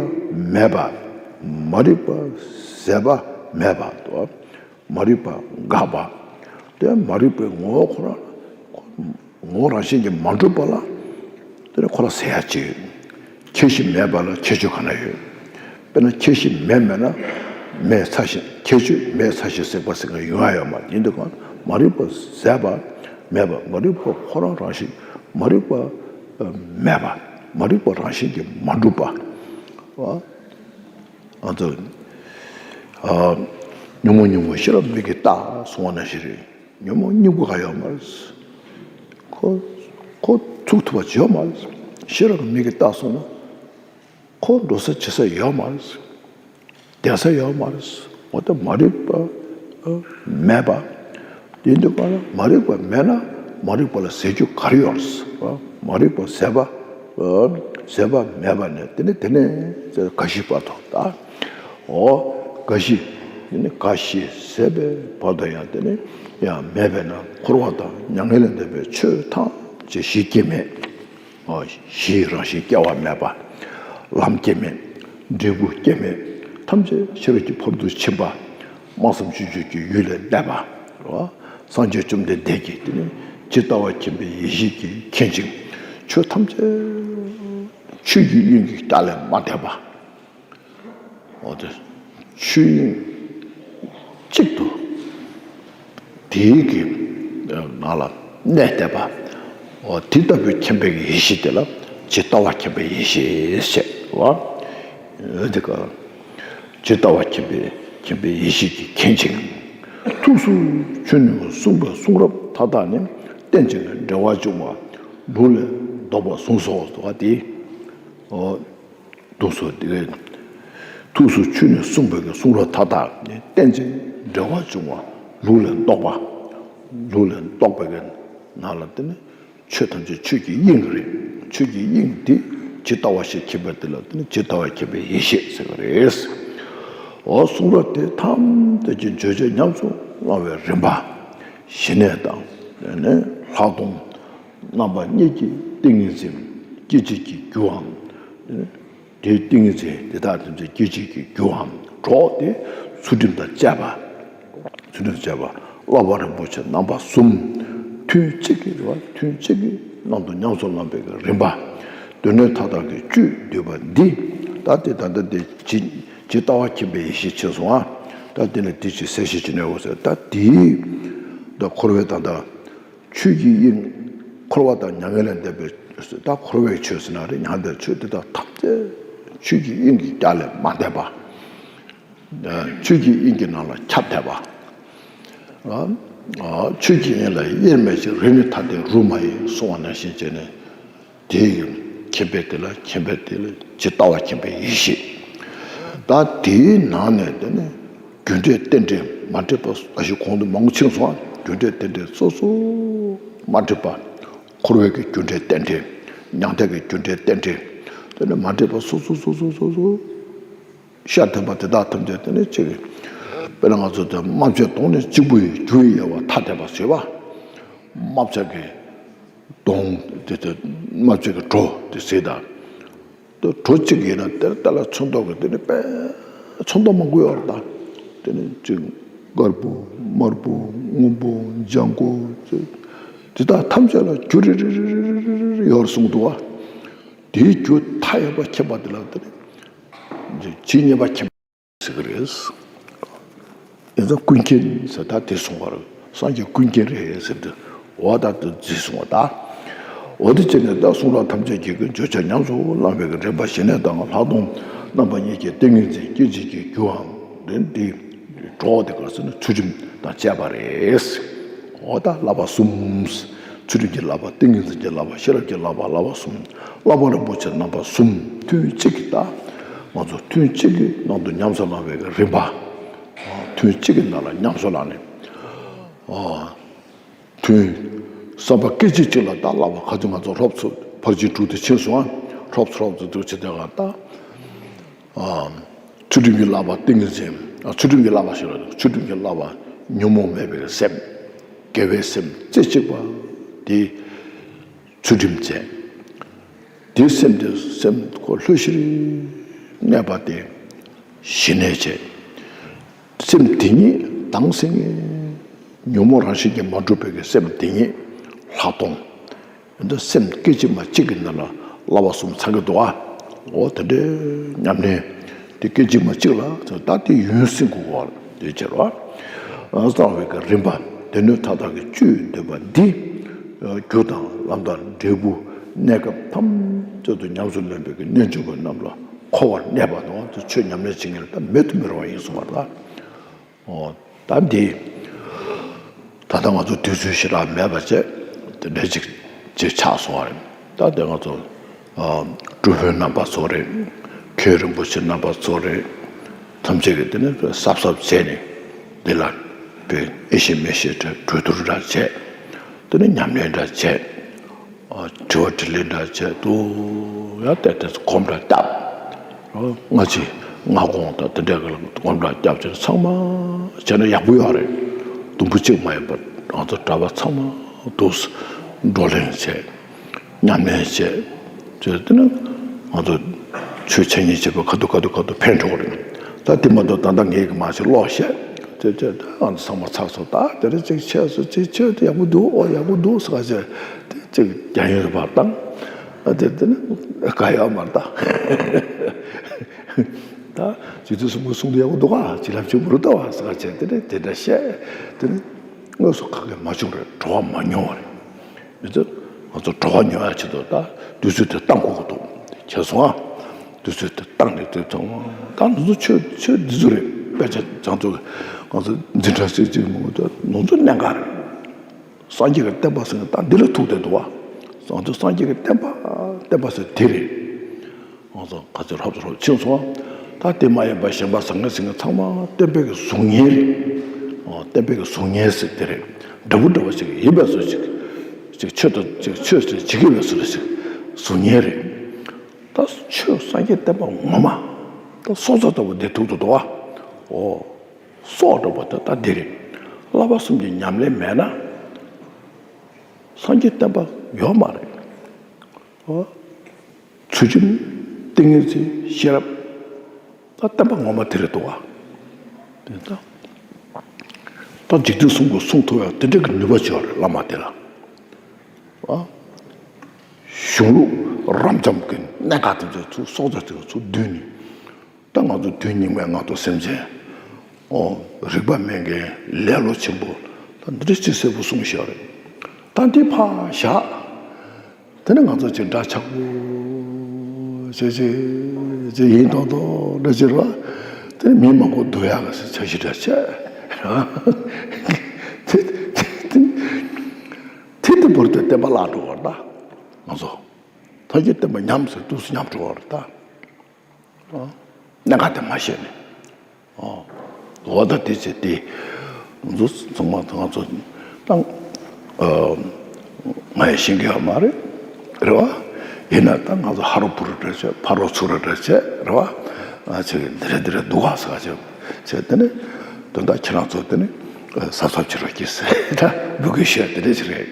མེད་པ། མ་རིག་པ་ ཟད་པ་མེད་པ་དང་། མ་རིག་པ་འགགས་པ། དེ་མ་རིག་པའི་ངོ་བོ་ཁོ་རང་ངོ་བོ་རང་བཞིན་གྱིས་མ་གྲུབ་པ་ལ། དེ་ནི་ཁོ་ལ་ཟད་ཡ་ཅིག་ཡོད། ཁྱད་གཞི་མེད་པ་ལ་ཁྱད་ཆོས་ག་ན་ཡོད། དཔེར་ན་ཁྱད་གཞི་མེད་མེད་ན་མེད་ཚར་ཞིང་། ཁྱད་ཆོས་མེད་ཚར་ཞིང་ཟད་པ་ཟེར་མཁན་ཡོང་ཡ་ཡོད་མ་རེད། ཡིན་དུས་གང་མ་རིག་པ་ཟད་པ་མེད་པ། མ་རིག་པ་ཁོ་རང་རང་བཞིན། མ་རིག་པ་མེད་པ། མ་རིག་པ་རང་བཞིན་གྱིས་མ་གྲུབ་པ། ཨ་ཙི། ཉོན་མོངས་གཉིས་པོ་ཤེས་རབ་མིག་གིས་བལྟ་གསུང་བ་ནང་བཞིན་རེད། ཉོན་མོངས་གཉིས་པོ་ག་ཡོད་མ་རེད། ཁོ་ཁོ་ཚུགས་ཐུབ་པ་ཅིག་ཡོད་མ་རེད། ཤེས་རབ་མིག་གིས་བལྟ་སོང་ན། ཁོ་འགྲོ་ས་བྱེད་ས་ཡོད་མ་རེད། བསྡད་ས་ཡོད་མ་རེད། འོ་ད་མ་རིག་པ་མེད་པ། དེ་འདི་ག་ལ་མ་རིག་པ་མེད་ན་མ་རིག་པ་ལ་ཟད་རྒྱུ་ག་རེ་ཡོད་རེད། མ་རིག་པ་ཟད་པ། ཟད་པ་མེད་པ་ནས་དེ་ནས་དེ་ནས་འགའ་ཞིག་བར་དུ་ད། འོ། འགའ་ཞིག་དེ་ནས་འགའ་ཞིག་ཟད་པའི་བར་དུ་ཡང་དེ་ནས་ཡང་མེད་པས་ན་འཁོར་བ་དང་མྱ་ངན་ལས་འདས་པའི་ཆོས་ཐམས་ཅད་གཞི་སྐྱེ་མེད། འོ། གཞིའི་རང་བཞིན་སྐྱེ་བ་མེད་པ། ལམ་སྐྱེ་མེད། འབྲས་བུ་སྐྱེ་མེད། ཐམས་ཅད་ཤེས་རབ་ཀྱི་ཕ་རོལ་ཏུ་ཕྱིན་པ། སྨྲ་བསམ་བརྗོད་བྱ་རྒྱུད་ཀྱི་ཡུལ་ལས་འདས་པ། འོ། སངས་རྒྱས་བཅོམ་ལྡན་འདས་ཀྱིས་དེ་ནི་ཇི་ལྟ་བ་མཁྱེན་པའི་ཡེ་ཤེས་ཀྱིས་མཁྱེན་ཅིང་། ཆོས་ཐམས་ཅད་ཆོས་ཀྱི་དབྱིངས་ཀྱི་རྒྱ་ལས་མ་འདས་པ། འོ་དེ། ཆོས་དབྱིངས་གཅིག་ཏུ་དེའི་གི་ནང་ལ་གནས་བསྡད་པ། འོ་དེ་ལྟ་བུའི་མཁྱེན་པའི་གི་ཡེ་ཤེས་དེ་ལ་ཇི་ལྟ་བ་མཁྱེན་པའི་ཡེ་ཤེས་ཟེར་བ། འོ་དེ་ག་ཇི་ལྟ་བ་མཁྱེན་པའི་མཁྱེན་པའི་ཡེ་ཤེས་ཀྱིས་མཁྱེན་ཅིང་། ཐུགས་སུ་ཆུད་ནས་གསུངས་པའི་གསུང་རབ་མཐའ་དག་ནི། རྟེན་ཅིང་འབྲེལ་བར་འབྱུང་བ་ལུགས་ལས་ལྡོག་པར་གསུངས་སོ། ཟེར་བ་དེ། འོ། གསུངས་སོ། དེ་ཐུགས་སུ་ཆུད་ནས་གསུངས་པའི་གི་གསུང་རབ་མཐའ་དག་ནི་རྟེན་ཅིང་འབྲེལ་བར་འབྱུང་བ་ལུགས་ལས་ལྡོག་པ། ལུགས་ལས་ལྡོག་པའི་གི་ནང་ལ་དེ་ནི་ཆོས་ཐམས་ཅད་ཆོས་ཀྱི་དབྱིངས་རེད། ཆོས་ཀྱི་དབྱིངས་དེ་ཇི་ལྟ་བ་ཞིག་མཁྱེན་པ་དེ་ལ་དེ་ནི་ཇི་ལྟ་བ་མཁྱེན་པའི་ཡེ་ཤེས་ཟེར་གི་རེད། འོ་གསུང་རབ་དེ་ཐམས་ཅད་ཀྱི་བརྗོད་བྱ་ཉམས་སུ་བླང་བའི་རིམ་པ། ཞི་གནས་དང་། དེ་ནས་ལྷག་མཐོང་། རྣམ་པ་གཉིས་ཀྱི་ཏིང་ངེ་འཛིན་སྐད་ཅིག་གིས་རྒྱུའམ། དེའི་ཏིང་ངེ་འཛིན་དེ་དག་ཐམས་ཅད་སྐད་ཅིག་གིས་རྒྱུའམ་གྲོགས་ཏེ་ཚུལ་ཁྲིམས་དང་བཅས་པ། ཚུལ་ཁྲིམས་བཅས་པ། བསླབ་པ་རིན་པོ་ཆེ་རྣམ་པ་གསུམ། ཐུན་གཅིག་གིས་རེད་བ། ཐུན་གཅིག་གིས་ནང་དུ་ཉམས་སུ་བླངས་པའི་རིམ་པ། སྡེ་སྣོད་མཐའ་དག་གི་བཅུད་བསྡུས་པ་འདི། ད་དེ་ད་ལྟ་དེ་ཇི་ཇི་ལྟ་བ་མཁྱེན་པའི་ཡེ་ཤེས་ཕྱིན་སོང་ཨ། ད་དེ་ནས་དེ་ཅིག་གསལ་བཤད་བྱེད་ནས་འོ་ཟེར། ད་དེའི་ད་འཁོར་བའི་ད་ལྟ་ཆོས་ཀྱི་དབྱིངས། འཁོར་བ་དང་མྱ་ངན་ལས་འདས་པའི། ད་འཁོར་བའི་ཆོས་ཟེར་ན་རེད། མྱང་འདས་ཆོས་དེ་དག་ཐམས་ཅད་ཆོས་ཀྱི་དབྱིངས་ཀྱི་རྒྱ་ལས་མ་འདས་པ། ཆོས་ཀྱི་དབྱིངས་ཀྱི་ནང་ལ་ཁྱབ་བསྡད་པ། ཆོས་ཀྱི་དབྱིངས་ལ་དབྱེར་མེད་ཅིང་། རིག་མེད་ཐ་དད་རུ་མ་ཡིན། གསུང་བ་ནང་བཞིན་བྱས་ནས། དེ་ཡི་མཁྱེན་པས་དེ་ལ། མཁྱེན་པས་དེ་ལ་ཇི་ལྟ་བ་མཁྱེན་པའི་ཡེ་ཤེས། ད་དེའི་ནང་ནས་དེ་ནས་རྒྱུ་འབྲས་རྟེན་འབྲེལ་མ་འདྲེས་པ། ད་ཞིག་གོང་དུ་མང་པོ་ཕྱིན་སོང་། རྒྱུ་འབྲས་རྟེན་འབྲེལ་སོ་སོ་མ་འདྲེས་པ། འཁོར་བའི་གི་རྒྱུ་འབྲས་རྟེན་འབྲེལ། མྱང་འདས་ཀྱི་རྒྱུ་འབྲས་རྟེན་འབྲེལ། དེ་ནས་མ་འདྲེས་པ་སོ་སོ་སོ་སོ་སོ་སོ། ཤར་ཐེབས་པ་དེ་དག་ཐམས་ཅད་དེ་ནས་གཅིག་གི། དཔེར་ན་ང་ཚོ་དེ་རྨ་བྱའི་དོང་ནས་གཅིག་པུ་ཡི་རྒྱུ་ཡི་དབྱེ་བ་ཐ་དད་པ་ཟེར་བ། རྨ་བྱ་གི་དོང་དེ་དེ་རྨ་བྱ་གི་བྲོ་དེ་ཟེར་ད། དེ་བྲོ་གཅིག་ཡིན་ན་དེར་ལྟ་ལ་ཚོན་མདོག་གི་དེ་ནི་དཔེ་ཚོན་མདོག་མང་པོ་ཡོད་རེད་ད། དེ་ནི་གཅིག་དཀར་པོ་དམར་པོ་སྔོན་པོ་ལྗང་ཁུ། དེ་དག་ཐམས་ཅད་ལ་རྒྱུ་རེ་རེ་རེ་ཡོད་གསུངས་འདུག་བ། དེའི་རྒྱུ་མཐའ་ཡས་པ་མཁྱེན་པ་དེ་ལ་དེ་ནི་ཇི་སྙེད་པ་མཁྱེན་པ་ཟེར་གི་རེད། ཡིན་ཙང་ཀུན་མཁྱེན་ཟེར་ད་དེ་གསུངས་པ་རེད། སངས་རྒྱས་ཀུན་མཁྱེན་རེད་ཟེར་དུས་འོ་ད་དེ་ཟེར་གསུངས་པ་ད། འོ་དེ་བྱས་ནས་ད་གསུང་རབ་ཐམས་ཅད་ཀྱི་བརྗོད་བྱ་ཉམས་སུ་བླང་བའི་རིམ་པ། ཞི་གནས་དང་ལྷག་མཐོང་། རྣམ་པ་གཉིས་ཀྱི་ཏིང་ངེ་འཛིན། སྐད་ཅིག་གིས་རྒྱུའམ། དེ་འདི་གྲོགས་དེ་ག་ཟེར་ན་ཚུལ་ཁྲིམས་དང་བཅས་པ་རེད། འོ་ད་བསླབ་པ་གསུམ། ཚུལ་ཁྲིམས་ཀྱི་བསླབ་པ། ཏིང་ངེ་འཛིན་གྱི་བསླབ་པ། ཤེས་རབ་ཀྱི་བསླབ་པ། བསླབ་པ་གསུམ། བསླབ་པ་རིན་པོ་ཆེ་རྣམ་པ་གསུམ། ཐུན་གཅིག་གིས་ད་ང་ཚོ་ཐུན་གཅིག་གི་ནང་དུ་ཉམས་སུ་བླང་བའི་རིམ་པ། ཐུན་གཅིག་གི་ནང་ལ་ཉམས་སུ་བླངས་ནས། ཐུན་བསམ་པ་སྐད་ཅིག་གཅིག་ལ་ད་བསླབ་པ་ག་ཚོད་ང་ཚོ་སློབ་ཚོ་ཕར་ཕྱིན་དྲུག་དེ་ཕྱིན་སོང་ཨ། སློབ་ཚོ་སློབ་ཚོ་དུ་ཕྱིན་དེ་ག་ད། ཚུལ་ཁྲིམས་ཀྱི་བསླབ་པ་ཏིང་ངེ་འཛིན། ཚུལ་ཁྲིམས་ཀྱི་བསླབ་པ་ཞིག་ལ། ཚུལ་ཁྲིམས་ཀྱི་བསླབ་པ་ཉོན་མོངས་མེད་པའི་སེམས། དགེ་བའི་སེམས་རྩེ་གཅིག་པ་དེ་ཚུལ་ཁྲིམས་བྱས། དེ་སེམས་དེ་སེམས་ཁོ་ལྷོད་ཤིག་གནས་པ་དེ་ཞི་གནས་བྱས། སེམས་དེ་ཉིད་དྭངས་སེང་ངེ། ཉོན་མོངས་རང་བཞིན་གྱིས་མ་གྲུབ་པའི་གི་སེམས་དེ་ཉིད་ལྷག་མཐོང་། འདི་སེམས་སྐད་ཅིག་མ་གཅིག་གི་ནང་ལ་བསླབ་པ་གསུམ་ཚང་གི་འདུག་ཨ། འོ་དེ་འདྲའི་ཉམས་ལེན་དེ་སྐད་ཅིག་མ་གཅིག་ལ་ད་དེ་ཡུན་སྲིང་དགོས་པ་དེ་བྱེད་རོགས། གསང་བའི་གི་རིམ་པ་སྡེ་སྣོད་མཐའ་དག་གི་བཅུད་འདོན་པ་འདི། རྒྱུ་དང་ལམ་དང་འབྲས་བུ་གནས་སྐབས་ཐམས་ཅད་དུ་ཉམས་སུ་ལེན་པའི་གི་རྣལ་འབྱོར་པ་རྣམས་ལ་མཁོ་བར་གནས་པ་དང་དེ་ཆོས་ཉམས་ལེན་བྱེད་མཁན་ལ་ད་མེད་དུ་མི་རུང་བ་ཡིན་གསུངས་པ་རེད། ཨོ། ད་འདི། ད་ལྟ་ང་ཚོ་དུས་ཚོད་ཞེ་དྲག་མེད་པ་བྱས། དེ་འདྲ་ཅིག་ཅིག་ཆགས་སོང་བ་རེད། ད་དེ་ང་ཚོ། ཨ། སྤྲུལ་སྐུ་རྣམ་པ་ཚོ་རེད། མཁན་རིན་པོ་ཆེ་རྣམ་པ་ཚོ་རེད། ཐམས་ཅད་ཀྱིས་དེ་ནས་གཟབ་གཟབ་བྱས་ནས། འདི་ལ་དཔེ་ཨེ་ཤེས་མི་ཤེས་འདྲ་གྲོས་བསྡུར་འདྲ་བྱས། དེ་ནས་ཉམས་ལེན་འདྲ་བྱས། དྲི་བ་དྲིས་ལན་འདྲ་བྱས་འདུག་ཡང་བལྟས་ཏེ་གོམ་འདྲ་བརྒྱབ། སྔ་ཕྱི་སྔ་དགོང་དང་དེ་འདྲ་གི་ལ་གོམ་འདྲ་བརྒྱབ་ཅིང་ཚང་མ་བྱས་ན་ཡག་པོ་ཡོད་རེད། དུམ་བུ་གཅིག་མ་ཡིན་པར་ང་ཚོ་གྲྭ་པ་ཚང་མ་འདུག་བགྲོ་གླེང་བྱས། ཉམས་ལེན་བྱས། བྱས་དེ་ནི་ང་ཚོ་ཆོས་འཆད་ཉན་བྱེད་པ་ཁ་ཐུག་ཁ་ཐུག་ཁ་ཐུག་ཕན་འགྲོ་གི་རེད། ད་དེ་མ་གཏོགས་ད་ལྟ་ངས་གི་མ་ཞིག་ཀློག་བཤད། དེ་དེ་ད་ང་ཚོ་ཚང་མ་ཚར་སོང་། ད་དེ་རིང་ཅིག་བྱས་སོང་། ཅིག་བྱས་ཏེ་ཡག་པོ་འདུག་ཨོ་ཡག་པོ་འདུག་ཟེར་ག་བྱས། དེ་ཅིག་རྒྱ་ཡོད་པར་བཏང་། ཨ་དེ་དེ་ནི་ག་ཡོད་མ་རེད་ད། ད་ཇི་ལྟར་གསུང་གི་གསུང་དུ་ཡག་པོ་འདུག་ག་བྱིན་རླབས་ཆེན་པོ་རུ་ལྟ་བ་ཟེར་ག་བྱས། དེ་ནི་དེ་འདྲ་བཤད། དེ་ནི་དངོས་སུ་ག་གེ་མ་བྱུང་རེད། བྲོ་བ་མ་མྱོང་བ་རེད། མི་ཚོས་ང་ཚོ་བྲོ་བ་མྱོང་ཡ་ཆེད་དུ་ད་དུས་ཚོད་དེ་བཏང་དགོས་ཀྱི་འདུག་བྱས་སོང་ཨ། དུས་ཚོད་དེ་བཏང་ནས་དེ་ཚང་མ་ད་ང་ཚོ་ཆོས་ཆོས་འདི་ཚོ་རེད། དཔེ་ཆ་བྱང་ཚུལ་ང་ཚོ་འཛིན་གྲྭ་སྲིད་སྤྱི་མང་པོ་ད་ང་ཚོ་གནད་འགག་རེད། སངས་རྒྱས་ཀྱི་བསྟན་པ་ཟེར་ན་ད་འདི་ལ་ཐུག་བསྡད་འདུག་བ། ང་ཚོ་སངས་རྒྱས་ཀྱི་བསྟན་པ་བསྟན་པ་ཟེར་དེ་རེད། ང་ཚོ་ག་ཚོད་རོབ་ཚོད་རོབ་ཕྱིན་སོང་། ད་དེ་མ་ཡིན་པ་གཞན་པ་ཟང་ངེ་ཟིང་ངེ་ཚང་མ་བསྟན་པའི་གི་གཟུགས་བརྙན་རེད། ཨོ། བསྟན་པའི་གི་གཟུགས་བརྙན་ཟེར་དེ་རེད། འདྲ་པོ་འདྲ་པོ་ཞིག་ཡིན་པའི་བཟོ་ཞིག་ཅིག་ཆོས་དང་ཅིག་ཆོས་ཟེར་ཇི་སྐད་པའི་བཟོ་ཞིག་གཟུགས་བརྙན་རེད། ད་ཆོས་སངས་རྒྱས་བསྟན་པ་ངོ་མ་ད་སྲོག་རྩ་ལྟ་བུ་འདི་ཐུག་ཏུ་འདུག་བ། ཨོ། སྲོག་འདྲ་པོ་ད་ད་འདི་རེད། བསླབ་པ་གསུམ་གྱི་ཉམས་ལེན་མེད་ན། སངས་རྒྱས་བསྟན་པ་ཡོད་མ་རེད། ཨོ། ཚུལ་ཁྲིམས་ཏིང་ངེ་འཛིན་ཤེས་རབ། ད་བསྟན་པ་ངོ་མ་དེ་རེད་འདུག་བ། དེ་ད་ད་འཇིག་རྟེན་གསུམ་གྱི་གསུང་ཐུབ་ཡ་དེ་འདྲ་གི་ནུས་པ་ཅིག་ཡོད་རེད་བླ་མ་དེ་ལ། ཨ། གཞུང་ལུགས་རབ་འབྱམས་ཀྱི་གནད་འགག་དེ་ཚོ་ཚུར་སྲོག་རྩ་དེ་ཚོ་བསྡུས་ནས། ད་ང་ཚོ་དུས་སྙིགས་མའི་ངང་དུ་སེམས་ཅན། ཨོ། རིག་པ་མེད་མཁན་ལེ་ལོ་ཆེན་པོ། ད་འདི་འདྲ་ཅིག་གསལ་པོ་གསུངས་བཞག་རེད། ད་འདི་ཕར་བཞག་དེ་ནས་ང་ཚོ་ཅིག་འདྲ་ཆགས་པོ་ཅིག་ཅིག་ཅིག་ཡིན་མདོག་མདོག་འདྲ་ཅིག་རེད་བ། དེ་ནས་མི་མང་པོ་སྡུག་ཡག་གི་འཆར་གཞི་འདྲ་བྱས། དེ་དེ་དེ་དེ་བར་དུ་བསྟན་པ་བརླག་འགྲོ་བ་རེད་ད། ང་ཚོ་ཐམས་ཅད་བསྟན་པ་ཉམས་སུ་དུས་སུ་ཉམས་འགྲོ་བ་རེད་ད། གནད་འགག་དེ་མ་ཤེས་ནས། འོ་ད་དེ་བྱས་ཏེ། ང་ཚོ་ཚང་མ་ང་ཚོ་ད་ང་ཡང་ཤེས་ཀྱི་ཡོད་མ་རེད། རེད་བ། ཡིན་ན་ད་ང་ཚོ་ཧ་རོ་བུ་རོ་འདྲ་བྱས་ཕ་རོ་ཚུ་རོ་འདྲ་བྱས་རེད་བ། ཨ་ཅེ་འདི་རེད་འདི་རེད་འདུག་ག་ཟེར་བྱས་བྱས་དེ་ནས་དོན་དག་ཁྱེད་རང་ཚོ་དེ་ནས་གཟབ་གཟབ་བྱེད་རོགས་གྱིས་ཟེར་ད་འབོད་སྐུལ་ཞུ་ཡ་དེ་འདྲ་ཞིག་རེད།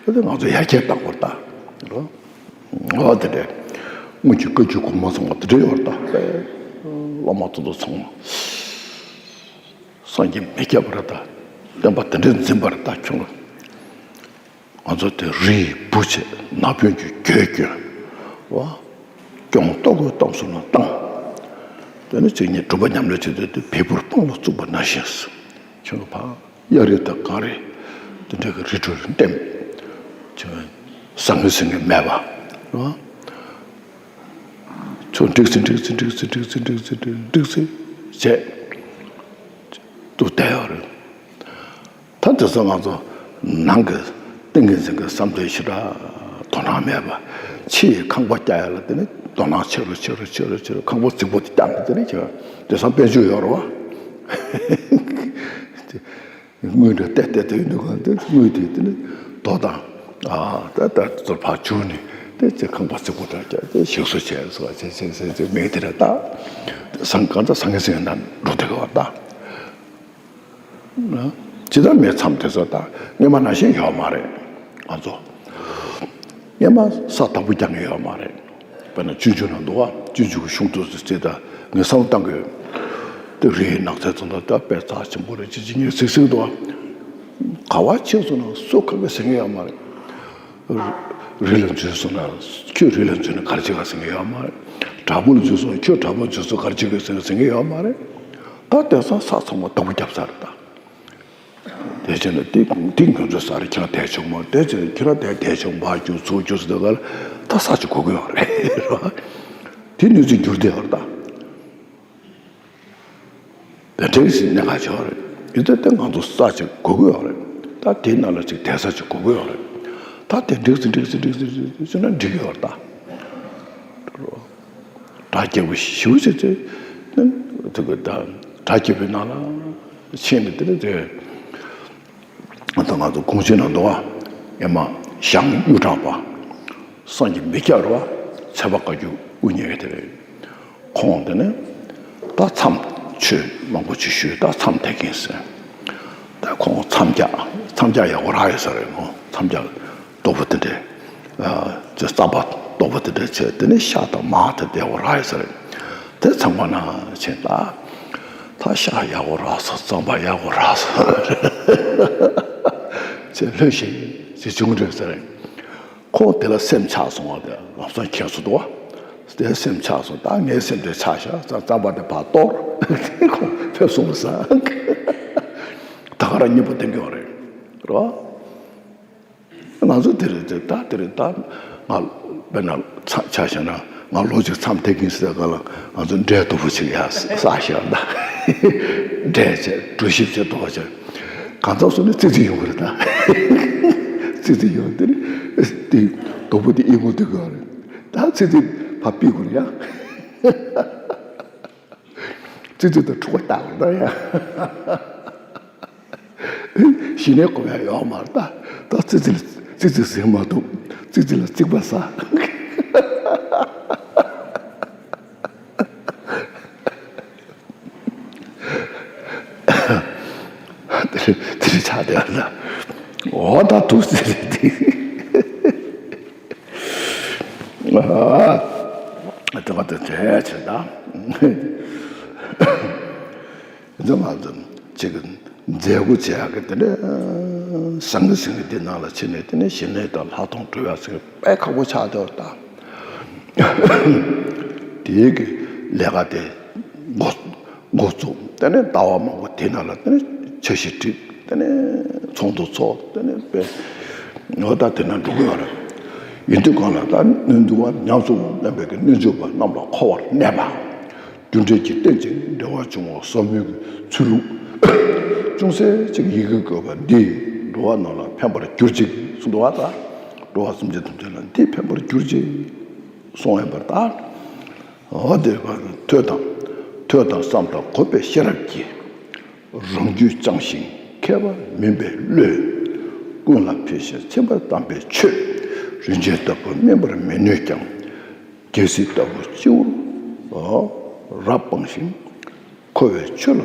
དེ་ང་ཚོ་ཡར་རྒྱས་གཏང་དགོས་རེད་ད། རེད་བ། འོ་དེ་འདྲ། སྔོན་གྱི་བཀའ་བརྒྱུད་གོང་མ་ཚང་མ་དེ་འདྲ་ཡོད་རེད་ད། བླ་མ་དེ་ཚོ་ཚང་མ། སངས་རྒྱས་མི་སྐྱབས་པ་རེད་ད། བསྟན་པ་དེ་འདྲ་འཛིན་པ་རེད་ད་ཁྱོད། ང་ཚོ་དེ་རིལ་བུ་བྱས་ན་བུན་གྱི་གྱོད་གྱོན། བ། སྐྱོང་ལྟོ་གོས་གཏམ་གསུམ་ལ་བཏང་། དེ་ནི་གཅིག་ཉིད་སྒྲུབ་པ་ཉམས་ལེན་བྱེད་དུས་དེ་བལ་པོར་སྤང་ལ་བཙུགས་པ་ནང་བཞིན། ཁྱོད་ཕ། གཡའ་རི་དང་གངས་རི། དེ་འདྲ་གི་རི་ཁྲོད་ལ་ལྟེམ། ཅིག་ཟང་ངེ་ཟིང་ངེ་མེད་པ། རེད་བ། ཚུར་འགྲིག་སེ་འགྲིག་སེ་འགྲིག་སེ་འགྲིག་སེ་འགྲིག་སེ་འགྲིག་སེ་འགྲིག་སེ་བྱས། དུ་བསྡད་ཡོད་རེད། ད་དེ་ཚོ་ང་ཚོ་ནང་གི་ཏིང་ངེ་འཛིན་གྱི་བསམ་གཏན་ཞེ་དྲག་དོ་སྣང་མེད་པ། ཕྱི་ཡི་ཁང་པ་རྒྱག་ཡ་ལ་དེ་ནི་དོ་སྣང་ཆེ་རུ་ཆེ་རུ་ཆེ་རུ་ཆེ་རུ་ཁང་པ་རྫིག་པོ་དེ་རྒྱག་ནས་དེ་ནི་ཁྱོད་དེང་སང་དཔལ་འབྱོར་ཡོད་རེད་བ། དངུལ་འདྲ་བལྟས་བལྟས་བལྟས་ཡོད་འདུག་ག་དེ་དངུལ་དེ་དེ་ནི་རྡོ་དང་། ཨ་ད་ད་ཚོར་ཕར་བྱུག་ནས་དེ་ཚེ་ཁང་པ་རྫིག་པོ་འདྲ་རྒྱག་དེ་ཞིག་གསོ་བྱས་སོ་བྱས་བྱས་བྱས་བྱས་མེད་དེ་རེད་ད། སང་གང་ཚ་སང་ངེ་སེང་ན་འགྲོ་དེ་ག་བ་ད། ཇི་ལྟར་མེད་མཚམས་དེ་ཚོ་ད་སྔོན་མ་ནང་བཞིན་ཡོད་མ་རེད། ང་ཚོ་སྔོན་མ་ས་བདག་པོ་རྒྱག་མཁན་ཡོད་མ་རེད། དཔེར་ན་སྤྱོད་འཇུག་ནང་འདུག་བ། སྤྱོད་འཇུག་གི་གཞུང་དུ་ཚེ་ད་ངས་བསམ་བློ་བཏང་དགོས། དེ་རི་ཡི་ནགས་ཚལ་ཚོ་ན་ད་དཔེ་རྩ་ཆེན་པོ་རེད། ཅི་ཅི་ཉེར་སྲིད་སྲིད་འདུག་བ། ག་བ་ཕྱིན་སོང་ན་སུ་ག་གེ་ཟེར་མཁན་ཡོད་མ་རེད། རི་ལ་འཛུལ་སོང་ན་ཁྱོད་རི་ལ་འཛུལ་ནས་ག་རེ་བྱེད་ག་ཟེར་མཁན་ཡོད་མ་རེད། བྲག་ཕུག་ལ་འཛུལ་སོང་ན་ཁྱོད་བྲག་ཕུག་འཛུལ་སོང་ག་རེ་བྱེད་ག་ཟེར་ཟེར་མཁན་ཡོད་མ་རེད། ད་དེང་སང་ས་ཚང་མ་བདག་པོ་བརྒྱབ་ཚར་རེད་ད། དེ་བྱས་ན་དེ་དེ་ང་ཚོའི་ས་རེད། ཁྱེད་རང་བསྡད་ཆོག་མ་རེད། དེ་བྱས་ན་ཁྱེད་རང་བསྡད་བསྡད་ཆོག་འབག་རྒྱུ་ཚུར་རྒྱུ་ཟེར་དུས་ག་ལ་ད་ས་ཅིག་དགོས་ཀྱི་ཡོད་རེད། རེད་བ། དེ་གནས་ཚུལ་འགྱུར་བསྡད་ཡོད་རེད་ད། དེ་འདྲའི་ཞིག་གནད་འགག་ཆེ་བ་རེད། ཡིན་ཏེ་དེ་ང་ཚོ་ས་ཅིག་དགོས་ཀྱི་ཡོད་རེད། ད་དེའི་ནང་ལ་ཅིག་བསྡད་ས་ཅིག་དགོས་ཀྱི་ཡོད་རེད། ད་དེ་འགྲིག་སི་འགྲིག་སི་འགྲིག་སི་འགྲིག་སི་ན་འགྲིག་གི་ཡོད་རེད་ད། བྲག་རྒྱས་པོ་ཞེ་པོ་ཅིག་དེ་དེ་གི་ད་བྲག་རྒྱས་པོའི་ནང་ལ་ཕྱིན་ནས་དེ་ནས་དེ། ད་ང་ཚོ་གུང་ཆེན་ནང་འདུག་བ། ཨེ་མ་ཞང་གཡུ་བྲག་པ། སངས་རྒྱས་མི་སྐྱ་རེད་བ། ཚལ་པ་བཀའ་བརྒྱུད་དབུ་བརྙེས་དེ་རེད། ཁོང་དེ་ནས་ད་མཚམས་ཆོས་མང་པོ་ཅིག་ཞུས། ད་མཚམས་ཐེག་གིན་ཟེར། ད་ཁོང་མཚམས་རྒྱག་མཚམས་རྒྱག་ཡག་པོ་རག་ཡོད་ས་རེད། ཁོང་མཚམས་རྒྱག་སྟོབས་པོ་དེ་འདྲས། ཨ་ཅེ་རྩ་བ་སྟོབས་པོ་དེ་འདྲས་བྱས། དེ་ནས་ཤ་དང་མར་དེ་བདེ་བོ་རག་ཡོད་ས་རེད། དེ་ཚང་མ་ན་ཕྱིན་ད། ད་ཤ་ཡག་པོ་རག་སོང་། རྩམ་པ་ཡག་པོ་རག་སོང་ཅེས་ལྷོད་ཤིག་ཅེས་བྱུང་འདྲ་ཟེར། ཁོ་དེ་ལ་སེམས་ཆགས་སོང་བ། དེ་ལམ་སང་ཁྱེར་སོང་འདུག་བ། དེ་སེམས་ཆགས་སོང་། ད་ངའི་སེམས་དེ་ཆགས་ཤག་རྩམ་པ་དེ་ཕར་གཏོར། ཁོ་ཕེབས་སོང་བ་ཟ། ད་ག་རང་གཉིས་པོ་བསྟན་གྱི་ཡོད་རེད། རེད་བ། ང་ཚོ་དེ་རེད་དེ། ད་དེ་རེད་ད། ང་དཔེར་ན་ཆ་ཆ་བཞག་ན་ང་ལོ་གཅིག་མཚམས་ཐེག་གིན་ཟེར་ག་ལ་ང་ཚོ་འབྲས་རྡོ་པོ་ཅིག་ཡར་ཟགས་ཤག་ད། འབྲས་བྱས་གྲོ་ཞིབ་བྱས་རྡོ་བྱས། གང་ཙམ་སོང་ནས་ཙི་ཙི་ཡོང་གི་རེད་ད། ཙི་ཙི་ཡོང་དེ་ནི་དེ་རྡོ་པོ་དེ་ཨི་མོ་དེ་ག་རེད། ད་ཙི་ཙི་ཕ་པི་གུ་རེད་ཡ། ཙི་ཙི་དང་ཕྲུ་གུ་ལྟ་བུ་ལྟ་ཡ། གཞི་ནས་གོ་ཡ་ཡོག་མ་རེད་ད། ད་ཙི་ཙི་ལ་ཙི་ཙི་ཟེར་མ་ཐུབ། ཙི་ཙི་ལ་རྩིག་པ་ཟ། དེ་དེ་ཆགས་བསྡད་ཡོད་ད། འོ་ད་དུ་ཙི་ཙི་དེ། ཨ་ད་ད་དེ་བྱས་ད། འཛམ་བུ་གླིང་གཅིག་གི་མཛད་སྒོ་བྱེད་ཡག་གི་དེ་འདྲ་ཟང་ངེ་ཟིང་ངེ་དེ་ནང་ལ་ཕྱིན་ནས། དེ་ནས་ཞི་གནས་དང་ལྷག་མཐོང་སྒྲུབ་ཡག་ཟེར་དཔེ་ཁག་པོ་ཆགས་བསྡད་པ་དང་། དེའི་གི་ལས་ཀ་དེ་འགོ་འགོ་བཙུགས། དེ་ནས་ཟླ་བ་མང་པོ་དེ་ནང་ལ་དེ་ནས་འཆར་གཞི་བསྒྲིགས། དེ་ནས་ཚོགས་འདུ་ཚོགས། དེ་ནས་དཔེ་ངོ་ད་དེ་ན་འགྲོ་གི་ཡོད་རེད། ཡིན་དུས་གང་ལ་ད་སྣོད་དུ་བ་ཉམས་སུ་ལེན་པའི་གི་སྣོད་བཅུད་པ་རྣམས་ལ་འཁོར་བར་གནས་པ། རྒྱུ་འབྲས་ཀྱི་རྟེན་ཅིང་འབྲེལ་བར་འབྱུང་བ་ཟབ་མོའི་ཚུལ་ལུགས་ཅུང་ཟད་ཅིག་ཡིད་ཀྱིས་བསྒོས་པ་འདིས་འགྲོ་བ་རྣམས་ལ་ཕན་པར་གྱུར་ཅིག་གསུངས་འདུག་བ། ད་འགྲོ་བ་སེམས་ཅན་ཐམས་ཅད་ལ་འདིས་ཕན་པར་གྱུར་ཅིག་གསུངས་ཡོད་པར་ད། འོ་དེ་བར་ཐོས་དང་ཐོས་དང་བསམ་དང་གོ་བའི་ཤེས་རབ་ཀྱིས། རང་རྒྱུད་བཅངས་ཤིང་མཁས་པ་མིན་པའི་བློས། ཀུན་ལ་ཕན་ཞིང་ཚིམ་པར་གདམས་པའི་ཆོས། རིན་ཆེན་ལྟ་བུ་སྨིན་པར་མི་ནུས་ཀྱང་། རྒྱལ་སྲིད་ལྟ་བུ་སྤྱི་བོར་རབ་སྤངས་ཤིང་། འཁོར་བའི་ཆོས་ལ་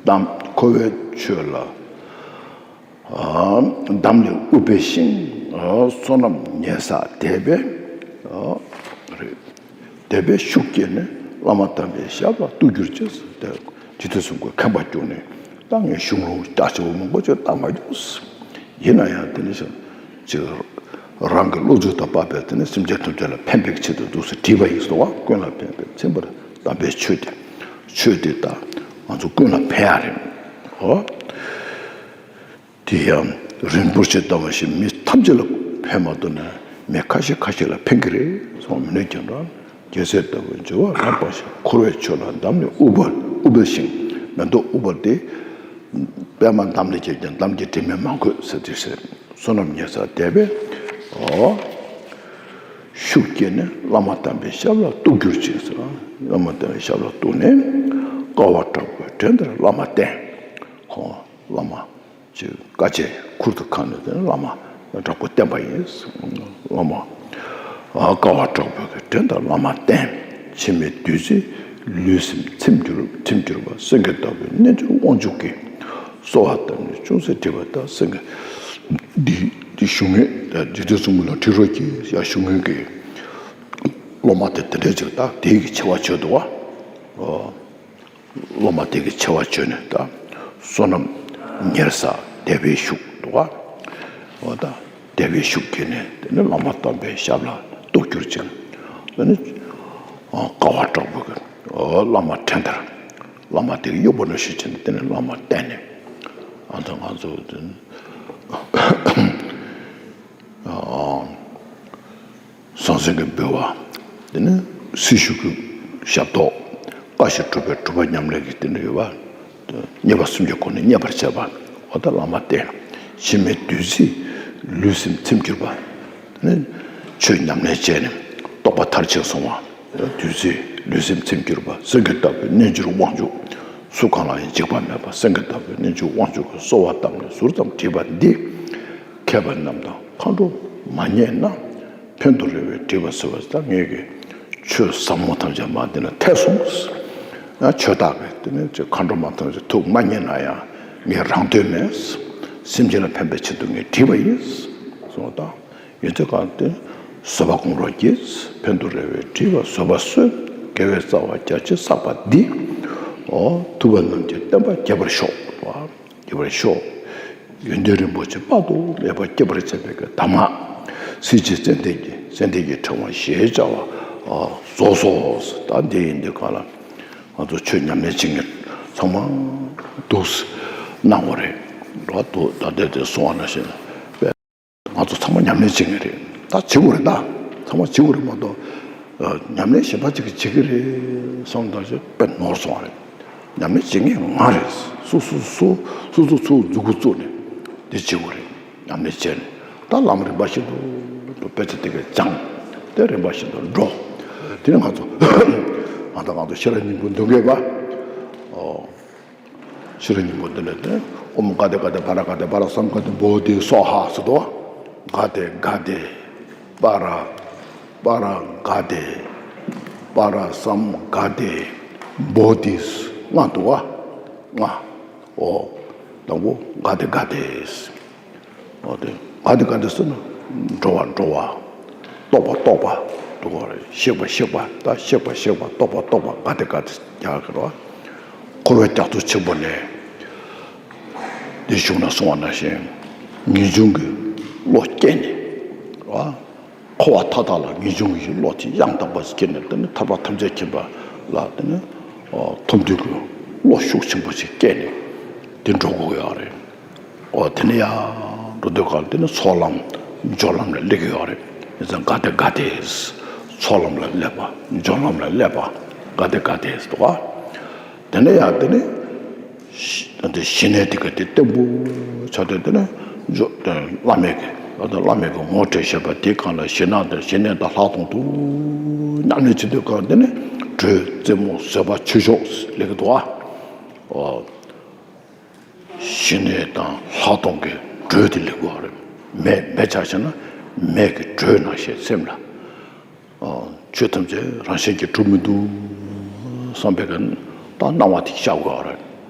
གདམས། འཁོར་བའི་ཆོས་ལ་གདམས་ལས་དབུ་འབད་ཞིང་། བསོད་ནམས་ཉེ་སར་དད་པས། དད་པས་ཤུགས་བསྐྱེད་ནས། བླ་མ་དམ་པའི་ཞབས་ལ་གཏུགས་གྱུར་ཅིག་ཟེར་ཏེ། རྗེ་བཙུན་གསུམ་མགོན་མཁྱེན་པ་གྱུར་ནས། ད་ངས་གཞུང་ལུགས་རྒྱ་ཆེ་བ་མང་པོ་ཅིག་བཏང་མ་བྱུང་། ཡིན་ན་ཡང་དེ་ནི་ཅིག་རང་གི་བློ་རྒྱུགས་དང་བབ་པའི་དེ་ནི་སེམས་ཅན་ཐམས་ཅད་ལ་ཕན་པའི་ཆེད་དུ་འདུག་ཟེར་བྲིས་པ་ཡིན་ཟེར་བ། ཀུན་ལ་ཕན་པའི་ཚིམ་པར་གདམས་པའི་ཆོས་དེ། ཆོས་དེ་ད་ང་ཚོ་ཀུན་ལ་ཕན་ཡ་རེད། ཨོ། དེ་ཡང་རིན་པོ་ཆེ་ལྟ་བུ་ཞིག་མི་ཐམས་ཅད་ལ་ཕན་མ་ཐོགས་ནས་མི་ཁ་ཤས་ཁ་ཤས་ལ་ཕན་གྱི་རེད་གསུངས། མི་ནུས་ཀྱང་རང་རྒྱལ་སྲས་ལྟ་བུའི་འབྱོར་བ་རབ་སྤངས་ཤིང་། འཁོར་བའི་ཆོས་ལ་གདམས་ནས་དབུ་འབར་དབུ་འབར་ཞིང་། མེ་ཏོག་དབུ་འབར་ཏེ། པདྨ་འདམ་ལས་སྐྱེས་ཀྱང་འདམ་གྱི་དྲི་མས་མ་གོས་ཟེར་དུས་ཟེར། བསོད་ནམས་ཉེ་སར་དད་པས། ཨོ། ཤུགས་བསྐྱེད་ནས་བླ་མ་དམ་པའི་ཞབས་ལ་གཏུགས་གྱུར་ཅིག་ཟེར། བླ་མ་དམ་པའི་ཞབས་ལ་གཏུགས་ནས་དཀའ་བ་དྲག་པོའི་འགྲན་ཟླར་བླ་མ་བསྟེན། ཁོང་བླ་མ་ཅིག་དཀའ་སྤྱད་ཁུར་དུ་ཁ་ནས་དེ་བླ་མ་དྲག་པོ་བསྟེན་པ་ཡིན། བླ་མ་དཀའ་བ་དྲག་པོའི་འགྲན་ཟླར་བླ་མ་བསྟེན། འཆི་མེད་བདུད་རྩིས་ལུས་སེམས་ཚིམ་གྱུར་ཚིམ་གྱུར་པ། སེང་གེ་ལྟ་བུའི་རྣལ་འབྱོར་དབང་ཕྱུག་གིས། གསོལ་བ་བཏབ་ནས་ཅུང་ཟད་བྲིས་པ་ལྟར། སེང་གེ་འདི་འདི་ཞུ་མཁན་རྗེ་བཙུན་གསུམ་མགོན་ལ་ཁྲིད་རོགས་གྱིས་ཡ་ཞུ་མཁན་གྱི་སློབ་མ་དེ་དེ་འདྲས་ཅིག་ད་དེ་གི་ཆེ་བ་བྱོས་འདུག་བ། ཨོ། སློབ་མ་དེ་གི་ཆེ་བ་བྱོན་ནས་ད་བསོད་ནམས་ཉེར་བསགས་བདེ་བའི་ཤུགས་འདུག་ག་འོ་ད་བདེ་བའི་ཤུགས་ཀྱིས་ནི་དེ་ནི་བླ་མ་དམ་པའི་ཞབས་ལ་གཏུགས་གྱུར་ཅིང་། དེ་ནི་ཀ་བ་དྲག་པོ་གི་བླ་མ་ཕྲེང་ལྟར་བླ་མ་དེ་གི་གཡོག་པོ་འདྲ་ཞིག་བྱས་ནས་དེ་ནི་བླ་མ་བསྟེན་ནས། ཨ་ད་ང་ཚོ་དེ་ནི། ཟང་ཟིང་གི་འབུལ་བ། དེ་ནས་སྲི་ཞུ་གི་ཞབས་ཏོག་བཀའ་བཞིན་སྒྲུབ་པའི་སྒྲུབ་པ་ཉམས་ལེན་གྱི་དེ་འདྲ་ཡོད་པ། མཉེས་པ་སུམ་ཅུ་སྒོ་ནས་མཉེས་པར་བྱེད་པ། འོ་ད་བླ་མ་བསྟེན། འཆི་མེད་བདུད་རྩིས་ལུས་སེམས་ཚིམ་གྱུར་པ། དེ་ནས་ཆོས་ཉམས་ལེན་བྱས་ནས་རྟོགས་པ་མཐར་ཕྱིན་སོང་བ། བདུད་རྩིས་ལུས་སེམས་ཚིམ་གྱུར་པ། སེང་གེ་ལྟ་བུའི་རྣལ་འབྱོར་དབང་ཕྱུག་སུ་གང་ལ་ཡང་འཇིགས་པ་མེད་པ། སེང་གེ་ལྟ་བུའི་རྣལ་འབྱོར་དབང་ཕྱུག་གིས་གསོལ་བ་བཏབ་ནས་ཟུར་ཙམ་བྲིས་པ་འདི། མཁས་པ་རྣམས་དང་མཁའ་འགྲོ་མ་རྙེད་ན། ཕན་དུ་རེ་བའི་བྲིས་པ་ཟེར་བ་ད་ངེད་ཀྱི་ཆོས་ཟབ་མོ་ཐམས་ཅད་མ་འདི་ན་ཐལ་སོང་། ཡང་ཆོས་བདག་གིས་དེ་ནས་ཅིག་མཁའ་འགྲོ་མ་ཐམས་ཅད་ཐུགས་མ་མཉེས་ན་ཡང་ངས་རང་དོན་མེད། སེམས་ཅན་ལ་ཕན་པའི་ཆེད་དུ་ངས་བྲིས་པ་ཡིན་གསུངས་པ་དང་། ཡོན་ཏན་གང་དེ་བཟོད་པ་སྒོམ་རོགས་གྱིས། ཕན་དུ་རེ་བའི་བྲིས་པ་བཟོད་པ་གསོལ། དགེ་བའི་རྩ་བ་རྒྱ་ཆེར་བསགས་པ་འདི། འོ་ཐུབ་པ་རྣམས་ཀྱི་བསྟན་པ་རྒྱས་པར་ཤོག་རྒྱས་པར་ཤོག་ཡོན་ཏན་རིན་པོ་ཆེ་དཔག་ཏུ་མེད་པ་སྐྱེད་པར་བྱེད་པའི་གི་གདམས་ངག་གསེར་གྱི་ཙན་དན་གྱི་ཙན་དན་གྱི་ཕྲེང་བ་ཞེས་བྱ་བ་རྫོགས་སོ། ད་འདི་ཡིན་འདི་ག་ལ་ང་ཚོ་ཆོས་ཉམས་ལེན་བྱེད་མཁན་ཚང་མ་འདུག་གནང་བ་རེད། འགྲོ་བ་འདུག་ད་ལྟའི་དེ་གསུང་བ་ནང་བཞིན་པས། ང་ཚོ་ཚང་མ་ཉམས་ལེན་བྱེད་མཁན་རེད། ད་བྱེད་དགོས་རེད་ད། ཚང་མ་བྱེད་དགོས་རེད་མ་གཏོགས། ཨ། ཉམས་ལེན་གཞན་པ་ཅིག་གིས་བྱེད་ཀྱི་རེད་བསམ་ད་ཞེ་དཔེ་ནོར་སོང་བ་རེད། ཉམས་ལེན་བྱེད་མཁན་ང་རེད། སོ་སོ་སོ་སོ་སོ་སོ་མཛུབ་གུ་བཙུགས་ནས་འདི་བྱེད་དགོས་རེད། ཉམས་ལེན་བྱས་ནས་ད་ལམ་རིམ་པ་བཞིན་དུ་དཔེ་ཆ་དེ་གས་སྦྱངས་ཏེ་རིམ་པ་བཞིན་དུ་འགྲོ། དེ་ནས་ང་ཚོ་ང་དང་ང་ཚོ་ཤེས་རབ་སྙིང་པོ་འདོན་མཁན་པ། ཨོ། ཤེས་རབ་སྙིང་པོ་འདི་ལས་ཏེ། ཨོཾ་ག་དེ་ག་དེ་པཱ་ར་ག་དེ་པཱ་ར་སཾ་ག་དེ་བོ་དྷི་སྭཱ་ཧཱ་ཟེར་དོ། ག་དེ་ག་དེ་པཱ་ར་པཱ་ར་ག་དེ་པཱ་ར་སཾ་ག་དེ་བོ་དྷི་ལྔ་འདུག་ག་ལྔ། ཨོ། དང་པོ་ག་དེ་ག་དེ། འོ་དེ་ག་དེ་ག་དེ་ཟེར་ན། འགྲོ་བ་འགྲོ་བ། རྟོགས་པ་རྟོགས་པ་འདུག་ག་རེད། གཤེགས་པ་གཤེགས་པ། ད་གཤེགས་པ་གཤེགས་པ། རྟོགས་པ་རྟོགས་པ། ག་དེ་ག་དེ་རྒྱག་གི་རེད་བ། འཁོར་བའི་རྒྱ་མཚོ་ཆེན་པོ་ནས་འདི་གཞུང་ན་གསུངས་པ་ནང་བཞིན་ངེས་འབྱུང་གི་བློ་སྐྱེས་ནས་རེད་བ། འཁོར་བ་མཐའ་དག་ལ་ངེས་འབྱུང་གི་བློ་དེ་ཡང་དག་པ་ཞིག་སྐྱེས་ནས། དེ་ནི་ཐར་པ་ཐམས་ཅད་མཁྱེན་པ་ལ་དེ་ནི་ཐོབ་འདོད་ཀྱི་བློ་ཤུགས་ཆེན་པོ་ཞིག་སྐྱེས་ནས་དེ་འགྲོ་དགོས་ཡོད་རེད། འོ་དེ་ནས་ཡང་འགྲོ་དུས་སྐབས་དེ་ནི་ཚོགས་ལམ་སྦྱོར་ལམ་ལ་སླེབས་ཀྱི་ཡོད་རེད། ཡིན་ཙང་ག་དེ་ག་དེ། ཚོགས་ལམ་ལ་སླེབས་པ། སྦྱོར་ལམ་ལ་སླེབས་པ། ག་དེ་ག་དེ་འདུག་ག་དེ་ནས་ཡང་དེ་ནས་ཞི་དེ་ཞི་གནས་དེ་ག་དེ་བརྟན་པོ་ཆགས་ཏེ། དེ་ནས་འཇོ་བླ་མེད་ཀྱི་ད་བླ་མེད་ཀྱི་ངོ་སྤྲད་བྱས་པ་དེའི་སྒང་ལ་ཞི་གནས་དང་ཞི་གནས་དང་ལྷག་མཐོང་དུ་ཉམས་ལེན་བྱེད་དུས་སྐབས་དེ་ནས་དྲོད་རྩེ་མོ་བཟོད་པ་ཆོས་མཆོག་སླེབས་ཀྱི་འདུག་ག་འོ། ཞི་གནས་དང་ལྷག་མཐོང་གི་དྲོད་དེ་སླེབས་དགོས་པ་རེད། མེ་མེ་ཆགས་བྱས་ན་མེ་གི་དྲོད་ནང་བཞིན་སེམས་ལ། ཨ། ཆོས་ཐམས་ཅད་རང་བཞིན་གྱིས་གྲུབ་མི་འདུག་བསམ་པའི་གི་ད་སྣང་བ་དེ་ཤར་དགོས་པ་རེད།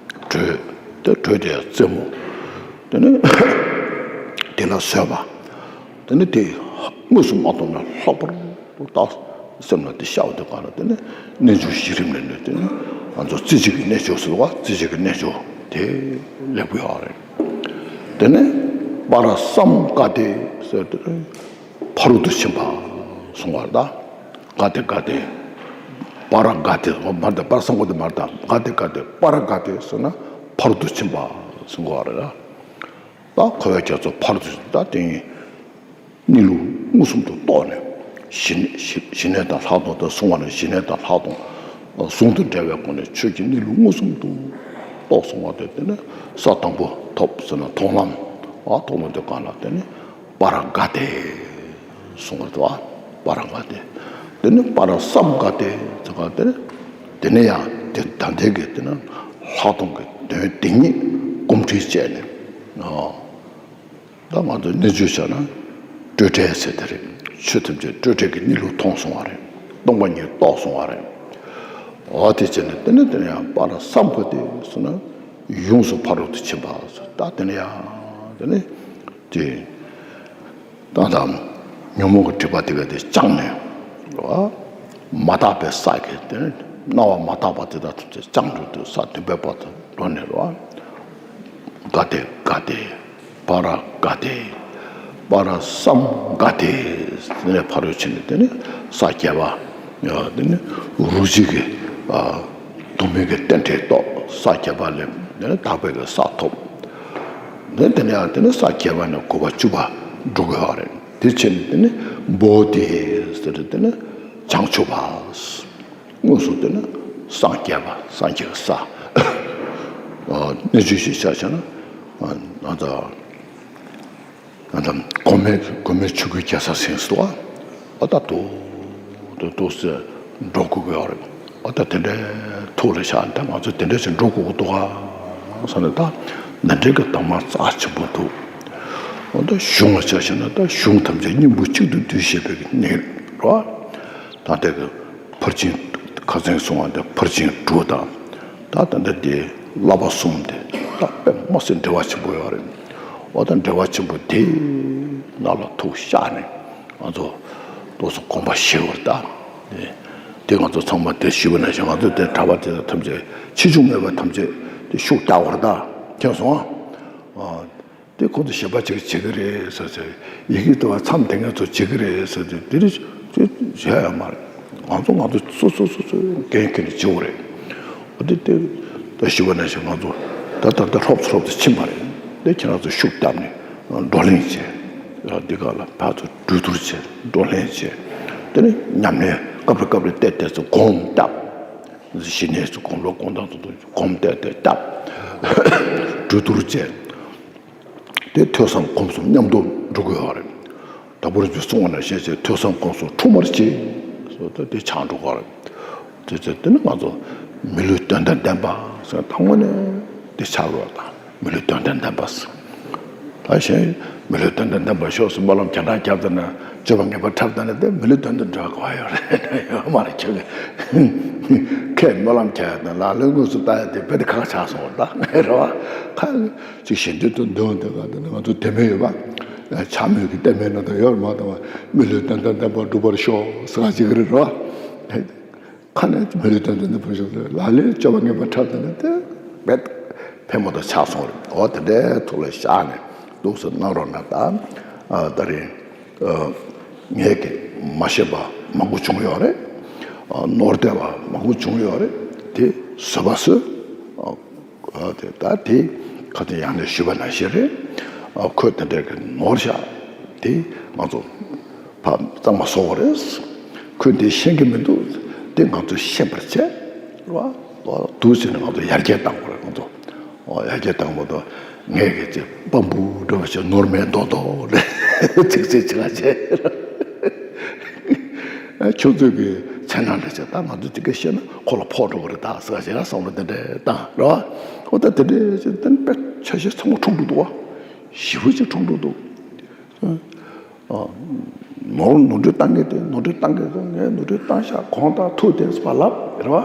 དྲོད་དེ་དྲོད་དེ་རྩེ་མོ། དེ་ནས་དེ་ལ་བཟོད་པ། དེ་ནས་དེ་དངོས་སུ་མ་མཐོང་ན་ལྷག་པར་དུ་ད་སེམས་ལ་དེ་ཤར་བ་དེ་ག་ལ་དེ་ནས་རྣལ་འབྱོར་གཞི་རིམ་ལས་ནས་དེ་ནས་ང་ཚོ་རྩེ་གཅིག་གི་རྣལ་འབྱོར་ཟེར་བ། རྩེ་གཅིག་གི་རྣལ་འབྱོར་དེ་སླེབས་ཀྱི་ཡོད་རེད། དེ་ནས་པཱ་ར་སཾ་ག་དེ་ཟེར་དེ་ཕ་རོལ་ཏུ་ཕྱིན་པ་གསུང་བ་རེད་ད། ག་དེ་ག་དེ། པཱ་ར་ག་དེ་མ་རེད་ད། པཱ་ར་སཾ་ག་དེ་མ་རེད་ད། ག་དེ་ག་དེ། པཱ་ར་ག་དེ་ཟེར་ན་ཕ་རོལ་ཏུ་ཕྱིན་པ་གསུང་གི་ཡོད་རེད་ད། ད་འཁོར་བའི་རྒྱ་མཚོ་ཕ་རོལ་ཏུ་ཕྱིན། ད་དེ་གཉིས་གཉིས་ལུགས་མངོན་སུམ་དུ་རྟོགས་ནས་ཞི་གནས་ཞི་ཞི་གནས་དང་ལྷག་མཐོང་དུ་གསུངས་པ་ནི། ཞི་གནས་དང་ལྷག་མཐོང་ཟུང་དུ་འབྲེལ་བའི་སྒོ་ནས་ཆོས་ཀྱི་གཉིས་ལུགས་མངོན་སུམ་དུ་རྟོགས་གསུངས་པ་དེ། དེ་ནི་ས་དང་པོ་ཐོབ་ཟེར་ན་མཐོང་ལམ། ཨ། མཐོང་ལམ་དེ་ག་ལ་དེ་ནི་པཱ་ར་ག་དེ་གསུང་བ་དེ། པཱ་ར་ག་དེ། དེ་ནི་པཱ་ར་སཾ་ག་དེ་ཟེར་ག་དེ། དེ་ནི་ཡང་དེ་ད་ལྟའི་གི་དེ་ནི་ལྷག་མཐོང་གི་དོན་དེ་ཉིད་གོམས་འདྲིས་བྱས་ནས། ཨ། ད་ང་ཚོ་རྣལ་འབྱོར་བྱས་ན་སྤྲོས་བྲལ་ཟེར་དེ་རེད། ཆོས་ཐམས་ཅད་སྤྲོས་བྲལ་གྱི་གནས་ལུགས་མཐོང་སོང་བ་རེད། སྟོང་པ་ཉིད་རྟོགས་སོང་བ་རེད། འོ་དེ་བྱས་ནས་དེ་ནས་དེ་ནས་ཡང་པཱ་ར་སཾ་ག་དེ་ཟེར་ན་ཡོངས་སུ་ཕ་རོལ་ཏུ་ཕྱིན་པ་ཟེར། ད་དེ་ནས་ཡང་དེ་ནས་དེ་ད་ད་ཉོན་མོངས་ཀྱི་སྒྲིབ་པ་དེ་ག་དེ་སྦྱངས་ནས། རེད་བ། མ་དག་པའི་ས་གི་དེ་ནས། སྣང་བ་མ་དག་པ་དེ་དག་ཐམས་ཅད་བྱང་གྲོལ་དུ་ས་བདུན་པའི་བར་དུ་འགྲོ་ནས་རོ། ག་ཏེ་ག་ཏེ། པ་ར་ག་ཏེ། པ་ར་སཾ་ག་ཏེ། དེ་ནས་ཕ་རོལ་ཕྱིན་ནས་དེ་ནས་ས་བརྒྱད་པ། དེ་ནས་རུ་བཞི་གི་སྡུག་བསྔལ་གྱི་རྟེན་འབྲེལ་རྟོགས། ས་བརྒྱད་པ་ལས་དེ་ནས་དག་པའི་གི་ས་ཐོབ། དེ་དེ་ནས་ཡང་དེ་ནས་ས་བརྒྱད་པ་ནས་དགུ་པ་བཅུ་པ་འགྲོ་དགོས་པ་རེད། དེ་བྱས་ནས་དེ་ནས་བོ་དྷི་ཟེར་དེ་ནས་བྱང་ཆུབ་པ། དངོས་སུ་དེ་ནི་སངས་རྒྱས་པ། སངས་རྒྱས་ཀྱི་ས། གནས་ཚུལ་ཞིག་ཆ་བཞག་ན། ང་ཚོ་ང་ཚོ་གོང་མའི་གོང་མའི་ཆོས་སྐུའི་རྒྱལ་ས་ཟེར་སོ། འོ་ད་འདུག་འདུག་འདུག་ཟེར་འགྲོ་དགོས་ཀྱི་ཡོད་རེད། འོ་ད་དེ་འདྲའི་ཐུགས་ལ་བཞག་ད་ང་ཚོ་དེ་འདྲ་ཞིག་འགྲོ་དགོས་ཀྱི་འདུག་ག་ཟེར་ནས། ད་འདི་འདྲའི་གི་གདམས་ངག་རྩ་ཆེན་པོ་འདུག་འོ་ད་གཞུང་ལ་ཆ་བཞག་ན་ད་གཞུང་ཐམས་ཅད་སྙིང་པོ་གཅིག་ཏུ་བསྡུས་བཤད་པའི་གི་གནས་རེད། ད་དེ་གི་ཕར་ཕྱིན་ཁ་སང་གསུངས་པ་འདི་ཕར་ཕྱིན་དྲུག་དང་། ད་ད་ལྟ་འདི་བསླབ་པ་གསུམ་དེ་ད་དཔེ་མ་སྲིད་འབྲེལ་བ་ཆེན་པོ་ཡོད་རེད། འོ་ད་འབྲེལ་བ་ཆེན་པོ་དེ་ནང་ལ་ཐུགས་བཞག་ནས་ང་ཚོ་ཏོག་ཙམ་དགོངས་པ་བཞེས་པར་ད། དེ་ང་ཚོ་ཚང་མ་དེ་ཞུས་པ་ནང་བཞིན་ང་ཚོ་དེ་གྲྭ་པ་དེ་དག་ཐམས་ཅད་ཕྱིས་འབྱུང་མེད་པ་ཐམས་ཅད་དེ་ཤུགས་རྒྱག་པར་ད། མཁྱེན་སོང་ཨ། དེ་ཁོང་ཚོ་ཞལ་པར་ཅིག་བྱེད་ཀྱི་རེད་ཟེར་ཟེར། ཡི་གེ་དུ་བ་མཚམས་དེ་ངས་ཚོ་བྱེད་ཀྱི་རེད་ཟེར་ཟེར། དེ་རིགས་ཅིག་བྱས་ཡོད་མ་རེད། ང་ཚོ་ང་ཚོ་སོ་སོ་སོ་སོ་འགན་འཁྱེར་ནས་བྱེད་དགོས་རེད། འོ་དེ་དེ་ད་ཞུས་པ་ནང་བཞིན་ང་ཚོ་ད་ད་ད་ཧྲོབ་ཧྲོབ་ཏུ་ཕྱིན་པ་རེད། དེ་ཁྱེད་རང་ཚོ་ཤུགས་བརྒྱབ་ནས་བགྲོ་གླེང་བྱས། འདི་ག་ལ་ཕར་ཚུར་གྲོས་བསྡུར་བྱས། བགྲོ་གླེང་བྱས། དེ་ནས་ཉམས་ལེན་སྐབས་རེ་སྐབས་རེ་བལྟས་བལྟས་ཚོ་སྒོམ་བཏབ། ཞི་གནས་སུ་སྒོམ་ལོ་སྒོམ་དང་དུ་སྒོམ་བལྟས་བལྟས་བཏབ། གྲོས་བསྡུར་བྱས། དེ་ཐོས་བསམ་སྒོམ་གསུམ་མཉམ་དུ་འགྲོ་དགོས་པ་རེད། དང་པོར་རྒྱུ་གསུང་བ་ལ་ཤེས་བྱས་ཐོས་བསམ་སྒོམ་གསུམ་འཁྲུག་མར་བྱེད། སོ་ད་དེ་ཆགས་འགྲོ་གི་རེད། དེ་ཚེ་དེ་ནི་ང་ཚོ་མི་ལུས་དོན་དང་ལྡན་པ་ཟེར་དང་པོ་ནས་དེ་ཆགས་དགོས་པ་དང་། མི་ལུས་དོན་དང་ལྡན་པ་ཟེར། ད་གཞན་མི་ལུས་དོན་དང་ལྡན་པ་ཤོག་ཟེར་སྨོན་ལམ་གྱ་གྲགས་བརྒྱབ་ད་ན། སྤྱོད་པ་ངན་པ་འཁྲབ་ད་ན་དེ་མི་ལུས་དོན་དུ་འགྲོ་དགོས་ཡོད་རེད། ཡོད་མ་རེད་ཁྱོད་ཀྱིས། ཁས་སྨོན་ལམ་རྒྱག་ཡ་དང་ལག་ལེན་དངོས་སུ་བསྟར་ཡ་དེ་དཔེ་དེ་ཁག་ཆགས་སོང་བ་ད་རེད་བ། ཁ་ཅིག་གཞན་དོན་དུ་འདོན་དེ་ག་དེ་ནི་ང་ཚོ་དེ་མོ་ཡོད་པ། ཆ་མོས་ཀྱི་ལྟད་མོའི་ནང་དུ་ཡོད་མ་གཏོགས་མི་ལུས་དོན་དང་ལྡན་པར་འགྲུབ་པར་ཤོག་ཟེར་ག་ཅིག་རེད་རོ། ཁ་ནས་མི་ལུས་དོན་དང་ལྡན་པར་ཤོག་ཟེར། ལག་ལེན་སྤྱོད་པ་ངན་པ་འཁྲབ་དེ་ནི་དེ་དཔེ་ཕན་མ་ཐོགས་ཆགས་སོང་རེད། འོ་དེ་འདྲའི་ཐུགས་ལ་བཞག་ནས་འདུག་སེ་གནང་རོགས་གནང་ད། ཨ་ད་རིང་ཨ་ངས་ཀྱི་མ་ཤེས་པ་མང་པོ་བྱུང་ཡོད་རེད། ཨ་ནོར་བསྡད་པ་མང་པོ་བྱུང་ཡོད་རེད། དེ་བཟོད་པ་བཟོས། ཨ་དེ་ད་དེ་ཁ་ཏོན་ཡང་ནས་ཞུས་པ་ནང་བཞིན་རེད། ཨ་ཁོས་དེ་འདྲའི་གི་ནོར་བཞག་དེ་ང་ཚོ་ཕ་གཙང་མ་བཟོ་དགོས་རེད། ཁོས་འདི་ཤེས་ཀྱི་མི་འདུག་དེ་ང་ཚོས་ཤེས་པར་བྱས། རེད་བ། འདུག་ཟེར་ནས་ང་ཚོ་ཡར་རྒྱས་བཏང་དགོས་རེད། ང་ཚོ་ཨོ་ཡར་རྒྱས་བཏང་མ་གཏོགས་ངས་གི་ཅིག་པམ་བུ་འགྲོ་བ་ཞིག་ནོར་མེད་མདོག་མདོག་ལས་ཚིག་ཚིག་ཅིག་ལ་བྱས། ཨ་ཁྱོད་ཚོས་གི་མཚན་ནང་ལ་བྱས་ད་ང་ཚོ་དེ་ག་བཤད་ན་ཁོ་ལ་ཕོག་འགྲོ་གི་རེད་ད་ཟེར་བ་ཞིག་ལ་བསམ་བློ་དེ་འདྲ་བཏང་རེད་བ། ཨོ་ད་དེ་འདྲ་ཞིག་དེ་དཔེ་འཆར་གཞི་ཚང་མ་འཁྲུག་འགྲོ་འདུག་བ། ཞེ་པོ་ཅིག་འཁྲུག་འགྲོ་འདུག་ཨ། ནོར་ནོར་འཁྲུལ་བཏང་གི་དེ་ནོར་འཁྲུལ་བཏང་གི་དེ་ངས་ནོར་འཁྲུལ་བཏང་ཤག་གོང་དང་ཐུག་དེ་ཟེར་བ་ལབ་རེད་བ།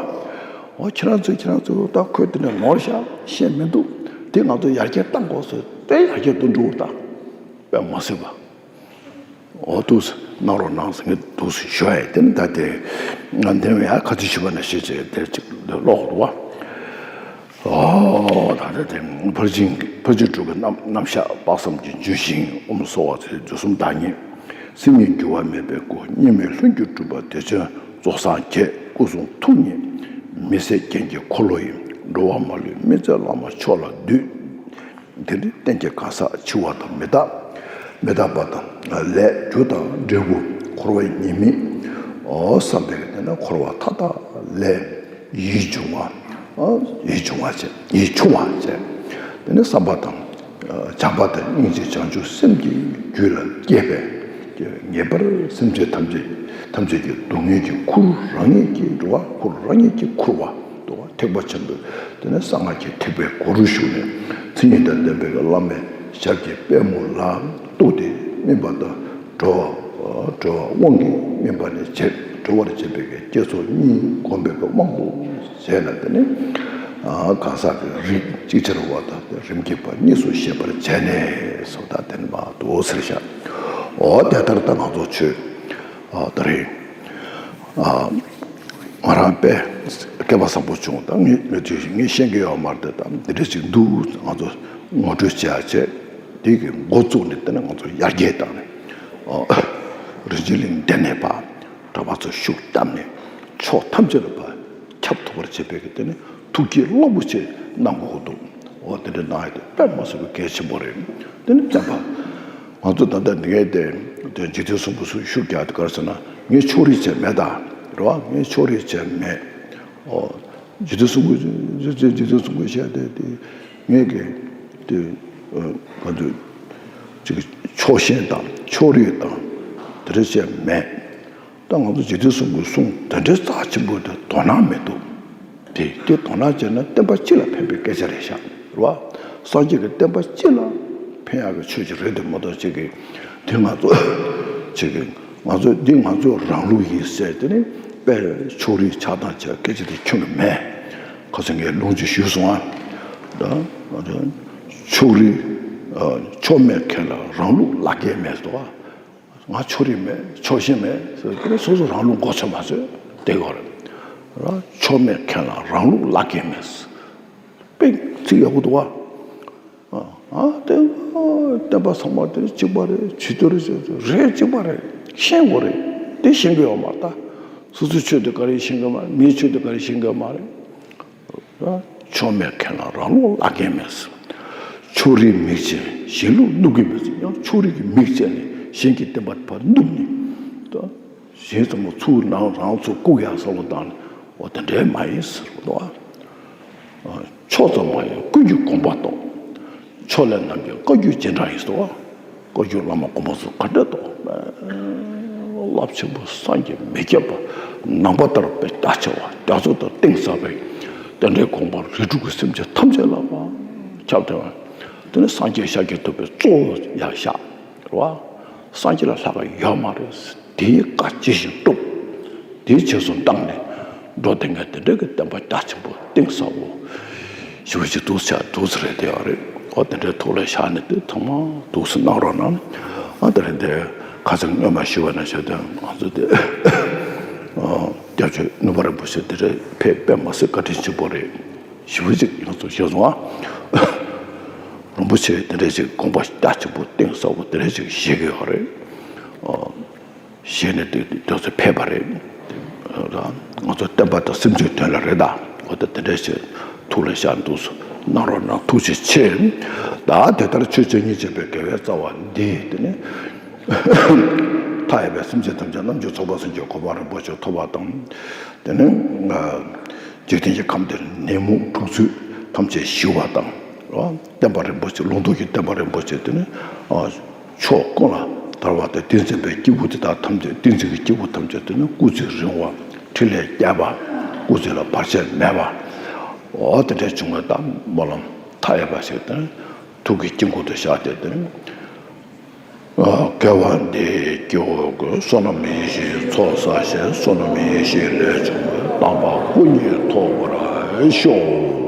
འོ་ཁྱེད་རང་ཚོས་ཁྱེད་རང་ཚོས་ད་ཁོས་དེ་ནས་ནོར་ཤག་ཤེས་མི་འདུག་དེ་ང་ཚོ་ཡར་རྒྱས་བཏང་དགོས་ཟེར་དེ་ཡར་རྒྱས་གཏོང་འགྲོ་ད་དཔེ་མ་སྲིད་པ། འོ་འདུག་སེ་གནང་རོགས་གནང་ཟེར་ངས་འདུག་སེ་ཞུ་ཡ་ཡིན། དེ་ནི་ད་དེ་ང་འདེམས་ཡ་ཁ་ཚིག་ཞུས་པ་ནང་བཞིན་བྱས་དེ་ཅིག་ཀློག་འདུག་བ། ཨོ་ད་ལྟ་དེ་ཕར་ཕྱིན་ཕར་ཕྱིན་དྲུག་གི་རྣམ་རྣམ་གཞག་དཔག་བསམ་གྱི་ལྗོན་ཤིང་ཨོཾ་གསོལ་བ་འདེབས་སོ། འཇུ་གསུམ་བདག་ཉིད་སེམས་ཉིད་འགྱུར་བ་མེད་པའི་སྐུ། གཉིས་མེད་ལྷུན་གྱིས་གྲུབ་པ་བདེ་ཆེན་རྫོགས་སངས་རྒྱས། སྐུ་གསུང་ཐུགས་ཉིད་མི་ཟད་རྒྱན་གྱི་འཁོར་ལོ་ཡི། འགྲོ་བ་མ་ལུས་མི་བརྗེད་བླ་མ་མཆོག་ལ་འདུད། དེ་ནི་རྟེན་གྱི་གང་ཟག་འཆི་བ་དང་མི་རྟག་མི་རྟག་པ་དང་ལས་རྒྱུ་དང་འབྲས་བུ་འཁོར་བའི་ཉེས་དམིགས་བསམ་པའི་དེ་ནི་འཁོར་བ་མཐའ་དག་ལས་ཡིད་འབྱུང་བ། ཡིད་འབྱུང་བ་བྱས། ཡིད་འབྱུང་བ་བྱས། དེ་ནི་བསམ་པ་དང་བྱམས་པ་དང་སྙིང་རྗེ་བྱང་ཆུབ་སེམས་ཀྱི་རྒྱུད་ལ་སྐྱེས་པས། ངེས་པར་སེམས་ཅན་ཐམས་ཅད་ཐམས་ཅད་ཀྱི་སྡུག་བསྔལ་གྱི་ཁུར་རང་ཉིད་ཀྱིས་འགྲོ་བ་ཁུར་རང་ཉིད་ཀྱིས་ཁུར་བ། འདུག་བ། ཐེག་པ་ཆེན་པོའི་དེ་ནས་གསང་སྔགས་ཀྱི་ཐེག་པའི་སྒོ་རུ་ཞུགས་ནས་མཚན་ཉིད་དང་ལྡན་པའི་བླ་མའི་ཞབས་ཀྱི་པད་མོ་ལ་གཏུགས་ཏེ་སྨིན་པ་དང་གྲོལ་བ་གྲོལ་བ་དབང་གིས་སྨིན་པ་ནས་བྱེད་གྲོལ་བར་བྱེད་པའི་བསྐྱེད་རྫོགས་གཉིས་བསྒོམ་པའི་དབང་པོ་བྱས་ན་དེ་ནས་གང་ཟག་གི་རིགས་ཅིག་ཅར་བ་དང་རིམ་གྱིས་པ་གཉིས་སུ་ཤེས་པར་བྱས་ནས་སོ། ད་དེ་ནས་མ་འདུག་ཟེར་བཞག་འོ་དེ་ལྟར་ད་ང་ཚོ་ཆོས་ཨ་ད་རེས་ཨ་ ང་རང་དཔེ་སྐལ་པ་བཟང་པོ་བྱུང་། ད་ངས་ངས་དུས་ངས་ཤེས་ཀྱི་ཡོད་མ་རེད། ད་འདི་འདྲ་ཞིག་འདུག་ང་ཚོ་ངོ་སྤྲོད་བྱེད་ཡ་བྱས། དེ་གི་འགོ་བཙུགས་ནས་དེ་ནས་ང་ཚོ་ཡར་རྒྱས་བཏང་ནས། ཨོ། རིན་ཆེན་གླིང་འདི་ནས་ཕར་གྲྭ་པ་ཚོ་ཤུགས་བཏབ་ནས་ཕྱོགས་ཐམས་ཅད་ལ་ཕར་ཁྱབ་ཐུབ་པར་བྱེད་པའི་གི་དེ་ནས་ཐུགས་བསྐྱེད་རླབས་པོ་ཆེ་གནང་དགོས་ཀྱི་འདུག་ཨོ། དེ་འདྲ་གནང་ཡ་དེ་དཔེ་མ་སྲིད་པའི་གལ་ཆེན་པོ་རེད། དེ་ནས་བསྟན་པ། ང་ཚོ་ད་ལྟ་འདི་གའི་དེ་དེ་འཇིག་རྟེན་གསུམ་པོ་སུ་ཤུགས་རྒྱག་དེ་ག་རེ་ཟེར་ན། ངས་ཕྱོགས་རིས་བྱས་མེད་ད། རེད་བ། ངས་ཕྱོགས་རིས་བྱས་མེད། ཨོ། འཇིག་རྟེན་གསུམ་པོ་འཇིག་རྟེན་འཇིག་རྟེན་གསུམ་པོ་བཤད་དེ་དེ་ངས་གི་དེ་ཨ་ག་ཚོད་ཅིག་ཕྱོགས་ཞེན་དང་ཕྱོགས་རིས་དང་དེ་འདྲ་བྱས་མེད། ད་ང་ཚོ་འཇིག་རྟེན་གསུམ་པོའི་གསུང་དེ་འདྲའི་རྩ་ཆེན་པོ་དེ་དོ་སྣང་མི་འདུག་དེ་དེ་དོ་སྣང་བྱས་ན་བསྟན་པ་སྤྱི་ལ་ཕན་པའི་སྐད་ཆ་རེད་ཤག་རེད་བ། སངས་རྒྱས་ཀྱི་བསྟན་པ་སྤྱི་ལ་ཕན་ཡག་གི་ཆོས་ཅིག་རེད་འདུག་མ་གཏོགས་ཅིག་གི་དེ་ང་ཚོ་ཅིག་གི་ང་ཚོ་འདི་ང་ཚོའི་རང་ལུགས་ཡིན་ཟེར་དེ་ནི་དཔེ་ཕྱོགས་རིས་ཆགས་སྡང་བྱས་སྐད་ཆ་དེ་ཁྱོན་ནས་མེད། ཁ་སང་ངས་ལུང་ཅིག་ཞུས་སོང་ཨ། ད་ང་ཚོ་ཕྱོགས་རིས་ཕྱོགས་མེད་མཁན་ལ་རང་ལུགས་བླ་གེ་མེད་ཟེར་བ། ང་ཕྱོགས་རིས་མེད། ཕྱོགས་ཞེན་མེད་ཟེར་དེ་ནས་སོ་སོ་རང་ལུགས་མགོ་ཚོད་མ་ཚོད་དེ་གོ་རེད། ཕྱོགས་མེད་མཁན་ལ་རང་ལུགས་བླ་གེ་མེད། དཔེ་ཚིག་ཡག་པོ་འདུག་བ། ཨ་དེ་བསྟན་པ་ཚང་མ་དེ་གཅིག་པ་རེད། ཆོས་དེ་རེད། ཆོས་དེ་རེད། གཅིག་པ་རེད། ཤེས་དགོས་རེད། དེ་ཤེས་ཀྱི་ཡོད་མ་རེད། ད་སོ་སོའི་ཆོས་དེ་ག་རེ་ཤེས་ཀྱི་མ་རེད། མིའི་ཆོས་དེ་ག་རེ་ཤེས་ཀྱི་མ་རེད། ཕྱོགས་མེད་མཁན་ལ་རང་ལུགས་བླ་གེ་མེད། ཕྱོགས་རིས་མིག་ཅན་གཞན་ལུགས་བསླུ་གི་མེད། ཡང་ཕྱོགས་རིས་ཀྱི་མིག་བཙལ་ནས་གཞན་གྱི་བསྟན་པ་ཕར་བསྣུབས་ནས། ད་གཞན་ཚང་མ་ཚུར་ནང་རང་ཚུར་བཀུག་ཡག་བསམ་བློ་བཏང་ནས། འོ་དེ་འདྲའི་མ་ཡིན་ཟེར་བ་དང་། ཕྱོགས་ཙམ་མ་ཡིན་ཀུན་གྱི་དགོངས་པ་རྟོགས། ཕྱོགས་ལས་རྣམ་རྒྱལ་བཀའ་བརྒྱུད་རྗེས་འབྲང་ཡིན་ཟེར་བ། བཀའ་བརྒྱུད་བླ་མ་གོང་མ་ཚོ་ག་འདྲ་དང་། རླབས་ཆེན་པོ་སངས་རྒྱས་མི་བསྐྱོད་པ་ནང་པ་ལྟར་དཔེ་རྒྱ་ཆེ་བ་རྒྱ་མཚོ་ལྟར་གཏིང་ཟབ་པའི་དེ་འདྲའི་དགོངས་པ་རིགས་དྲུག་གི་སེམས་ཅན་ཐམས་ཅད་ལ་མར་ཁྱབ་སྟེ། དེ་ནི་སངས་རྒྱས་ཤཱཀྱ་ཐུབ་པའི་གཙོ་བོ་ཡང་ཤར་བ། སངས་རྒྱས་ལ་ལྷག་པ་ཡོད་མ་རེད། དེའི་བཀའ་ཇི་བཞིན་སྒྲུབ། དེའི་རྗེས་སུ་འབྲངས་ནས་འགྲོ་བསྡད་མཁན་དེ་འདྲ་གི་བསྟན་པ་རྒྱ་ཆེན་པོ་གཏིང་ཟབ་པོ་ཞེ་པོ་ཅིག་འདུག་ཆ་འདུག་ས་རེད། དེ་ཡང་རེད། ཨོ་དེ་འདྲའི་ཐོག་ལ་བཞག་ནས་དེ་ཚང་མ་འདུག་སེ་གནང་རོགས་གནང་། ཨ་དེ་རིང་དེ་ཁ་སང་སྔོན་མ་ཞུས་པ་ནང་བཞིན་དེ་ང་ཚོ་དེ་སྐྱབས་རྗེ་ནུས་པ་རིན་པོ་ཆེ་དེ་འདྲ་ཕེབས་དཔེ་མ་སྲིད་བཀའ་དྲིན་ཆེན་པོ་རེད། ཞེ་པོ་ཅིག་ཡོངས་སུ་ཞུས་སོང་ཨ། རིན་པོ་ཆེ་དེ་འདྲ་ཅིག་དགོངས་པ་རྒྱ་ཆེན་པོ་གཏིང་ཟབ་པོ་དེ་འདྲ་ཅིག་བཞེས་ཀྱི་ཡོད་རེད། ཨོ། བཞེས་ནས་དེ་དུས་ཚོད་ཕེབས་པ་རེད། ང་ཚོ་བསྟན་པ་དང་སེམས་ཅན་དོན་ལ་རེད་ད། འོ་ད་དེ་འདྲ་ཞིག་ཐུགས་ལ་བཞག་འདུག་སེ་གནང་རོགས་གནང་། ཐུགས་རྗེ་ཆེ། ད་དེ་ལྟར་ཆོས་འཆད་ཉན་བྱེད་པའི་དགེ་བའི་རྩ་བ་འདི་དེ་ནི་མཐའ་ཡས་པའི་སེམས་ཅན་ཐམས་ཅད་རྣམ་འབྱོར་ཚོགས་པ་སེམས་ཅན་གོ་འཕང་རིན་པོ་ཆེ་ཐོབ་པ་དང་། དེ་ནི་འཇིག་རྟེན་གྱི་ཁམས་འདིར་ནད་མུག་འཁྲུག་རྩོད་ཐམས་ཅད་ཞི་བ་དང་། བསྟན་པ་རིན་པོ་ཆེ་ལུང་རྟོགས་ཀྱི་བསྟན་པ་རིན་པོ་ཆེ་དེ་ནི་ཕྱོགས་ཀུན་ལ་དར་བ་དང་། ཏིང་འཛིན་པའི་སྐྱེས་བུ་དེ་དག་ཐམས་ཅད་ཏིང་འཛིན་གྱི་སྐྱེས་བུ་ཐམས་ཅད་དེ་ནི་སྐུ་ཚེ་རིང་བ། འཕྲིན་ལས་རྒྱས་པ། སྐུ་ཚེ་ལ་བར་ཆད་མེད་པ། འོ་དེ་འདྲའི་བྱུང་བའི་ད་སྨོན་ལམ་མཐའ་ཡས་པ་ཞིག་དང་ཐུགས་ཀྱི་དཀྱིལ་འཁོར་དུ་བཞག་སྟེ་དེ་ནི། དགེ་བ་འདི་ཡིས་སྐྱེ་བོ་ཀུན། བསོད་ནམས་ཡེ་ཤེས་ཚོགས་བསགས་ཤིང་། བསོད་ནམས་ཡེ་ཤེས་ལས་བྱུང་བའི། དམ་པ་སྐུ་གཉིས་ཐོབ་པར་ཤོག།